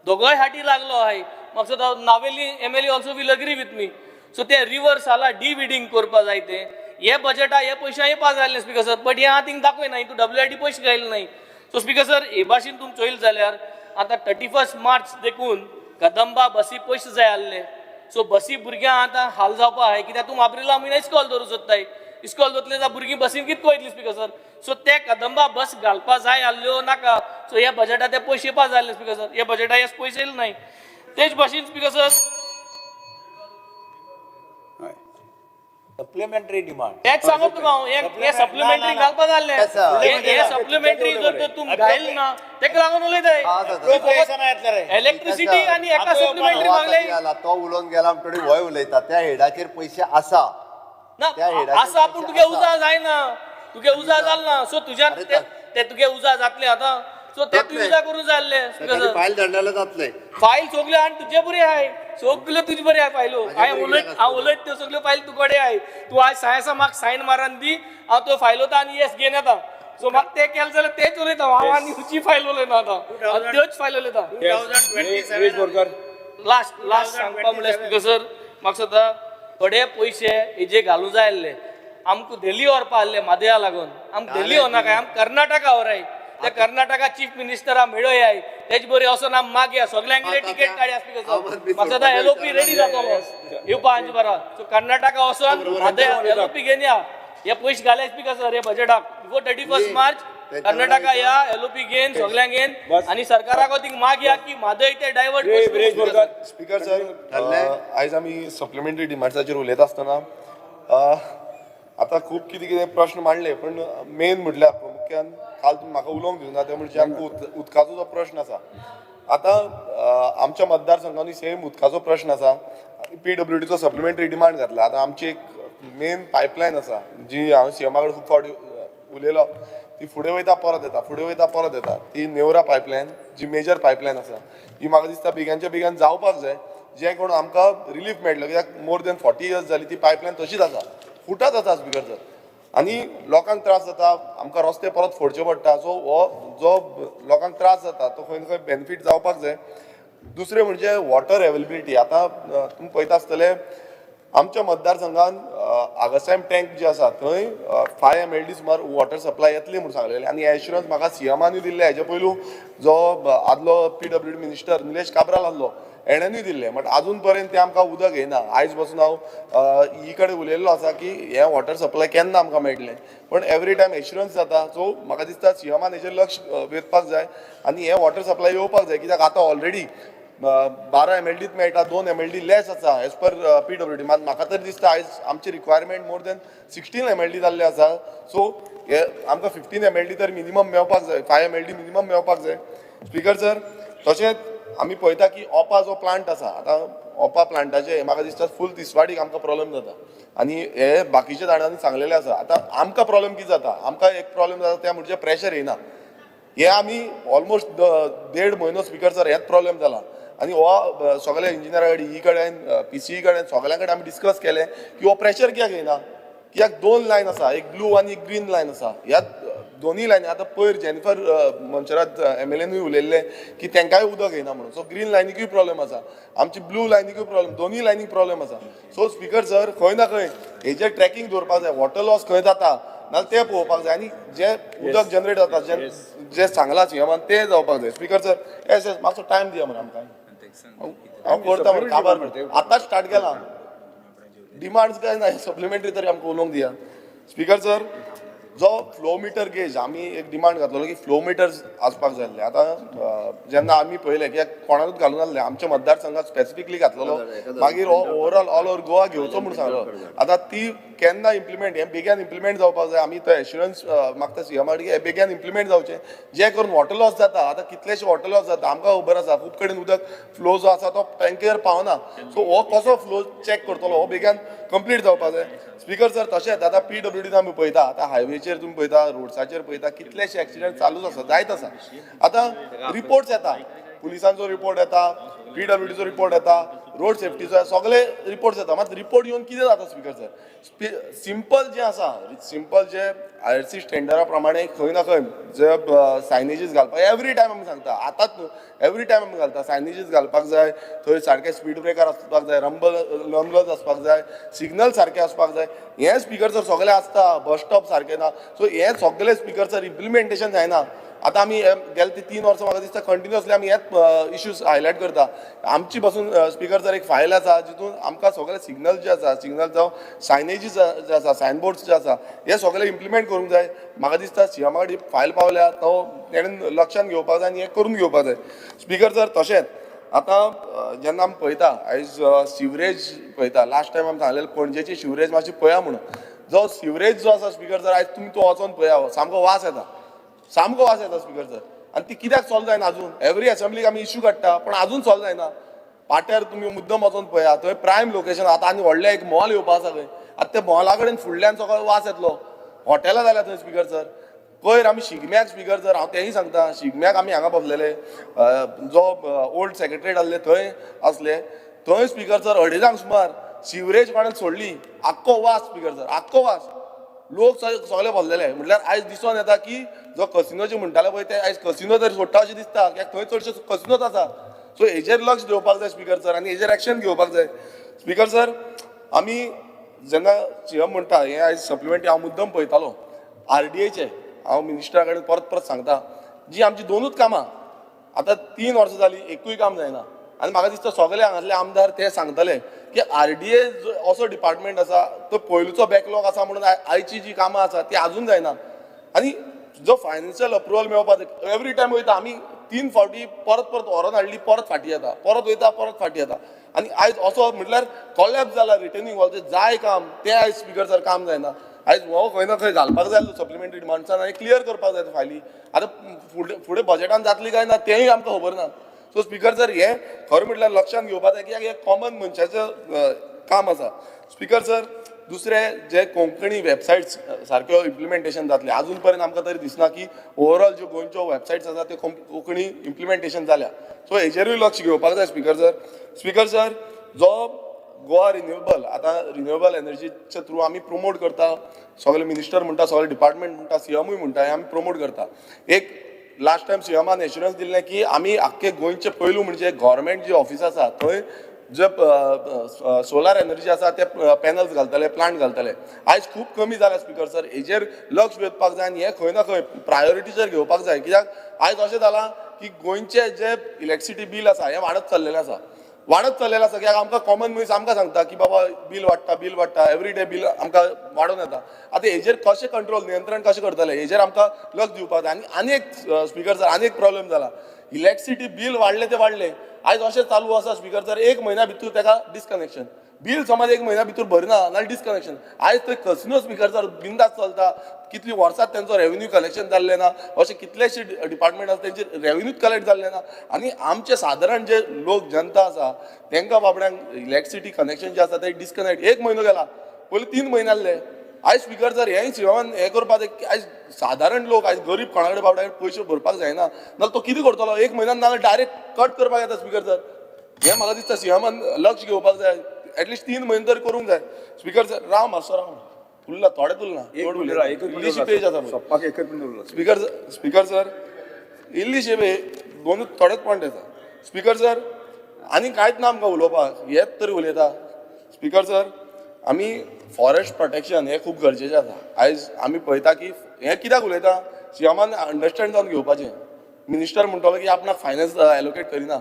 S9: दोगोय हाटी लागलो आहाय. म्हाका दिसता Navelim MLA also will agree with me. So ते रिवर्साला डिविडींग करपा जाय ते हे बजेटा हे पयशे येवपा जाय आसले स्पीकर सर. बट हे हांव थिंग दाखयना हितून WRT पयशे घायले नाय. सो स्पीकर सर हे भाशेन तुमी चोयल जाल्यार आतां 31 मार्च देखून कदंबा बसी पयशे जाय आसले. सो बसी भुरग्यांक आतां हाल जावपा आहाय कित्याक तूं आब्रिला म्हयन्या इस्कॉल दवरूं सोदताय. इस्कॉल दवरतले जाल्यार भुरगीं बसीन कितें वयतली स्पीकर सर. सो ते कदंबा बस घालपा जाय आसल्यो नाका. सो ह्या बजेटा ते पयशे येवपा जाय आसले स्पीकर सर. ह्या बजेटा हे पयशे येयले नाय. तेच भाशेन स्पीकर सर
S13: सप्लिमेंटरी डिमांड
S9: तेच सांगो तुका हांव हे सप्लिमेंटरी घालपा जाल्लें. हे सप्लिमेंटरी जर तूं घायल ना तेका लागून उलयताय. इलेक्ट्रिसिटी आनी एका सप्लिमेंटरी मागले
S5: तो उलोवन गेला म्हणटकीर होय उलयता. त्या हेडाचेर पयशे आसा
S9: ना आसा पूण तुगे उजा जायना, तुगे उजा जाल ना. सो तुज्यान ते तुगे उजा जातले आतां. सो ते तूं उजा करूं जाय आसले.
S5: फायल धाडलेले जातले
S9: फायल सगल्यो आनी तुजे बरी आहाय, सगल्यो तुजे बरी आहाय फायलो. हांव उलयत त्यो सगल्यो फायल तूं कडेन आहाय. तूं आयज सायन्सा म्हाका सायन मारान दी, हांव त्यो फायलो आनी येस घेवन येता. सो म्हाका ते केलें जाल्यार तेच उलयता हांव आनी खंयची फायल उलयना आतां, त्योच फायल उलयता. लास्ट लास्ट सांगपा म्हणल्यार स्पीकर सर म्हाका दिसता थोडे पयशे हेजे घालूं जाय आसले. आमकां दिल्ली व्हरपा आसले म्हादया लागून, आमकां दिल्ली व्हरनाकाय, आमकां कर्नाटका व्हराय. ते कर्नाटका चीफ मिनिस्टरा मेळोयाय तेज बरी वचोन आमी मागया सगल्यांगेले तिकेट काडया स्पीकर सर. म्हाका दिसता LOP ready जातलो येवपा हांचे बरा. सो कर्नाटका वचोन म्हादय LOP घेवन या, हे पयशे घाले स्पीकर सर हे बजेटाक बिफोर 31 मार्च कर्नाटका या LOP घेवन सगल्यांक घेवन आनी सरकाराक थिंग मागया की म्हादय ते डायवर्ट.
S4: स्पीकर सर आयज आमी सप्लिमेंटरी डिमांड्साचेर उलयता आसतना आतां खूब कितें कितें प्रश्न मांडले, पण मेन म्हटल्यार प्रामुख्यान काल तुमी म्हाका उलोवंक दिवना तें म्हणजे आमकां उदकाचो जो प्रश्न आसा. आतां आमच्या मतदारसंघांनी सेम उदकाचो प्रश्न आसा. PWDचो सप्लिमेंटरी डिमांड घातला. आतां आमची एक मेन पायपलायन आसा जी हांव सीएमा कडेन खूब फावटी उलयलो, ती फुडें वयता परत येता, फुडें वयता परत येता. ती नेवरा पायपलायन जी मेजर पायपलायन आसा ही म्हाका दिसता बेगानच्या बेगान जावपाक जाय, जे कोण आमकां रिलीफ मेळटलो. कित्याक मोर दॅन 40 इयर्स जाली ती पायपलायन तशीच आसा, फुटत आसा स्पीकर सर, आनी लोकांक त्रास जाता. आमकां रस्ते परत फोडचे पडटा. सो हो जो लोकांक त्रास जाता तो खंय ना खंय बेनिफीट जावपाक जाय. दुसरें म्हणजे वॉटर एवेलेबिलिटी. आतां तुमी पळयता आसतले आमच्या मतदारसंघान आगस्टायम टँक जे आसा थंय 5 MLD सुमार वॉटर सप्लाय येतली म्हूण सांगलेलें आनी हे एश्युरन्स म्हाका सीएमानूय दिल्लें. हेजे पयलू जो आदलो PWD minister Nilesh Cabral आसलो हेणेनूय दिल्लें, बट आजून पर्यंत तें आमकां उदक येना. आयज बसून हांव ई कडेन उलयल्लो आसा की हें वॉटर सप्लाय केन्ना आमकां मेळटलें, पण एवरी टायम एश्युरन्स जाता. सो म्हाका दिसता सीएमान हेजेर लक्ष वेधपाक जाय आनी हें वॉटर सप्लाय येवपाक जाय. कित्याक आतां ऑलरेडी 12 MLDत मेळटा, 2 MLD less आसा एज पर PWD. मात म्हाका तरी दिसता आयज आमची रिक्वायरमेंट मोर दॅन 16 MLD जाल्ले आसा. सो हे आमकां 15 MLD तर मिनिमम मेळपाक जाय, 5 MLD minimum मेळपाक जाय. स्पीकर सर तशेंच आमी पळयता की ओपा जो प्लांट आसा, आतां ओपा प्लांटाचे म्हाका दिसता फूल तिसवाडीक आमकां प्रॉब्लम जाता आनी हे बाकीच्या जाणांनी सांगलेलें आसा. आतां आमकां प्रॉब्लम कितें जाता, आमकां एक प्रॉब्लम जाता तें म्हणजे प्रेशर येना. हे आमी ऑलमोस्ट 1.5 म्हयनो स्पीकर सर हेच प्रॉब्लम जाला आनी हो सगळे इंजिनियरा कडेन, ई कडेन, PCE कडेन, सगळ्यां कडेन आमी डिस्कस केलें की हो प्रेशर कित्याक येना. कित्याक 2 लायन आसा, एक ब्लू आनी एक ग्रीन लायन आसा. ह्या दोनूय लायनी आतां पयर जेनिफर मनशरात MLAनूय उलयल्लें की तांकांय उदक येना म्हणून. सो ग्रीन लायनीकूय प्रॉब्लम आसा, आमची ब्लू लायनीकूय प्रॉब्लम, दोनूय लायनीक प्रॉब्लम आसा. सो स्पीकर सर खंय ना खंय हेजेर ट्रॅकिंग दवरपाक जाय, वॉटर लॉस खंय जाता नाल्यार तें पळोवपाक जाय आनी जें उदक जनरेट जाता जें सांगलां सीएमान तें जावपाक जाय. स्पीकर सर एस एस मातसो टायम दिया मरे आमकां, हांव करता मरे काबार आतांच स्टार्ट केलां. डिमांड्स काय ना सप्लिमेंटरी तरी आमकां उलोवंक दिया. Speaker sir जो फ्लो मिटर गेज आमी एक डिमांड घातलेलो की फ्लो मिटर आसपाक जाय आसले. आतां जेन्ना आमी पळयलें कित्याक कोणाकूच घालूंक नासलें, आमच्या मतदारसंघात स्पेसिफिकली घातलेलो, मागीर हो ओवरऑल ऑल ओवर गोवा घेवचो म्हूण सांगलो. आतां ती केन्ना इम्प्लिमेंट, हें बेगीन इम्प्लिमेंट जावपाक जाय. आमी तो एश्युरन्स मागता सीएमा कडेन की हें बेगीन इम्प्लिमेंट जावचें, जे करून वॉटर लॉस जाता. आतां कितलेशे वॉटर लॉस जाता, आमकां खबर आसा खूब कडेन उदक फ्लो जो आसा तो टँकेर पावना. सो हो कसो फ्लो चॅक करतलो, हो बेगीन कंप्लीट जावपाक जाय. स्पीकर सर, तशेंच आतां पीडब्ल्यूडीन आमी पळयता, आतां हायवेचेर तुमी पळयता, रोड्साचेर पळयता, कितलेशे एक्सिडंट चालूच आसा, जायत आसा. आतां रिपोर्ट्स येता, पुलिसांचो रिपोर्ट येता, पीडब्ल्यूडीचो रिपोर्ट येता, रोड सेफ्टीचो, सगळे रिपोर्ट्स येता. मात रिपोर्ट येवन कितें जाता स्पीकर सर, सिंपल जें आसा, सिंपल जे आयआरसी स्टँडर्डा प्रमाणे खंय ना खंय जे सायनेजीस घालपाक एवरी टायम आमी सांगता, आतांच न्हू, एवरी टायम आमी घालता, सायनेजीस घालपाक जाय, थंय सारके स्पीड ब्रेकर आसपाक जाय, रंबल्स आसपाक जाय, सिग्नल सारके आसपाक जाय. हें स्पीकर सर सगळें आसता, बस स्टॉप सारकें ना. सो हें सगळें स्पीकर सर इम्प्लिमेंटेशन जायना. आतां आमी गेले ते 3 वर्सां म्हाका दिसता कंटिन्युअसली आमी हेच इश्यूज हायलायट करता. आमची पासून स्पीकर सर एक फायल आसा जितून आमकां सगळे सिग्नल जे आसा, सिग्नल जावं सायनेजीस जे आसा, सायनबोर्ड्स जे आसा, हे सगळे इम्प्लिमेंट करूंक जाय. म्हाका दिसता सीएमा कडेन फायल पावल्या तो तेणेन लक्षान घेवपाक जाय आनी हें करून घेवपाक जाय. स्पीकर सर, तशेंच आतां जेन्ना आमी पळयता आयज सिवरेज पळयता, लास्ट टायम आमी सांगलेलें पणजेची सिवरेज मातशी पळया म्हणून. जो सिवरेज जो आसा स्पीकर सर, आयज तुमी तो वचोन पळया, सामको वास येता, सामको वास येता स्पीकर सर. आनी ती कित्याक सॉल्व जायना अजून? एवरी असेंब्लीक आमी इश्यू काडटा पण अजून सॉल्व जायना. पाट्यार तुमी मुद्दम वचोन पळया, थंय प्रायम लोकेशन. आतां आनी व्हडलें एक मॉल येवपा आसा खंय, आतां त्या मॉला कडेन फुडल्यान सगळो वास येतलो. हॉटेलां जाल्या थंय स्पीकर सर. पयर आमी शिगम्याक स्पीकर सर, हांव तेंय सांगता, शिगम्याक आमी हांगा बसलेले, जो ओल्ड सेक्रेटरीट आसले थंय आसले, थंय स्पीकर सर 2:30 सुमार सिवरेज कोणें सोडली, आख्खो वास स्पीकर सर, आख्खो वास, लोक सगळे भरलेले. म्हटल्यार आयज दिसून येता की जो कसिनोचे म्हणटाले पळय ते आयज कसिनो तरी सोडटा अशें दिसता, कित्याक थंय चडशे कसिनोच आसा. सो हेजेर लक्ष दिवपाक जाय स्पीकर सर आनी हेजेर एक्शन घेवपाक जाय. स्पीकर सर, आमी जेन्ना सीएम म्हणटा हें आयज सप्लिमेंटरी हांव मुद्दम पळयतालो आरडीएचे, हांव मिनिस्टरा कडेन परत परत सांगता, जी आमची दोनूच कामां आतां 3 वर्सां जालीं एकूय काम जायना. आनी म्हाका दिसता सगळे हांगासले आमदार ते सांगतले की आरडीए असो डिपार्टमेंट आसा तो पयलूचो बॅकलॉग आसा म्हणून आयची जी कामां आसा ती आजून जायना. आनी जो फायनान्शियल अप्रुवल मेळपाक एवरी टायम वयता, आमी 3 फावटी परत परत व्हरोन हाडली, परत फाटीं येता, परत वयता, परत फाटीं येता. आनी आयज असो म्हटल्यार कोलॅप्स जाला रिटेनिंग वॉल, जाय काम तें आयज स्पीकर सर काम जायना. आयज हो खंय ना खंय घालपाक जाय सप्लिमेंटरी डिमांड्सान आनी क्लियर करपाक जाय फायली. आतां फुडें फुडें बजेटान जातली काय ना तेंय आमकां खबर ना. सो स्पीकर सर, हें खरें म्हटल्यार लक्षांत घेवपाक जाय की हें कॉमन मनशाचें काम आसा. स्पीकर सर, दुसरें जे कोंकणी वेबसायट्स सारक्यो इम्प्लिमेंटेशन जातलें अजून पर्यंत आमकां तरी दिसना की ओवरऑल ज्यो गोंयच्यो वेबसायट्स आसा त्यो कोंकणी इम्प्लिमेंटेशन जाल्या. सो हेजेरूय लक्ष घेवपाक जाय स्पीकर सर. स्पीकर सर, जो गोवा रिन्युएबल, आतां रिन्युएबल एनर्जीच्या थ्रू आमी प्रोमोट करता, सगळे मिनिस्टर म्हणटा, सगळे डिपार्टमेंट म्हणटा, सीएमूय म्हणटा, हें आमी प्रोमोट करता. एक लास्ट टायम सीएमान एश्युरन्स दिल्लें की आमी आख्खे गोंयचे पयलू म्हणजे गव्हर्मेंट जी ऑफिस आसा थंय जे सोलार एनर्जी आसा ते पॅनल्स घालतले, प्लांट घालतले. आयज खूब कमी जाला स्पीकर सर, हेजेर लक्ष वेधपाक जाय आनी हें खंय ना खंय प्रायोरिटीचेर घेवपाक जाय. कित्याक आयज अशें जालां की गोंयचें जें इलेक्ट्रिसिटी बील आसा हें वाडत चल्लेलें आसा, वाडत चल्लेलें आसा. कित्याक आमकां कॉमन मनीस आमकां सांगता की बाबा बील वाडटा, बील वाडटा, एवरी डे बील आमकां वाडोवन येता. आतां हेजेर कशें कंट्रोल, नियंत्रण कशें करतले हेजेर आमकां लक्ष दिवपाक जाय. आनी आनी एक स्पीकर सर, आनी एक प्रॉब्लेम जाला, इलेक्ट्रिसिटी बील वाडलें तें वाडलें, आयज अशें चालू आसा स्पीकर सर, 1 म्हयन्या भितर तेका डिस्कनेक्शन, बील समज 1 म्हयन्या भितर भरना नाल्यार डिस्कनेक्शन. आयज थंय कसिनो स्पीकर सर बिंदास चलता, कितली वर्सां तेंचो रेवेन्यू कलेक्शन जाल्लें ना, अशे कितलेशे डिपार्टमेंट आसा तेंचे रेवेन्यूच कलेक्ट जाल्लें ना. आनी आमचे सादारण जे लोक जनता आसा तेंकां बाबड्यांक इलेक्ट्रिसिटी कनेक्शन जें आसा तें डिस्कनेक्ट 1 म्हयनो गेला, पयलीं 3 म्हयने आसले. आयज स्पीकर सर हेंय सीएमान हें करपाक जाय, आयज सादारण लोक, आयज गरीब कोणा कडेन बाबड्या पयशे भरपाक जायना, नाल्यार तो कितें करतलो 1 म्हयन्यान, नाल्यार डायरेक्ट कट करपाक येता स्पीकर सर. हें म्हाका दिसता सीएमान लक्ष घेवपाक जाय, एटलिस्ट 3 म्हयने तरी करूंक जाय. स्पीकर सर, राव मातसो, राव, उरला थोडें उरला, इल्लीशी पेज आसा
S1: सोंपपाक एकच मिनट उरला.
S4: स्पीकर सर, इल्लीशी दोनूच थोडेच पॉयंट आसा. स्पीकर सर, आनी कांयच ना आमकां उलोवपाक, हेच तरी उलयता. स्पीकर सर, आमी फॉरेस्ट प्रोटेक्शन हें खूब गरजेचें आसा. आयज आमी पळयता की हें कित्याक उलयता, सीएमान अंडरस्टँड जावन घेवपाचें. मिनिस्टर म्हणटलो की आपणाक फायनान्स एलोकेट करिना.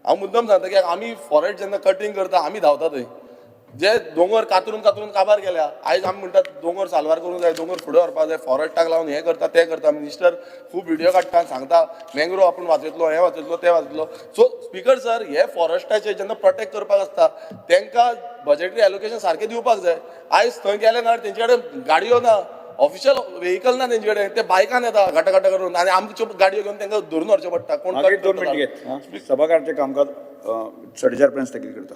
S4: हांव मुद्दम सांगता की आमी फॉरेस्ट जेन्ना कटींग करता आमी धांवता थंय, जे दोंगर कातरून कातरून काबार केल्या. आयज आमी म्हणटात दोंगर साल्वार करूंक जाय, दोंगर फुडें व्हरपाक जाय, फॉरेस्टाक लावन हें करता तें करता. मिनिस्टर खूब व्हिडियो काडटा, सांगता मँग्रोव आपूण वाचयतलो, हें वाचयतलो, तें वाचयतलो. सो स्पिकर सर, हे फॉरेस्टाचे जेन्ना प्रोटेक्ट करपाक आसता तांकां बजेटरी एलोकेशन सारकें दिवपाक जाय. आयज थंय गेले ना, तेंचे कडेन गाडयो ना, ऑफिशियल व्हेकल ना तेंचे कडेन, ते बायकान येता घाटा घाटा करून आनी आमच्यो गाडयो घेवन तांकां धरून व्हरचें पडटा. कोण
S1: मागीर 2 मिनट घेत. सभाघराचें कामकाज 4:30 पर्यंत स्थगीत करता.